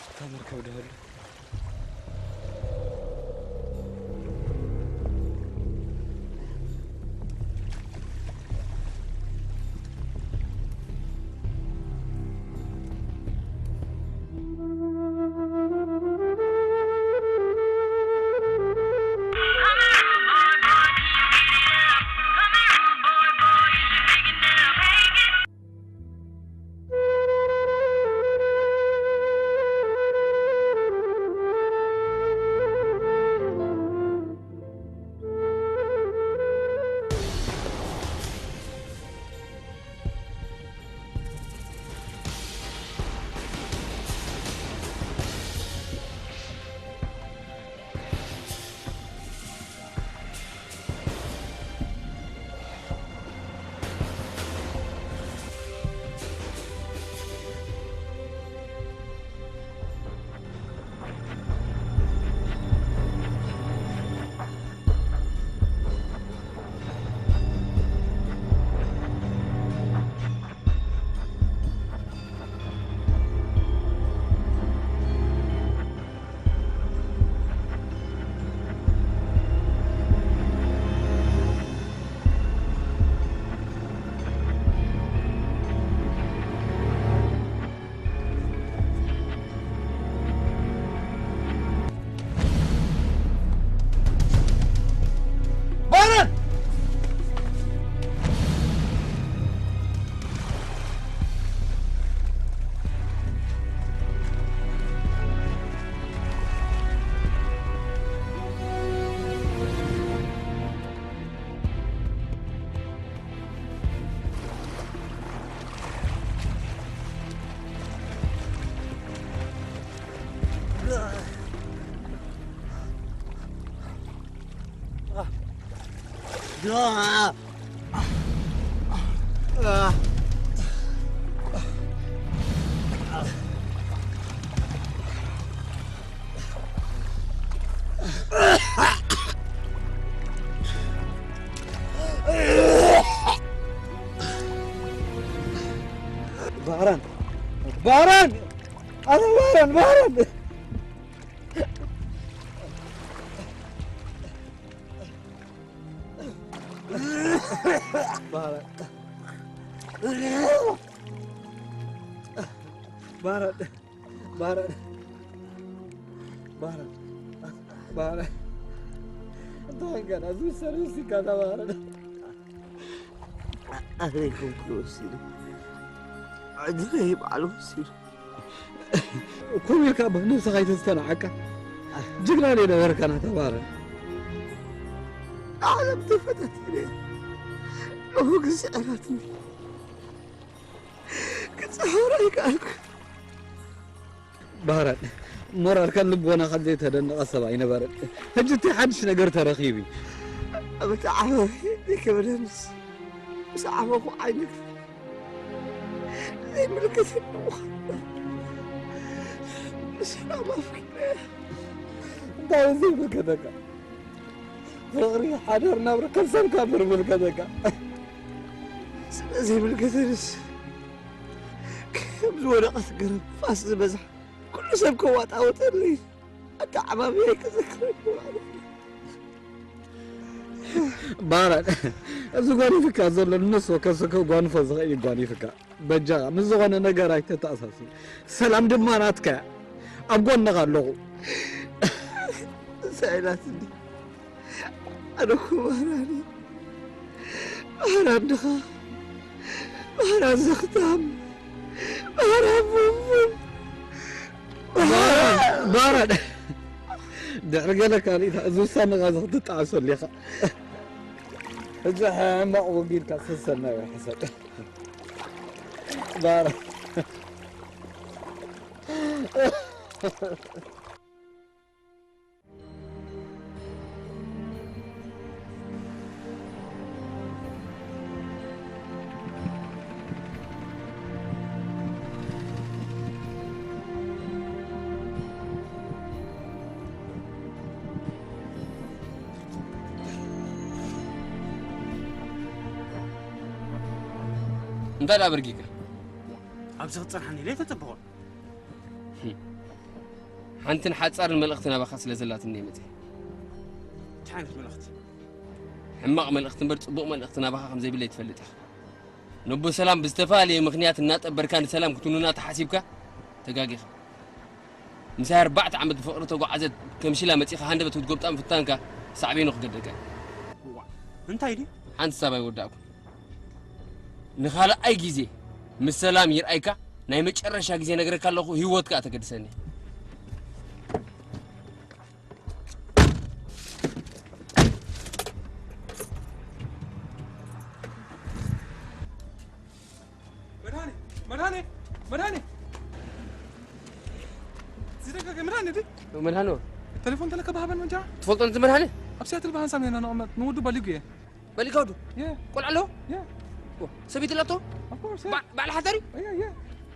እታ መርከብ ደሃሉ። ባረን! ባህራን፣ ባህራን፣ ኣረ ባህራን፣ ባህራን። ባህራን፣ ባህራን፣ ባህራን፣ ባህራን፣ ባህራን። እንታይ ገና ዝውሰን ውሲካ፣ ባህራን። ኣበይ ኮንኩ ወሲዱ? ዕድለይ ባዕሉ ወሲዱ። ከምኡ ኢልካ ብነብስኻ ኣይተስተናዓካ። ጅግና ድየ ነበርካ ናታ ባህራን። ዓለም ተፈታቲነ። ሎሚ ግን ስዒራትኒ። ክጽወር ኣይከኣልኩ። ባህራን፣ ሞራልካን ልቦናኻን ዘይተደነቐ ሰብ ኣይነበረን። ሕጂ እቲ ሓድሽ ነገር ተረኺቡ እዩ። ኣብ እቲ ዓማዊ ዘይከበደንስ ምስ ዓመኹ ዓይነት ዘይምልከተኒ ምዃኑ ንሰላም ኣፍቂደ። እንታይ እዩ ዘይምልከተካ? ፍቕሪ፣ ሓዳር፣ ናብራ ከም ሰብ ካብ ምልከተካ። ስለ ዘይምልከተንስ ከም ዝወደቐት ገረብ ፋስ ዝበዝሓ ኩሉ ሰብ ከዋጣወጠለይ ኣተዓባብያይ ክዘክረኒ ማለት እዩ። ባራን፣ እዚ ጓኒፍካ ዘሎ ንነፍሲ ወከፍ ሰብ ከጓንፎ ዝኽእል እዩ ጓኒፍካ። በጃኻ፣ ምስ ዝኾነ ነገር ኣይተተኣሳስብ። ሰላም ድማ ናትካ እያ። ኣብ ጎንኻ ኣለኹ። ሳይላት እንዲ ኣነ እኮ ባህራን እየ። ባህራን ድኻ፣ ባህራን ዘኽታም፣ ባህራን ቡንቡን። ባራን፣ ባራን። ድሕሪ ገለ ካልእ ኢኻ፣ እዚ ውሳነኻ እዚ ክትጠዓሰሉ ኢኻ። እዚ ሕማቕ ወጊድካ ሰሰናዩ ሕሰብ። ባራን። እንታይ ደኣ በርጊካ? ኣብዚ ክትጸንሓኒ ኢለ ኣይተጸበኹን። ሓንትን ሓጻርን መልእኽቲ ናባኻ ስለ ዘላትኒ እየ መጺአ። እንታይ ዓይነት መልእኽቲ? ሕማቕ መልእኽቲ እምበር ጽቡቕ መልእኽቲ ናባኻ ከም ዘይብለይ ትፈልጥ ኢኻ። ነቦ ሰላም ብዝተፈላለየ ምኽንያት እናጠበርካ ንሰላም ክትውንና ተሓሲብካ ተጋጊኻ። ምሳይ ኣርባዕተ ዓመት ብፍቕሪ ተጓዓዘት ከም ሽላ መጺኻ ሃንደበት ክትጎብጣ ምፍታንካ ሳዕቤኑ ክገደልካ እዩ። እዋ እንታይ ድዩ? ሓንቲ ሳብ ኣይወዳእኩን። ንኻልኣይ ግዜ ምስ ሰላም ይርኣይካ ናይ መጨረሻ ግዜ ነግረካ ኣለኹ፣ ህይወትካ እተገድሰኒ። መድሃኔ መድሃኔ መድሃኔ ዝደጋገ መድሃኔ ዲ መድሃኖ ቴሌፎን ተለከ ባህበን መንጃ ትፈልጦ ነቲ መድሃኔ ኣብ ሲያትል ባህንሳም ኢና ንቕመጥ ንወዱ ባሊጉ እየ በሊጋውዱ የ ቆልዓ ኣለዎ የ ሰበይቲ ኣለቶ of course የ ባዕ- ባዕሊ ሓዳር እዩ የ የ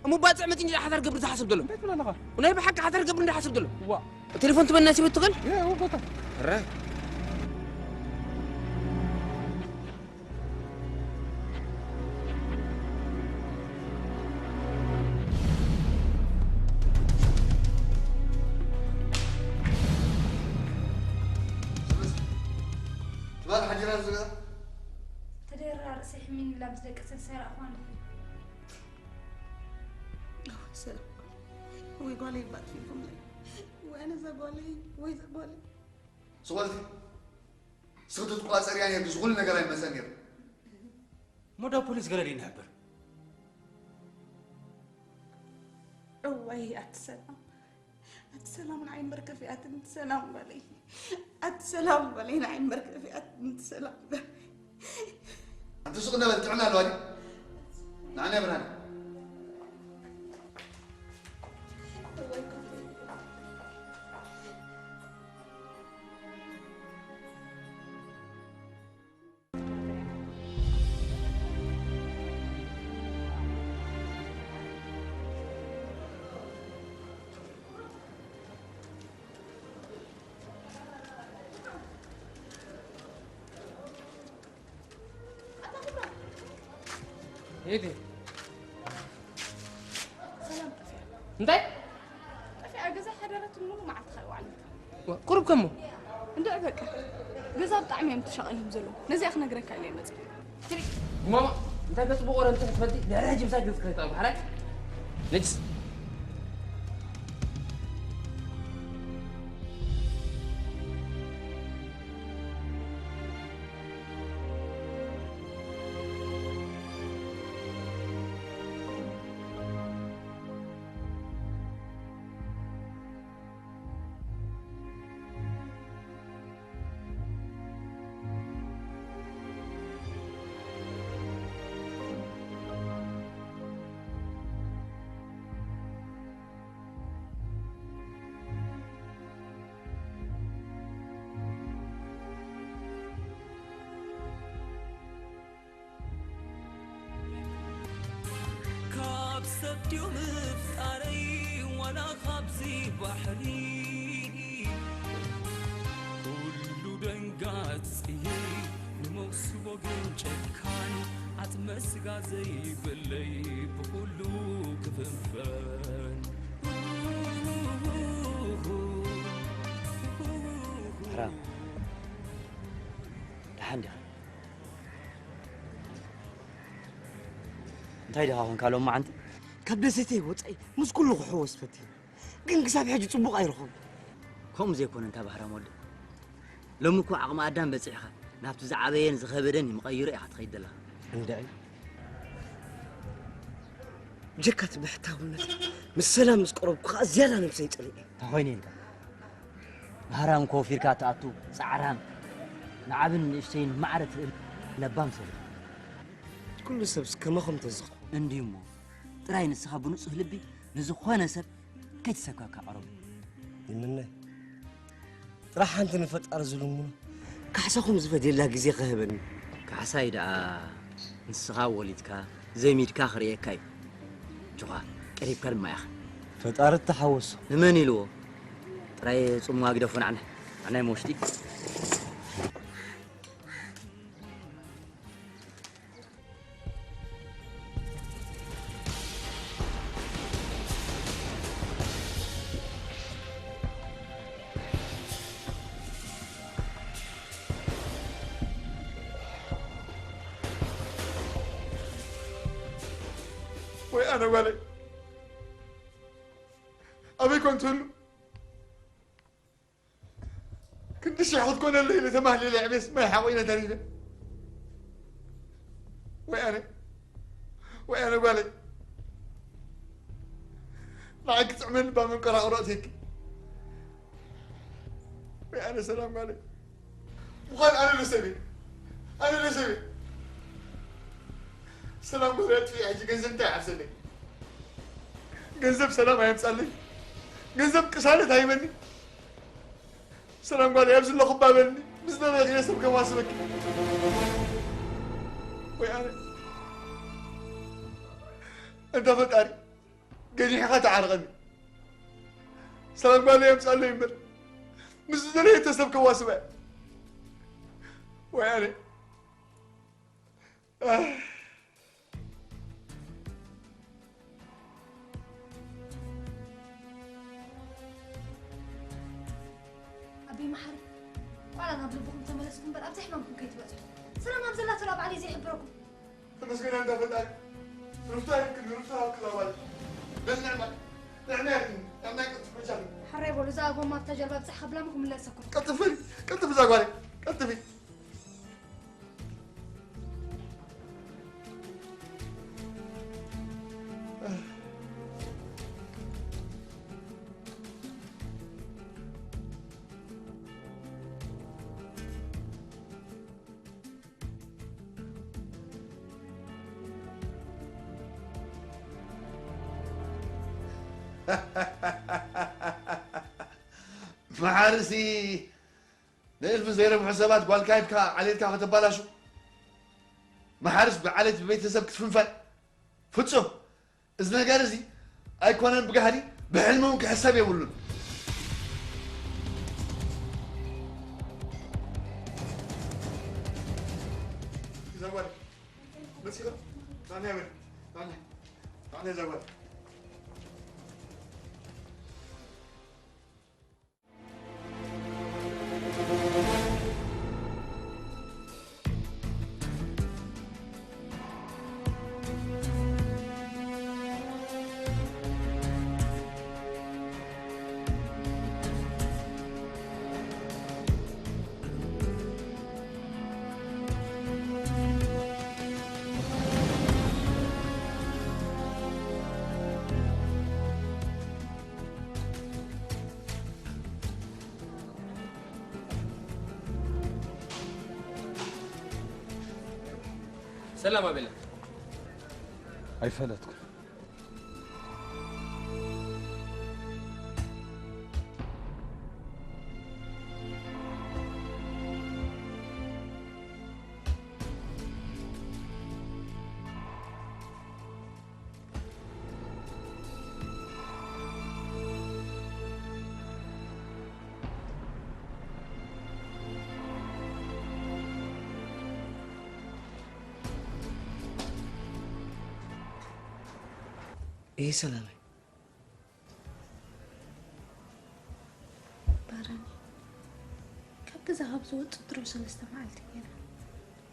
እሞ ባፅዕ መፂ እንዲ ሓዳር ገብር ዝሓስብ ዘሎ እንታይ ትብላለኻ ናይ ብሓቂ ሓዳር ገብር እንዲ ሓስብ ዘሎ ዋ ቴሌፎን ትበና ሲበት ትኽእል የ ወቀታ ረ ትባል ሓጂራ ዝብላ ተደራ ርእሰይ ሕሚን ኢላ ምስ ደቀሰት ሰራእኹ ኣለኹ። ሰላም ወይ ጓለይ ባጥፊኹምለይ ወይ ኣነ እዛ ጓለይ ወይ እዛ ጓለይ ስቆልቲ ስኽቲ ትቋፀርያ ነርኪ ዝኹሉ ነገር ኣይመፀን ነይሩ እሞ ዳ ፖሊስ ገለ ድዩ ንሕብር እዋይ ኣቲ ሰላም ኣቲ ሰላም ንዓይ መርከፊ ኣቲ ሰላም በለይ ኣቲ ሰላም በለይ ንዓይ መርከፊ ኣቲ ሰላም በለይ ኣንቲ ሱቕ ነበል ጥዕና ኣለዋ ድዩ ንዓና ብርሃን የት ሰላም ጠፊኣ እንታይ ጠፊኣ ገዛ ሓደረት ሙሉ መዓልቲ ከይዋዕለት ቁሩብ ከሞ እንድዕ በቃ ገዛ ብጣዕሚ እዮም ተሻቒሎም ዘለዉ ነዚኣ ክነግረካ ኢለ መፅእ ማማ እንታይ ከፅቡቅ ወረ እንተ ትፈልጢ ድሕሪ ሕጂ ምሳይ ገዝ ክኸይጣ ሓራይ ነጅስ ካብ ሰብ ድዩ ምፍጣረይ ዋላ ካብዚ ባሕሪ ኩሉ ደንጋጽ እየ ንመውስቦ ግን ጨካን ዓጽመ ስጋ ዘይብለይ ብኩሉ ክፍንፈን ሕራም ደሓን ዲኻ እንታይ ዲኻ ኮንካ ሎም መዓንቲ ካብ ደሴተይ ወፃኢ ምስ ኩሉ ክሕወስ ፈትየ ግን ክሳብ ሕጂ ፅቡቕ ኣይረኸቡ ከምኡ ዘይኮነ እንታ ባህራም ወዲ ሎሚ እኮ ዓቕሚ ኣዳም በፂሕኻ ናብቲ ዝዓበየን ዝኸበደን ይምቐይሮ ኢኻ ትኸይድ ዘለኻ እንድዒ ብጀካ እቲ ብሕታውነት ምስ ሰላም ምስ ቀረብኩ ከዓ ዝያዳ ነብሰይ ፀሊኤ እንታይ ኮይነ ኢልካ ባህራም ኮፊርካ ትኣቱ ፃዕራም ንዓብን ንእሽተይን ማዕረ ትእል ለባም ሰብ ኩሉ ሰብስ ከማኹም ተዝኾ እንድዩ እሞ ጥራይ ንስኻ ብንፁህ ልቢ ንዝኾነ ሰብ ከይትሰብከካ ቀረቡ ይምነ ጥራሕ ሓንቲ ንፈጣሪ ዝልምኖ ካሕሳኹም ዝፈድየላ ግዜ ክህበኒ ካሕሳይ ደኣ ንስኻ ወሊድካ ዘሚድካ ክርእየካ እዩ ጅኻ ቀሪብካ ድማ ኢኻ ፈጣሪ ተሓወሶ ንመን ኢልዎ ጥራይ ጽምዋ ግደፉ ንዓና ኣናይ መውሽጢ ኣነ ጓለይ ኣበይ ኮን ትህሉ? ክንዲ ሽሕ ክትኮነለይ ኢለ ተማህሊለ ዕቤስ ማይ ሓቆይነ ተሪፈ። ወይ ኣነ ወይ ኣነ ጓለይ ንዓይ ክጥዕመኒ ባመንቀራቕሮ ኣትየኪ። ወይ ኣነ ሰላም ጓለይ ምዃን ኣነ ዶ ሰብ እየ? ኣነ ዶ ሰብ እየ? ሰላም ጓለይ ኣጥፊኤ ሕጂ ገንዘብ እንታይ ይዓብሰለይ? ገንዘብ ሰላም ኣየምጻለይ። ገንዘብ ቅሳነት ኣይበኒ። ሰላም ጓለይ ኣብ ዘለኹ ባበልኒ። ምስ ደለኽዮ ሰብ ከማስበኪ። ወይ ኣነ እንዳ ፈጣሪ ገዲሕኻ ተዓርቐኒ። ሰላም ጓለይ የምጻለይ እምበር ምስ ዝደለየቶ ሰብ ከዋስባ እየ። ወይ ኣነ ኣቢ መሓሪ ዋላ ናብ ልብኹም ተመለስኩም እምበር ኣብዚ ሕማምኩም ከይትበጽሑ። ሰላም ኣብ ዘላትላ ባዕለይ ዘይሕብረኩም። ተመስገን ኣንታ ፈጣሪ። ሩፍታ ይክል ሩፍታ ክላባል በልናና። ንዕና ንዕና ቅጥፍ መቻል። ሓራይ በሉ እዛ ጎማ ኣብታ ጀልባ ብጻሕ ከብላሙ ክምለሰኩም። ቀጥፍል ቀጥፍ እዛ ጓለይ ቀጥፊ። መሓርሲ ንእልፊ ዘይረብሑ ሰባት ጓልካ ሂብካ ዓሌትካ ከተባላሹ፣ መሓርስ ብዓሌት ብቤተሰብ ክትፍንፈን ፍጹም። እዚ ነገር እዚ ኣይኮነን ብጋህዲ፣ ብሕልሚ እውን ክሕሰብ የብሉን። እዛ ጓል መጺኻ? ናና በል፣ ናና፣ ናና እዛ ጓል። ሰላም ኣቤላ። ኣይፈለጥኩ። እየ ሰላመይ። ባረኒ፣ ካብ ገዛ ካብ ዝወጽእ ድሮ ሰለስተ መዓልቲ ገይረ።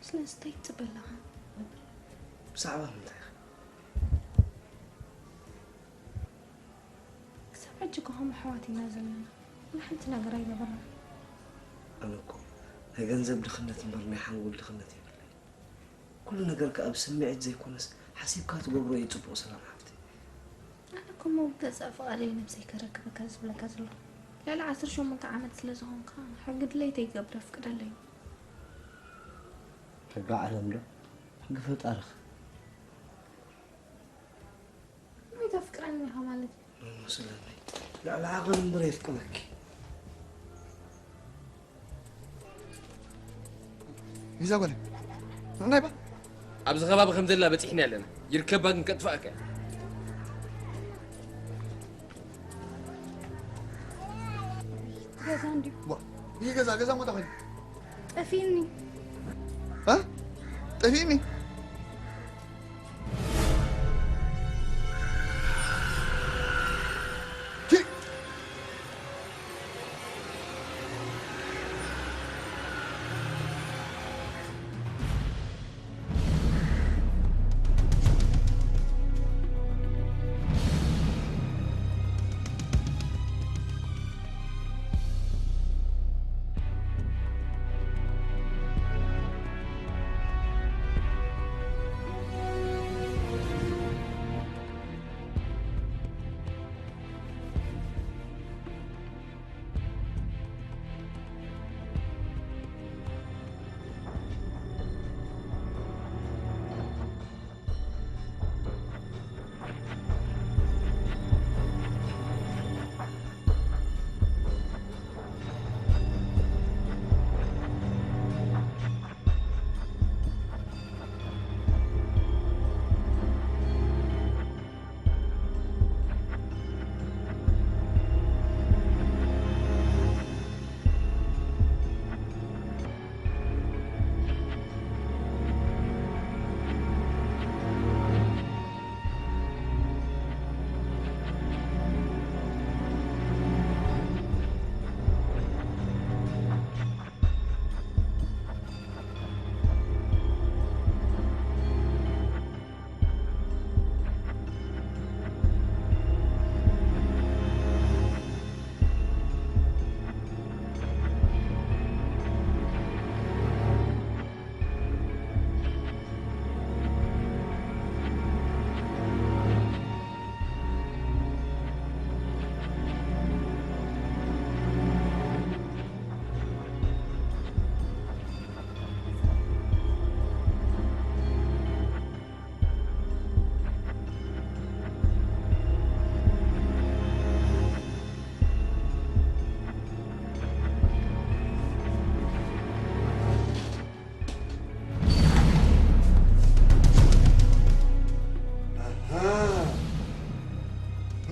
ስለዚ እንታይ ትጽበ ኣለኻ? ብዛዕባ ምንታይ ኢኻ? ክሳብ ሕጂ እኮ ከም ኣሕዋት ኢና ዘለና። ወላ ሓንቲ ነገር ኣይገበርናን። ኣነ እኮ ናይ ገንዘብ ድኽነት እምበር ናይ ሓንጎል ድኽነት የብለይን። ኩሉ ነገር ከኣ ብስምዒት ዘይኮነስ ሓሲብካ ትገብሮ እዩ ጽቡቕ ሰላም ሓፍተይ። ኣነ እኮ ምውጋእ ጸፍቓለይ ነብሰይ ከረክበካ ዝብለካ ዘለኹ። ልዕሊ ዓሰርተ ሸሞንተ ዓመት ስለ ዝኾንካ ሕጊ ድሌተይ ይገብር ኣፍቅደለይ። ሕጊ ዓለም ዶ ሕጊ ፈጣርኽ? ወይ ተፍቅረኒ ኢኻ ማለት እዩ። መስለኒ ልዕሊ ዓቐን እምበር የፍቅረኪ። ይዛ ጓለይ ንዕናይ ባ ኣብዚ ከባቢ ከም ዘላ በፂሕና ኣለና። ይርከባ ግን ከጥፍኣካ እያ። ገዛ እንዲዩ። ዋ፣ ይህ ገዛ ገዛ ሞታ ኾይኑ ጠፊእኒ። እ? ጠፊእኒ። ቲ-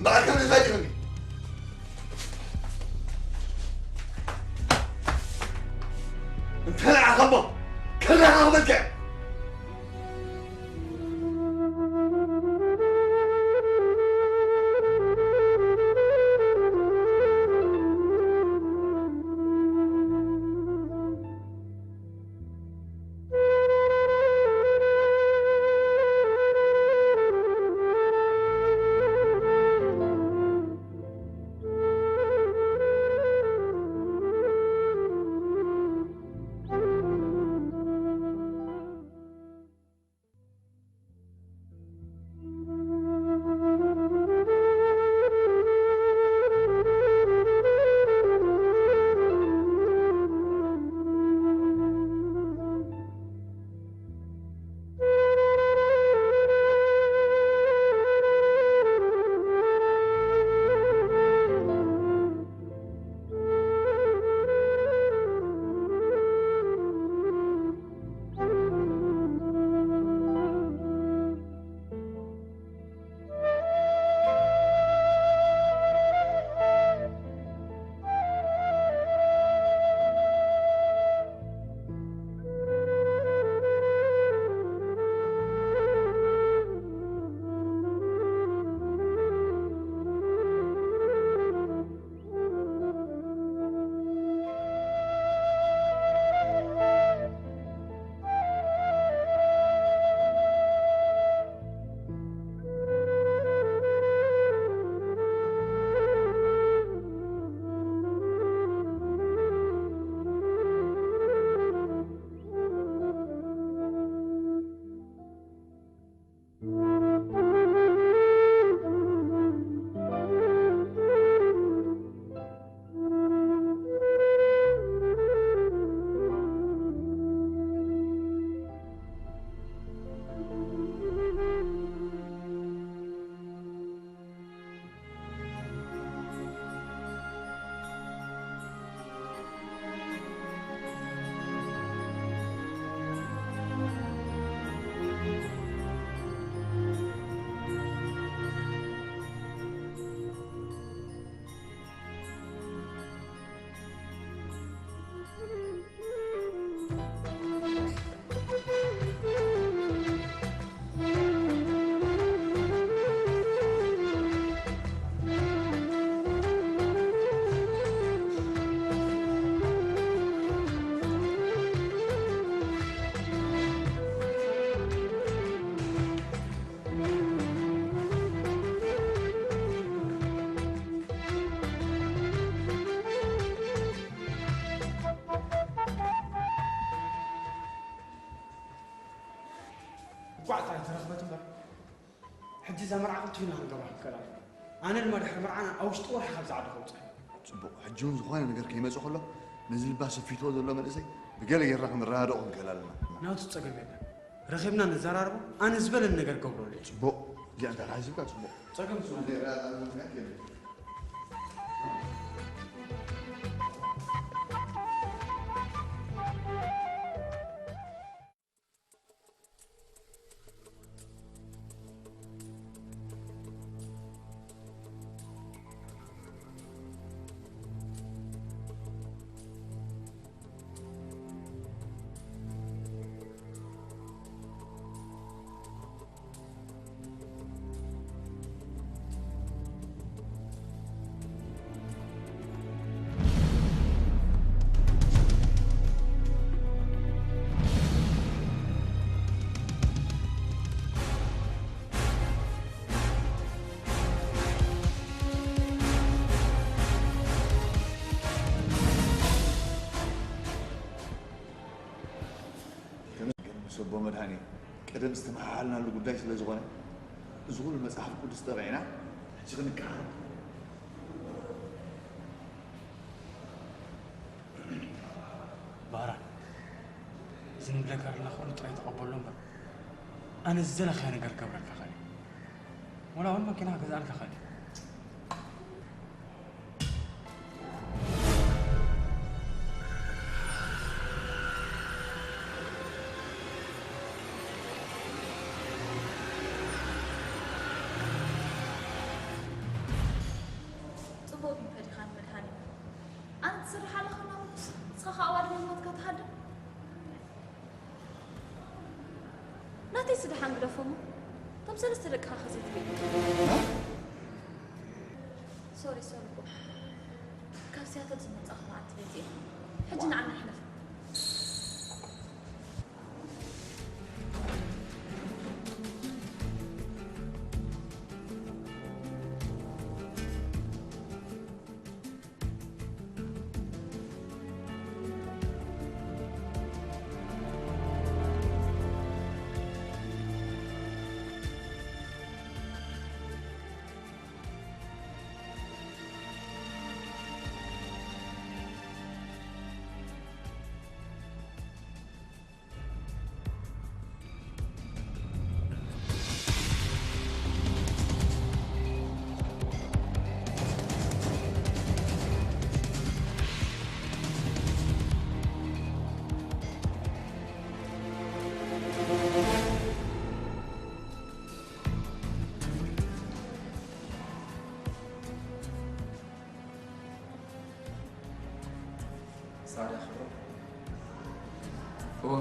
በቃ ከም ነዛ ዲኹኒ። እንተ ንዓኸሞ ከራኸበልካ። እንኳዕ ጥራይ ተረኽበት እምበር፣ ሕጂ እዛ መርዓ ክልቲኡና ክንገብራ ክንክእል ኣለና። ኣነ ድማ ድሕሪ መርዓና ኣብ ውሽጢ ወርሒ ካብዚ ዓዲ ከውፅእ። ፅቡቕ፣ ሕጂ እውን ዝኾነ ነገር ከይመፅእ ከሎ ነዚ ልባ ሰፊትዎ ዘሎ መንእሰይ ብገለ ጌርና ክንረዳድኦ ክንክእል ኣለና። ናቱ ፀገም የለን፣ ረኺብና ንዘራርቦ፣ ኣነ ዝበለኒ ነገር ክገብረሉ እየ። ፅቡቕ፣ እዚኣ እንተተሓሒዝካ ፅቡቕ። ፀገም ዝኾነ ምስ ኣቦ መድሃኔ ቀደም ዝተመሓሓልናሉ ጉዳይ ስለ ዝኾነ፣ እዚ ኩሉ መጽሓፍ ቅዱስ ጠቒዕና ሕጂ ክንቀራረብ። ባህራን፣ እዚ ንብለካ ዘለና ኩሉ ጥራይ ተቐበሎ እምበር፣ ኣነ ዝደለኻዮ ነገር ክገብረልካ እኽእል እየ። ወላ እውን መኪና ክገዝኣልካ እኽእል እየ። ደሓን ግደፎሞ። እቶም ሰለስተ ደቅኻ ከዘይትብል። ሶሪ፣ ሶሪ እኮ። ካብ ሲያትል ዝመጻኹ መዓልቲ ቤት እየ። ሕጂ ንዓና ሕለፍ። ሳዳ ክብሮ። እወ።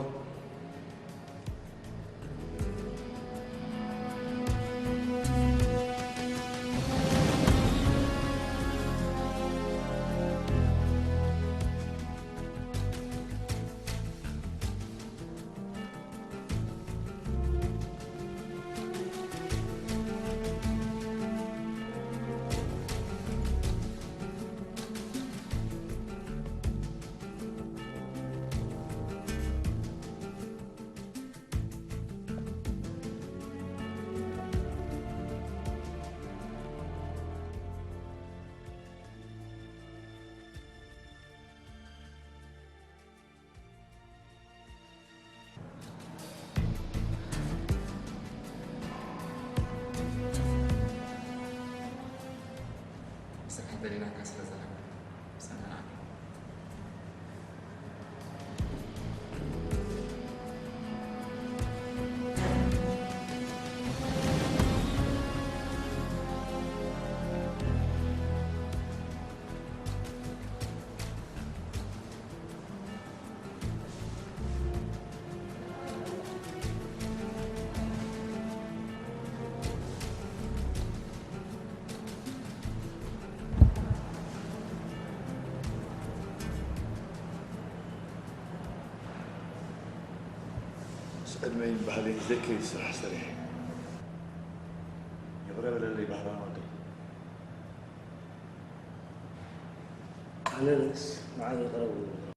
ስራሕ ደሊናካ ስለ ዘለና ሰናን ኣነ። ምስ ዕድመይን ባህለይን ዘይከይድ ስራሕ ሰሪሐ። ይቕረ በለለይ ባህራን ወደይ። ኣነስ ንዓይ ይቕረ በሉኒ።